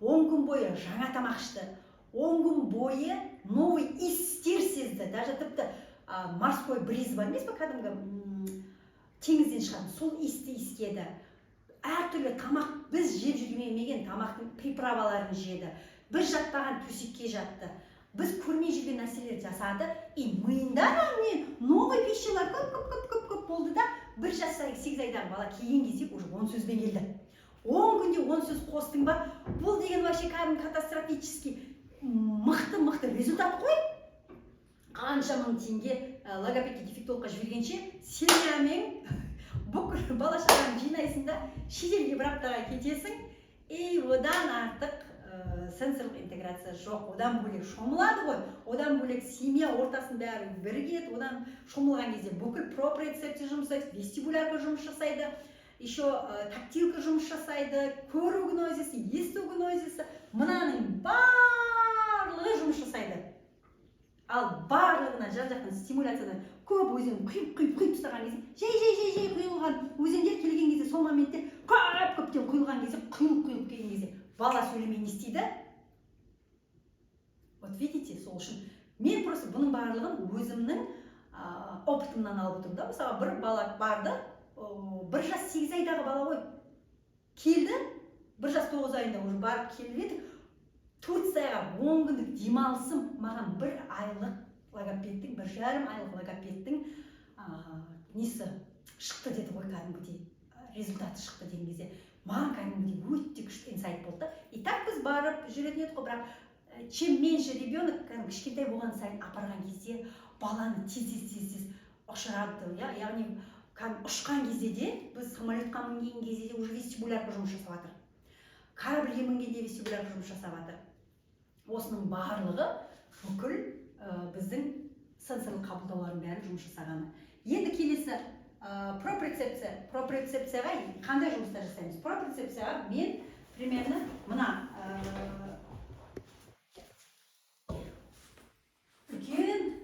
A: 10 күн бойы жаңа тамақ ішті, 10 күн бойы новый иістер сезді. Даже тіпті морской бриз бар емес па, кәдімгі теңізден шығатын, сол иісті иіскеді. Әртүрлі тамақ, біз жеп жүрмеген тамақтың приправаларын жеді, біз жатпаған төсекке жатты, біз көрмей жүрген нәрселерді жасады. И миында не новый пищалар көп, көп, көп, көп, көп болды да, 1 жас 8 айдағы бала келген кезде уже 10 сөзбен келді. 10 күнде 10 сөз қостың ба, бұл деген вообще кәдімгі катастрофический мықты, мықты результат қой. Қанша мың теңге логопедке, дефектологқа жібергенше, семьямен, бүкіл бала шағаңды жинайсың да, шетелге бір аптаға кетесің. И одан артық сенсорлық интеграция жоқ. Одан бөлек шомылады ғой, одан бөлек семья ортасының бәрі бірігеді. Одан шомылған кезде бүкіл проприоцепция жұмыс жасайды, вестибулярка жұмыс жасайды, еще тактилка жұмыс жасайды, көру гнозисі, есту гнозисі, мынаның барлығы жұмыс жасайды. Ал барлығына жан жақтан стимуляциядан көп өзен құйып, құйып, құйып тастаған кезде, жай, жай, жай, жай құйылған өзендер келген кезде, сол моментте көп көптен құйылған кезде, құйылып, құйылып келген кезде бала сөйлемей не істейді? Вот видите. Сол үшін мен просто бұның барлығын өзімнің опытымнан алып отырмын да. Мысалға, бір бала барды, 1 жас 8 айдағы бала ғой, келді 1 жас 9 айында уже. Барып келіп едік Турцияға. 10 күндік демалысым маған бір айлық логопедтің, 1,5 айлық логопедтің несі шықты деді ғой, кәдімгідей результаты шықты деген кезде маған кәдімгідей өте күшті инсайт болды да. И так біз барып жүретін едік қой, бірақ чем меньше ребенок, кәдімгі кішкентай болған сайын апарған кезде баланы тез, тез, тез, тез ұшырады, иә. Яғни кәдімгі ұшқан кезде де, біз самолетқа мінген кезде де уже вестибулярка жұмыс жасап жатыр, корабльге мінгенде вестибулярка жұмыс жасап жатыр. Осының барлығы бүкіл біздің сенсорлық қабылдаулардың бәрі жұмыс жасағаны. Енді келесі проприоцепция. Проприоцепцияға қандай жұмыстар жасаймыз? Проприоцепцияға мен примерно мына үлкен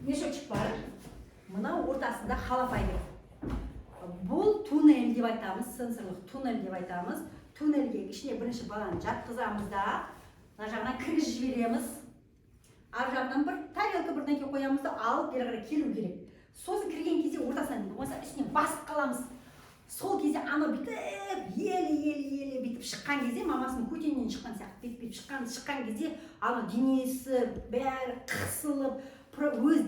A: мешочек бар, мына ортасында холофайбер. Бұл туннель деп айтамыз, сенсорлық туннель деп айтамыз. Туннельге ішіне бірінші баланы жатқызамыз да, мына жағынан кіргізіп жібереміз. Ар жағынан бір тарелка, бірдеңке қоямыз да, алып бері қарай келу керек. Сосын кірген кезде ортасынан, болмаса үстіне басып қаламыз. Сол кезде анау бүйтіп еле еле еле бүйтіп шыққан кезде, мамасының көтенінен шыққан сияқты бүйтіп бүйтіп шыққан кезде, анау денесі бәрі қысылып, өз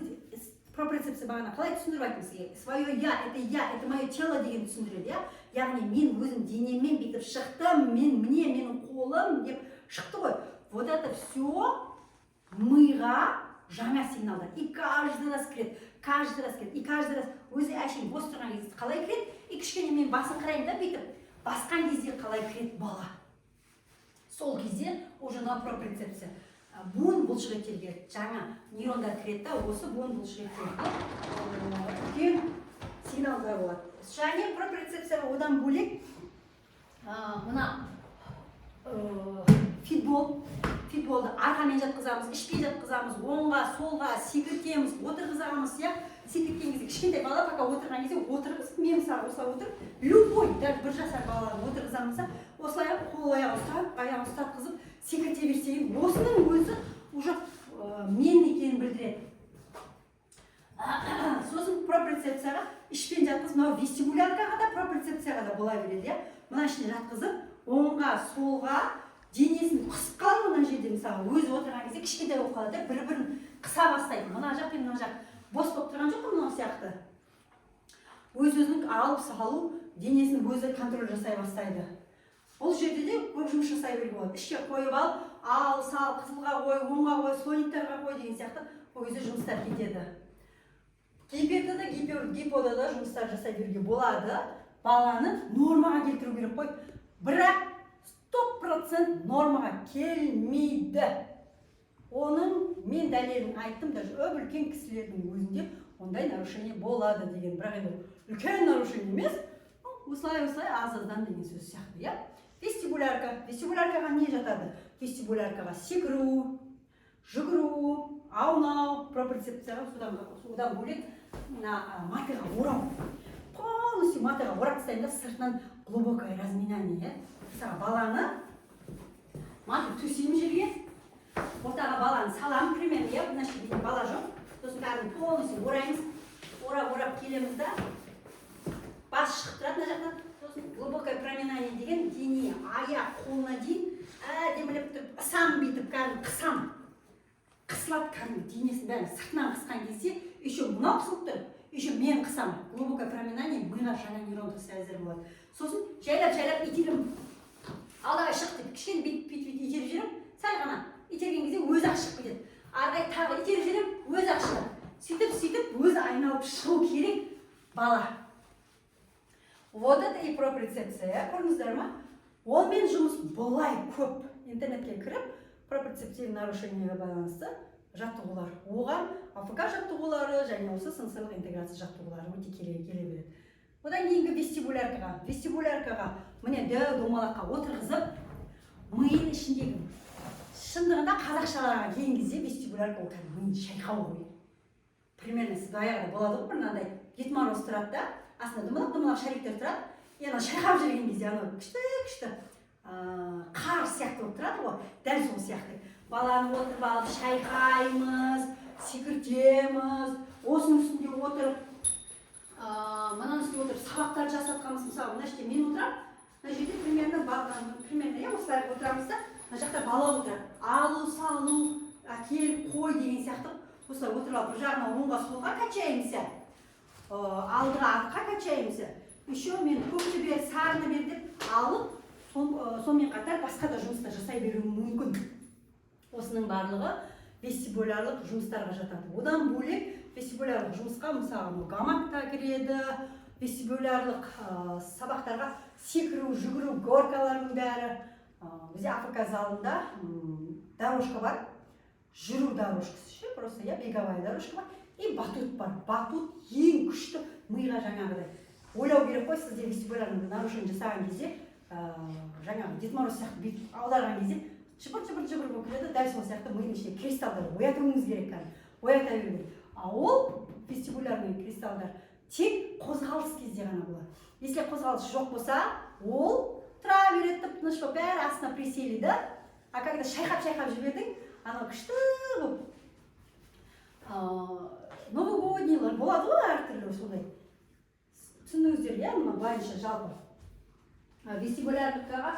A: проприоцепция, бағана қалай түсіндіріп айттым сізге, свое я, это я, это мое тело деген түсіндіреді, иә. Яғни мен өзім денеммен бүйтіп шықтым, мен, міне, менің қолым деп шықты ғой. Вот это все миға жаңа сигналдар, и каждый раз кіреді, каждый раз кіреді, и каждый раз өзі әшейін бос тұрған кезде қалай кіреді, и кішкене мен басын қараймын да, бүйтіп басқан кезде қалай кіреді бала, сол кезде уже мына проприоцепция, буын бұлшықеттерге жаңа нейрондар кіреді да, осы буын бұлшықеттерге үлкен сигналдар болады. Және проприоцепцияға одан бөлек мына фитболды арқамен жатқызамыз, ішпен жатқызамыз, оңға солға секіртеміз, отырғызамыз, иә. Секірткен кезде кішкентай бала пока отырған кезде отырғызып, мен мысалы осылай отырып, любой, даже 1 жасар баланы отырғызамыз да, осылай қол аяғын ұстап, аяғын ұстатқызып секірте берсең, осының өзі уже мен екенін білдіреді. Сосын проприоцепцияға ішпен жатқызып, мынау вестибуляркаға да, проприоцепцияға да бола береді, иә. Мына ішіне жатқызып, оңға солға денесін қысып қалады. Мына жерде мысалы өзі отырған кезде кішкентай болып қалады да, бір бірін қыса бастайды. Мына жақ пен мына жақ бос болып тұрған жоқ қой мынау сияқты. Өз өзінің алып салу, денесін өзі контроль жасай бастайды. Бұл жерде де көп жұмыс жасай беруге болады. Ішке қойып алып, ал сал, қызылға қой, оңға қой, слониктарға қой деген сияқты, ол кезде жұмыстар кетеді. Гиперда да, гипода да жұмыстар жасай беруге болады. Баланы нормаға келтіру керек қой, бірақ 100% нормаға келмейді. Оның мен дәлелін айттым, даже үп үлкен кісілердің өзінде ондай нарушение болады деген. Бірақ енді үлкен нарушение емес, ну, осылай осылай аз аздан деген сөз сияқты, иә. Вестибулярка. Вестибуляркаға не жатады? Вестибуляркаға секіру, жүгіру, аунау. Проприоцепцияға содан бөлек мына матыға орау, полностью матыға орап тастаймын да, сыртынан глубокое разминание, иә. Мысалы, баланы маты төсеймін жерге, ортаға баланы саламын примерно, иә. Мына жерде бала жоқ. Сосын бәрін полностью ораймыз, орап орап келеміз да, бас шығып тұрады мына жақтан. Сосын глубокое проминание деген дене, аяқ, қолына дейін әдемілеп тұрып ысамын, бүйтіп кәдімгі қысамын, қысылады кәдімгі денесін бәрін сыртынан қысқан кезде. Еще мынау қысылып тұр, еще мен қысамын. Глубокое проминание, миға жаңа нейрондық связьдер болады. Сосын жайлап жайлап итеремін, ал давай, шық деп кішкене бүйтіп бүйтіп бүйтіп итеріп жіберемін. Сәл ғана итерген кезде өзі ақ шығып кетеді. Ары қарай тағы итеріп жіберемін, өзі ақ шығады. Сөйтіп сөйтіп өзі айналып шығу керек бала. Вот это и проприоцепция, иә. Көрдіңіздер ма, онымен жұмыс былай көп. Интернетке кіріп, проприоцептивный нарушениеге байланысты жаттығулар, оған АФК жаттығулары және осы сенсорлық интеграция жаттығулары өте келе береді. Одан кейінгі вестибуляркаға. Вестибуляркаға міне, дәу домалаққа отырғызып, миының ішіндегі, шындығында қазақшаларға келген кезде вестибулярка ол кәдімгі миын шайқау ғой. Примерно сіз баяғыда болады ғой, бір мынандай Дед Мороз тұрады да, астында домалақ домалақ шариктер тұрады, и анау шайқап жүрген кезде анау күшті күшті қар сияқты болып тұрады ғой. Дәл сол сияқты баланы отырып алып шайқаймыз, секіртеміз. Осының үстінде отырып, мынаның үстінде отырып сабақтар жасатқанбыз. Мысалы, мына жерде мен отырамын, мына жерде примерно, иә, осылай отырамыз да, мына жақта бала отырады. Алу, салу, әкел, қой деген сияқты. Осылай отырып алып, бір жағынан оңға солға качаемся, алдыға артқа качаемся. Еще мен көкті бер, сарыны бер деп алып, сонымен қатар басқа да жұмыстар жасай беруім мүмкін. Осының барлығы вестибулярлық жұмыстарға жатады. Одан бөлек вестибулярлық жұмысқа, мысалы, мынау гамак та кіреді. Вестибулярлық сабақтарға секіру, жүгіру, горкалардың бәрі. Бізде АФК залында дорожка бар, жүру дорожкасы ше, просто, иә, беговая дорожка бар и батут бар. Батут ең күшті миға. Жаңағыдай ойлау керек қой. Сізде вестибулярный нарушение жасаған кезде, жаңағы Дед Мороз сияқты бүйтіп аударған кезде жыбыр жыбыр жыбыр болып кетеді. Дәл сол сияқты мидың ішінде кристалдар оятуыңыз керек, кәдімгі оята беру керек. А ол вестибулярный кристалдар тек қозғалыс кезде ғана болады. Если қозғалыс жоқ болса, ол тұра береді тып тыныш болып, бәрі астына присели да. А когда шайқап шайқап жібердің, анау күшті болып, новогоднийлар болады ғой, әртүрлі сондай. Түсіндіңіздер, иә? Мына былайынша жалпы вестибуляркаға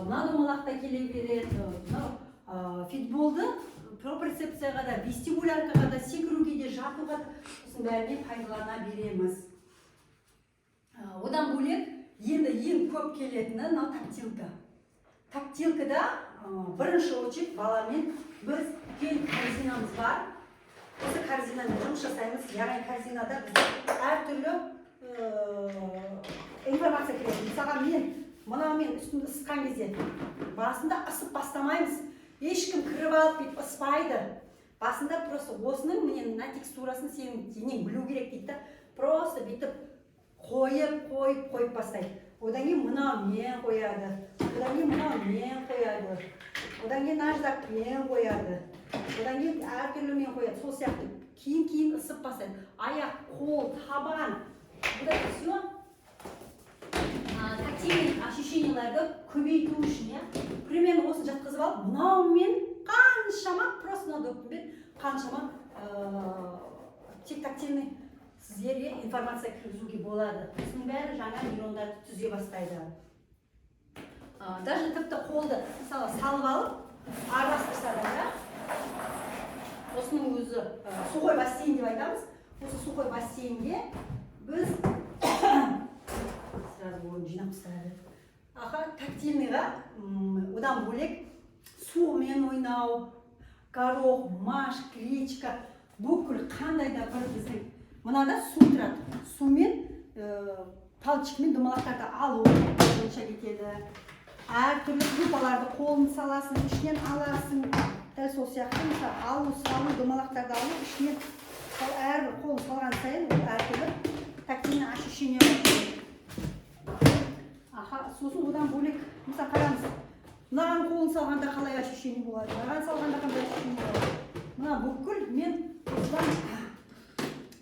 A: мына домалақ та келе береді. Мынау фитболды проприоцепцияға да, вестибуляркаға да, секіруге де, жатуға да, осының бәріне пайдалана береміз. Одан бөлек енді ең көп келетіні мынау тактилка. Тактилкада бірінші очередь баламен біз үлкен корзинамыз бар, осы корзинамен жұмыс жасаймыз. Яғни корзинада бізде әртүрлі информация кіреді. Мысалға, мен мынаумен үстімді ысытқан кезде басында ысып бастамаймыз, ешкім кіріп алып бүйтіп ыспайды. Басында просто осының, міне, мына текстурасын сенің денең білу керек дейді да, просто бүйтіп қойып, қойып, қойып бастайды. Одан кейін мынаумен қояды, одан кейін мынаумен қояды, одан кейін наждакпен қояды, одан кейін әртүрлімен қояды. Сол сияқты кейін кейін ысып бастайды: аяқ, қол, табан. Вот это все тактильный ощущенияларды көбейту үшін, иә. Примерно осыны жатқызып алып, мынаумен қаншама, просто мына доппен қаншама тек тактильный сіздерге информация кіргізуге болады. Осының бәрі жаңа нейрондарды түзе бастайды. Даже тіпті қолды, мысалы, салып алып араластырса да, иә, осының өзі сухой бассейн деп айтамыз. Осы сухой бассейнге біз сразу оны жинап тастады. Аха, тактильныйға одан бөлек сумен ойнау, горох, маш, гречка, бүкіл қандай да бір біздің мынада су тұрады, сумен палочкамен домалақтарды алу бойынша кетеді. Әртүрлі крупаларды қолын саласың, ішінен аласың. Дәл сол сияқты, мысалы, алу, салу, домалақтарды алу, ішінен сол әрбір қолын салған сайын ол әртүрлі тактильный ощущение болады. Аха, сосын одан бөлек, мысалы, қараңыз, мынаған қолын салғанда қалай ощущение болады, мынаған салғанда қандай ощущение болады. Мына бүкіл мен осыдан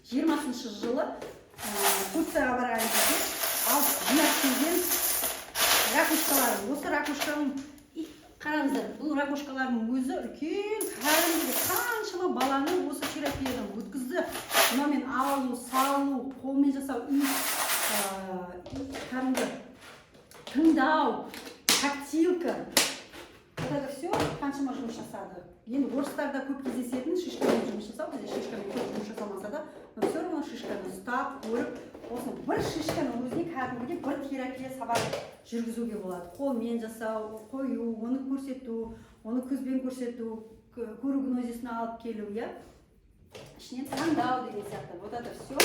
A: 20-шы жылы Турцияға барған кезде алып жинап келген ракушкаларым. Осы ракушканың қараңыздар, бұл ракушкалардың өзі үлкен, кәдімгідей қаншама баланы осы терапиядан өткізді. Мынамен алу, салу, қолмен жасау үй, кәдімгі тыңдау, тактилка, вот это все қаншама жұмыс жасады. Енді орыстарда көп кездесетін шишкамен жұмыс жасау, бізде шишкамен көп жұмыс жасалмаса да, но все равно шишканы ұстап көріп, осы бір шишканың өзіне кәдімгідей бір терапия сабақ жүргізуге болады. Қолмен жасау, қою, оны көрсету, оны көзбен көрсету, көру гнозисіне алып келу, иә, ішінен таңдау деген сияқты. Вот это все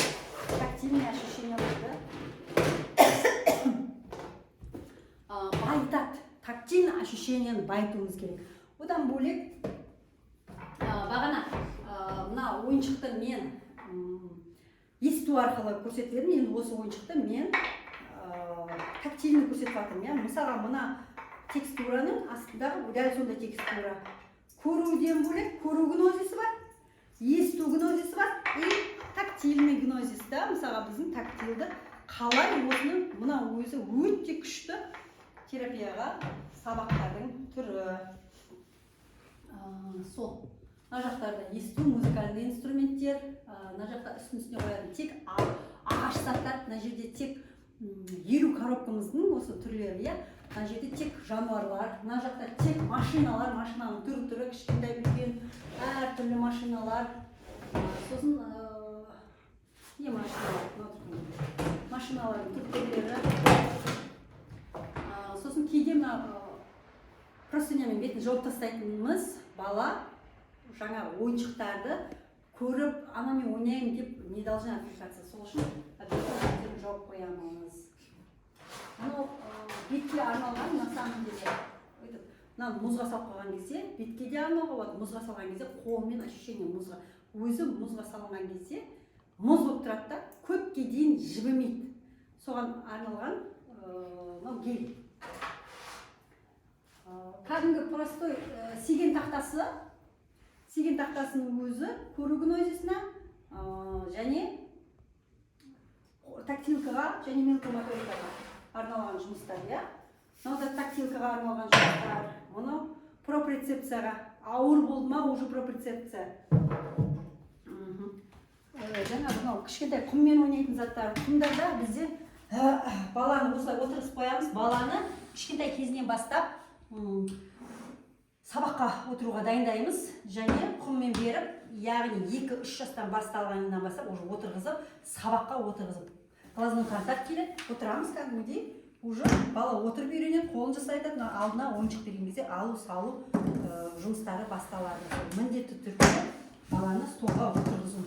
A: тактильный ощущенияларды байытады. Тактильный ощущениені байытуымыз керек. Одан бөлек бағана мына ойыншықты мен есту арқылы көрсетіп едім. Енді осы ойыншықты мен тактильный көрсетіп жатырмын, иә. Мысалға, мына текстураның астындағы дәл сондай текстура. Көруден бөлек көру гнозисі бар, есту гнозисі бар и тактильный гнозис да. Мысалға, біздің тактилді қалай осыны, мына өзі өте күшті терапияға сабақтардың түрі. Сол мына жақтарда есту, музыкальный инструменттер, мына жақта үстін үстіне қоятын тек ағаш заттар, мына жерде тек 50 коробкамыздың осы түрлері, иә. Мына жерде тек жануарлар, мына жақта тек машиналар, машинаның түр түрі, кішкентай, үлкен, әртүрлі машиналар. Сосын не машиналар, мынау тұрған машиналардың түр түрлері. Сосын кейде мына простынямен бетін жауып тастайтынымыз, бала жаңағы ойыншықтарды көріп, анамен ойнаймын деп не должна отвлекаться. Сол үшін обязательно беттерін жауып қоямыз. Мынау бетке арналған. На самом деле этот мынаны мұзға салып қойған кезде бетке де арнауға болады. Мұзға салған кезде қолмен ощущение мұзға, өзі мұзға салынған кезде мұз болып тұрады да, көпке дейін жібімейді. Соған арналған мынау гель. Кәдімгі простой сеген тақтасы. Сеген тақтасының өзі көру гнозисіне және тактилкаға және мелкомоторикаға арналған жұмыстар, иә. Мынау да тактилкаға арналған жұмыстар, мынау проприоцепцияға. Ауыр болды ма уже проприоцепция. Жаңағы мынау кішкентай құммен ойнайтын заттар. Құмдарда бізде баланы осылай отырғызып қоямыз. Баланы кішкентай кезінен бастап сабаққа отыруға дайындаймыз және құммен беріп, яғни 2-3 жастан басталғаннан бастап уже отырғызып, сабаққа отырғызып, глазной контакт келеді, отырамыз кәдімгідей. Уже бала отырып үйренеді, қолын жасайды. Мына алдына ойыншық берген кезде алу, салу жұмыстары басталады. Сол міндетті түрде баланы столға отырғызу.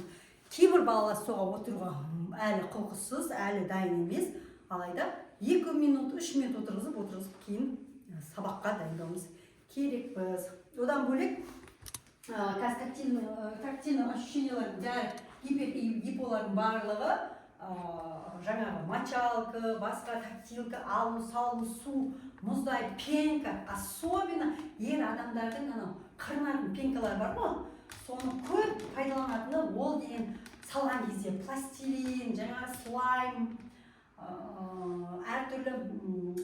A: Кейбір балалар столға отыруға әлі құлқысыз, әлі дайын емес. Алайда 2 минут, 3 минут отырғызып отырғызып кейін сабаққа дайындауымыз керекпіз. Одан бөлек қазір тактильный ощущениялардың бәрі, гипер и гиполардың барлығы, жаңағы мочалка, басқа тактилка, алу, салу, су, мұздай пенка. Особенно ер адамдардың анау қырынатын пенкалар бар ғой, соны көп пайдаланатыны. Ол деген салған кезде пластилин, жаңағы слайм, әртүрлі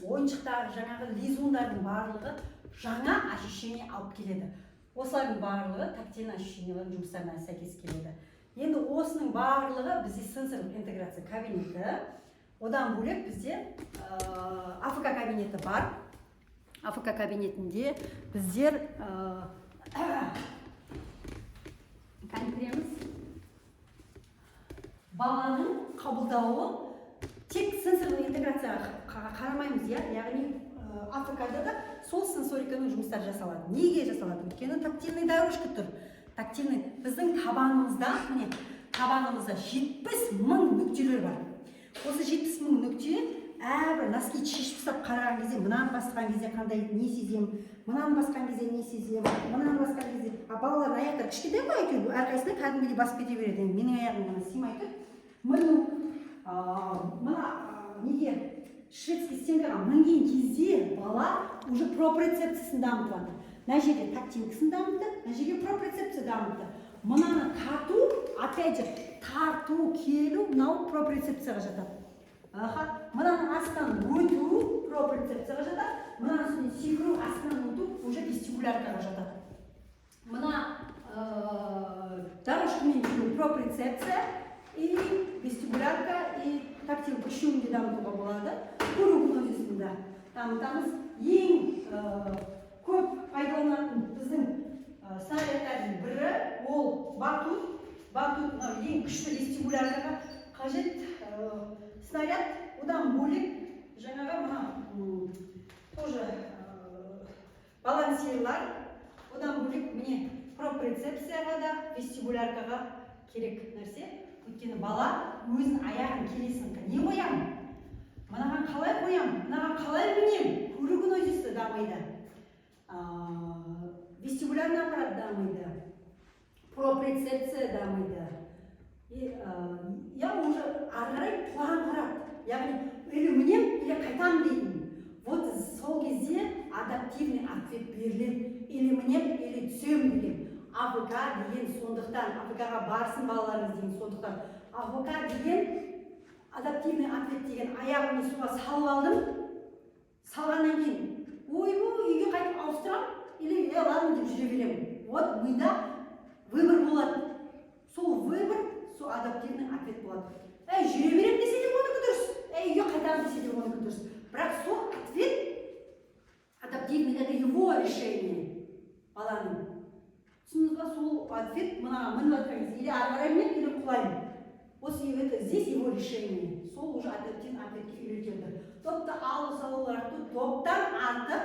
A: ойыншықтар, жаңағы лизундардың барлығы жаңа ощущение алып келеді. Осылардың барлығы тактильный ощущениялардың жұмыстарына сәйкес келеді. Енді осының барлығы бізде сенсорлық интеграция кабинеті. Одан бөлек бізде АФК кабинеті бар. АФК кабинетінде біздер кәне кіреміз. Баланың қабылдауы, тек сенсорлық интеграцияға қарамаймыз, иә. Яғни АФК-да да сол сенсориканың жұмыстары жасалады. Неге жасалады? Өйткені тактильный дорожка тұр. Тактильный біздің табанымызда, міне, табанымызда 70 000 нүктелер бар. Осы 70 000 нүкте, әрбір носки шешіп тастап қараған кезде, мынаны басқан кезде қандай, не сеземін, мынаны басқан кезде не сеземін, мынаны басқан кезде. А балалардың аяқтары кішкентай ғой, әйтеуір әрқайсысына кәдімгідей басып кете береді. Енді менің аяғым ғана сыймай тұр. Міну, мына неге, шведский стенкаға мінген кезде бала уже проприоцепциясын дамытып жатыр. Мына жерде тактилкасын дамытты, мына жерге проприоцепция дамытты. Мынаны тарту, опять же, тарту, келу, мынау проприоцепцияға жатады. Аха, мынаның астынан өту проприоцепцияға жатады, мынаның үстінен секіру, астынан өту уже вестибуляркаға жатады. Мына дорожкамен жүру проприоцепция и вестибулярка, и тактилка, үшеуін де дамытуға болады. Көру гнозисін да дамытамыз. Ең көп пайдаланатын біздің снарядтардың бірі ол батут. Батут мынау ең күшті вестибуляркаға қажет снаряд. Одан бөлек жаңағы мына тоже балансирлар. Одан бөлек, міне, проприоцепцияға да, вестибуляркаға керек нәрсе. Өйткені бала өзінің аяғын келесін не қоямын, мынаған қалай қоямын, мынаған қалай мінемін, көру гнозисі дамиды, вестибулярный аппарат дамиды, проприоцепция дамиды. И я уже ары қарай план құрады, яғни или мінемін, или қайтамын дейтін. Вот сол кезде адаптивный ответ беріледі: или мінемін, или түсемін деген. АФК деген сондықтан, АФК-ға барсын балаларыңыз деген сондықтан. АФК деген адаптивный ответ деген. Аяғымды суға салып алдым, салғаннан кейін ойбой, үйге қайтып ауыстырамын или е, ладно деп жүре беремін. Вот мида выбор болады, сол выбор, сол адаптивный ответ болады. Әй, жүре беремін десе де, оныкі дұрыс, әй, үйге қайтамын десе де, оныкі дұрыс. Бірақ сол ответ адаптивный, это его решение баланың, түсіндіңіз ба? Сол ответ, мынаған мініп жатқан кезде или ары қарай мінемін, или құлаймын. Осы это здесь его решение. Сол уже адаптивный ответке үйретеді. Допты алу, салу, доптан артық,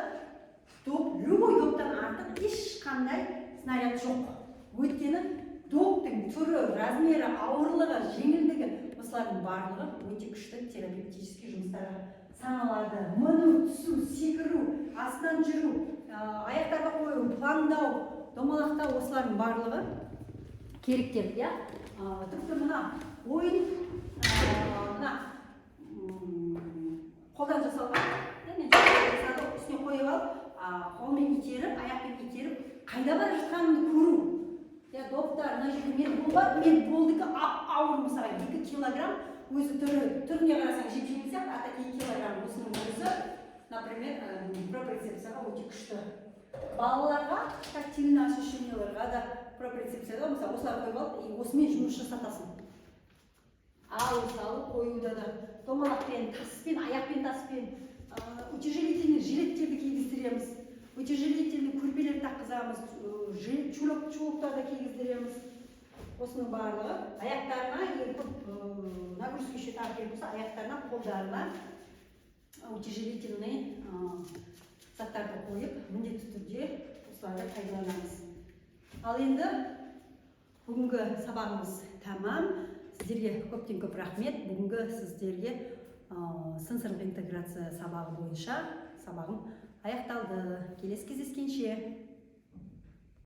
A: доп, любой доптан артық ешқандай снаряд жоқ. Өйткені доптың түрі, размері, ауырлығы, жеңілдігі, осылардың барлығы өте күшті терапевтический жұмыстарға саналады. Міну, түсу, секіру, астынан жүру, аяқтарға қою, пландау, домалақтау, осылардың барлығы керектер, иә. Тіпті мына ойын, мына қолдан жасалған, иә, мен жасады, үстіне қойып алып, қолмен итеріп, аяқпен итеріп, қайда бара жатқанымды көру, иә. Доптар мына жерде медбол бар. Медболдікі ап ауыр, мысалға, 2 килограмм өзі. Түріне қарасаң, жеп жеңіл сияқты, а так 2 килограмм. Осының өзі, например, проприоцепцияға өте күшті. Балаларға тактильный ощущенияларға да, проприоцепцияда, мысалы, осылай қойып алып и осымен жұмыс жасатасың. Алу, салу, қоюда да домалақпен, таспен, аяқпен, таспен, утяжелительный жилеттерді кигіздіреміз, утяжелительный көрпелер таққызамыз, чулок, чулоктарды кигіздіреміз. Осының барлығы аяқтарына, егер көп нагрузка еще тағы керек болса, аяқтарына, қолдарына утяжелительный заттарды қойып, міндетті түрде осыларды пайдаланамыз. Ал енді бүгінгі сабағымыз тәмам. Сіздерге көптен көп рахмет. Бүгінгі сіздерге сенсорлық интеграция сабағы бойынша сабағым аяқталды. Келесі кездескенше!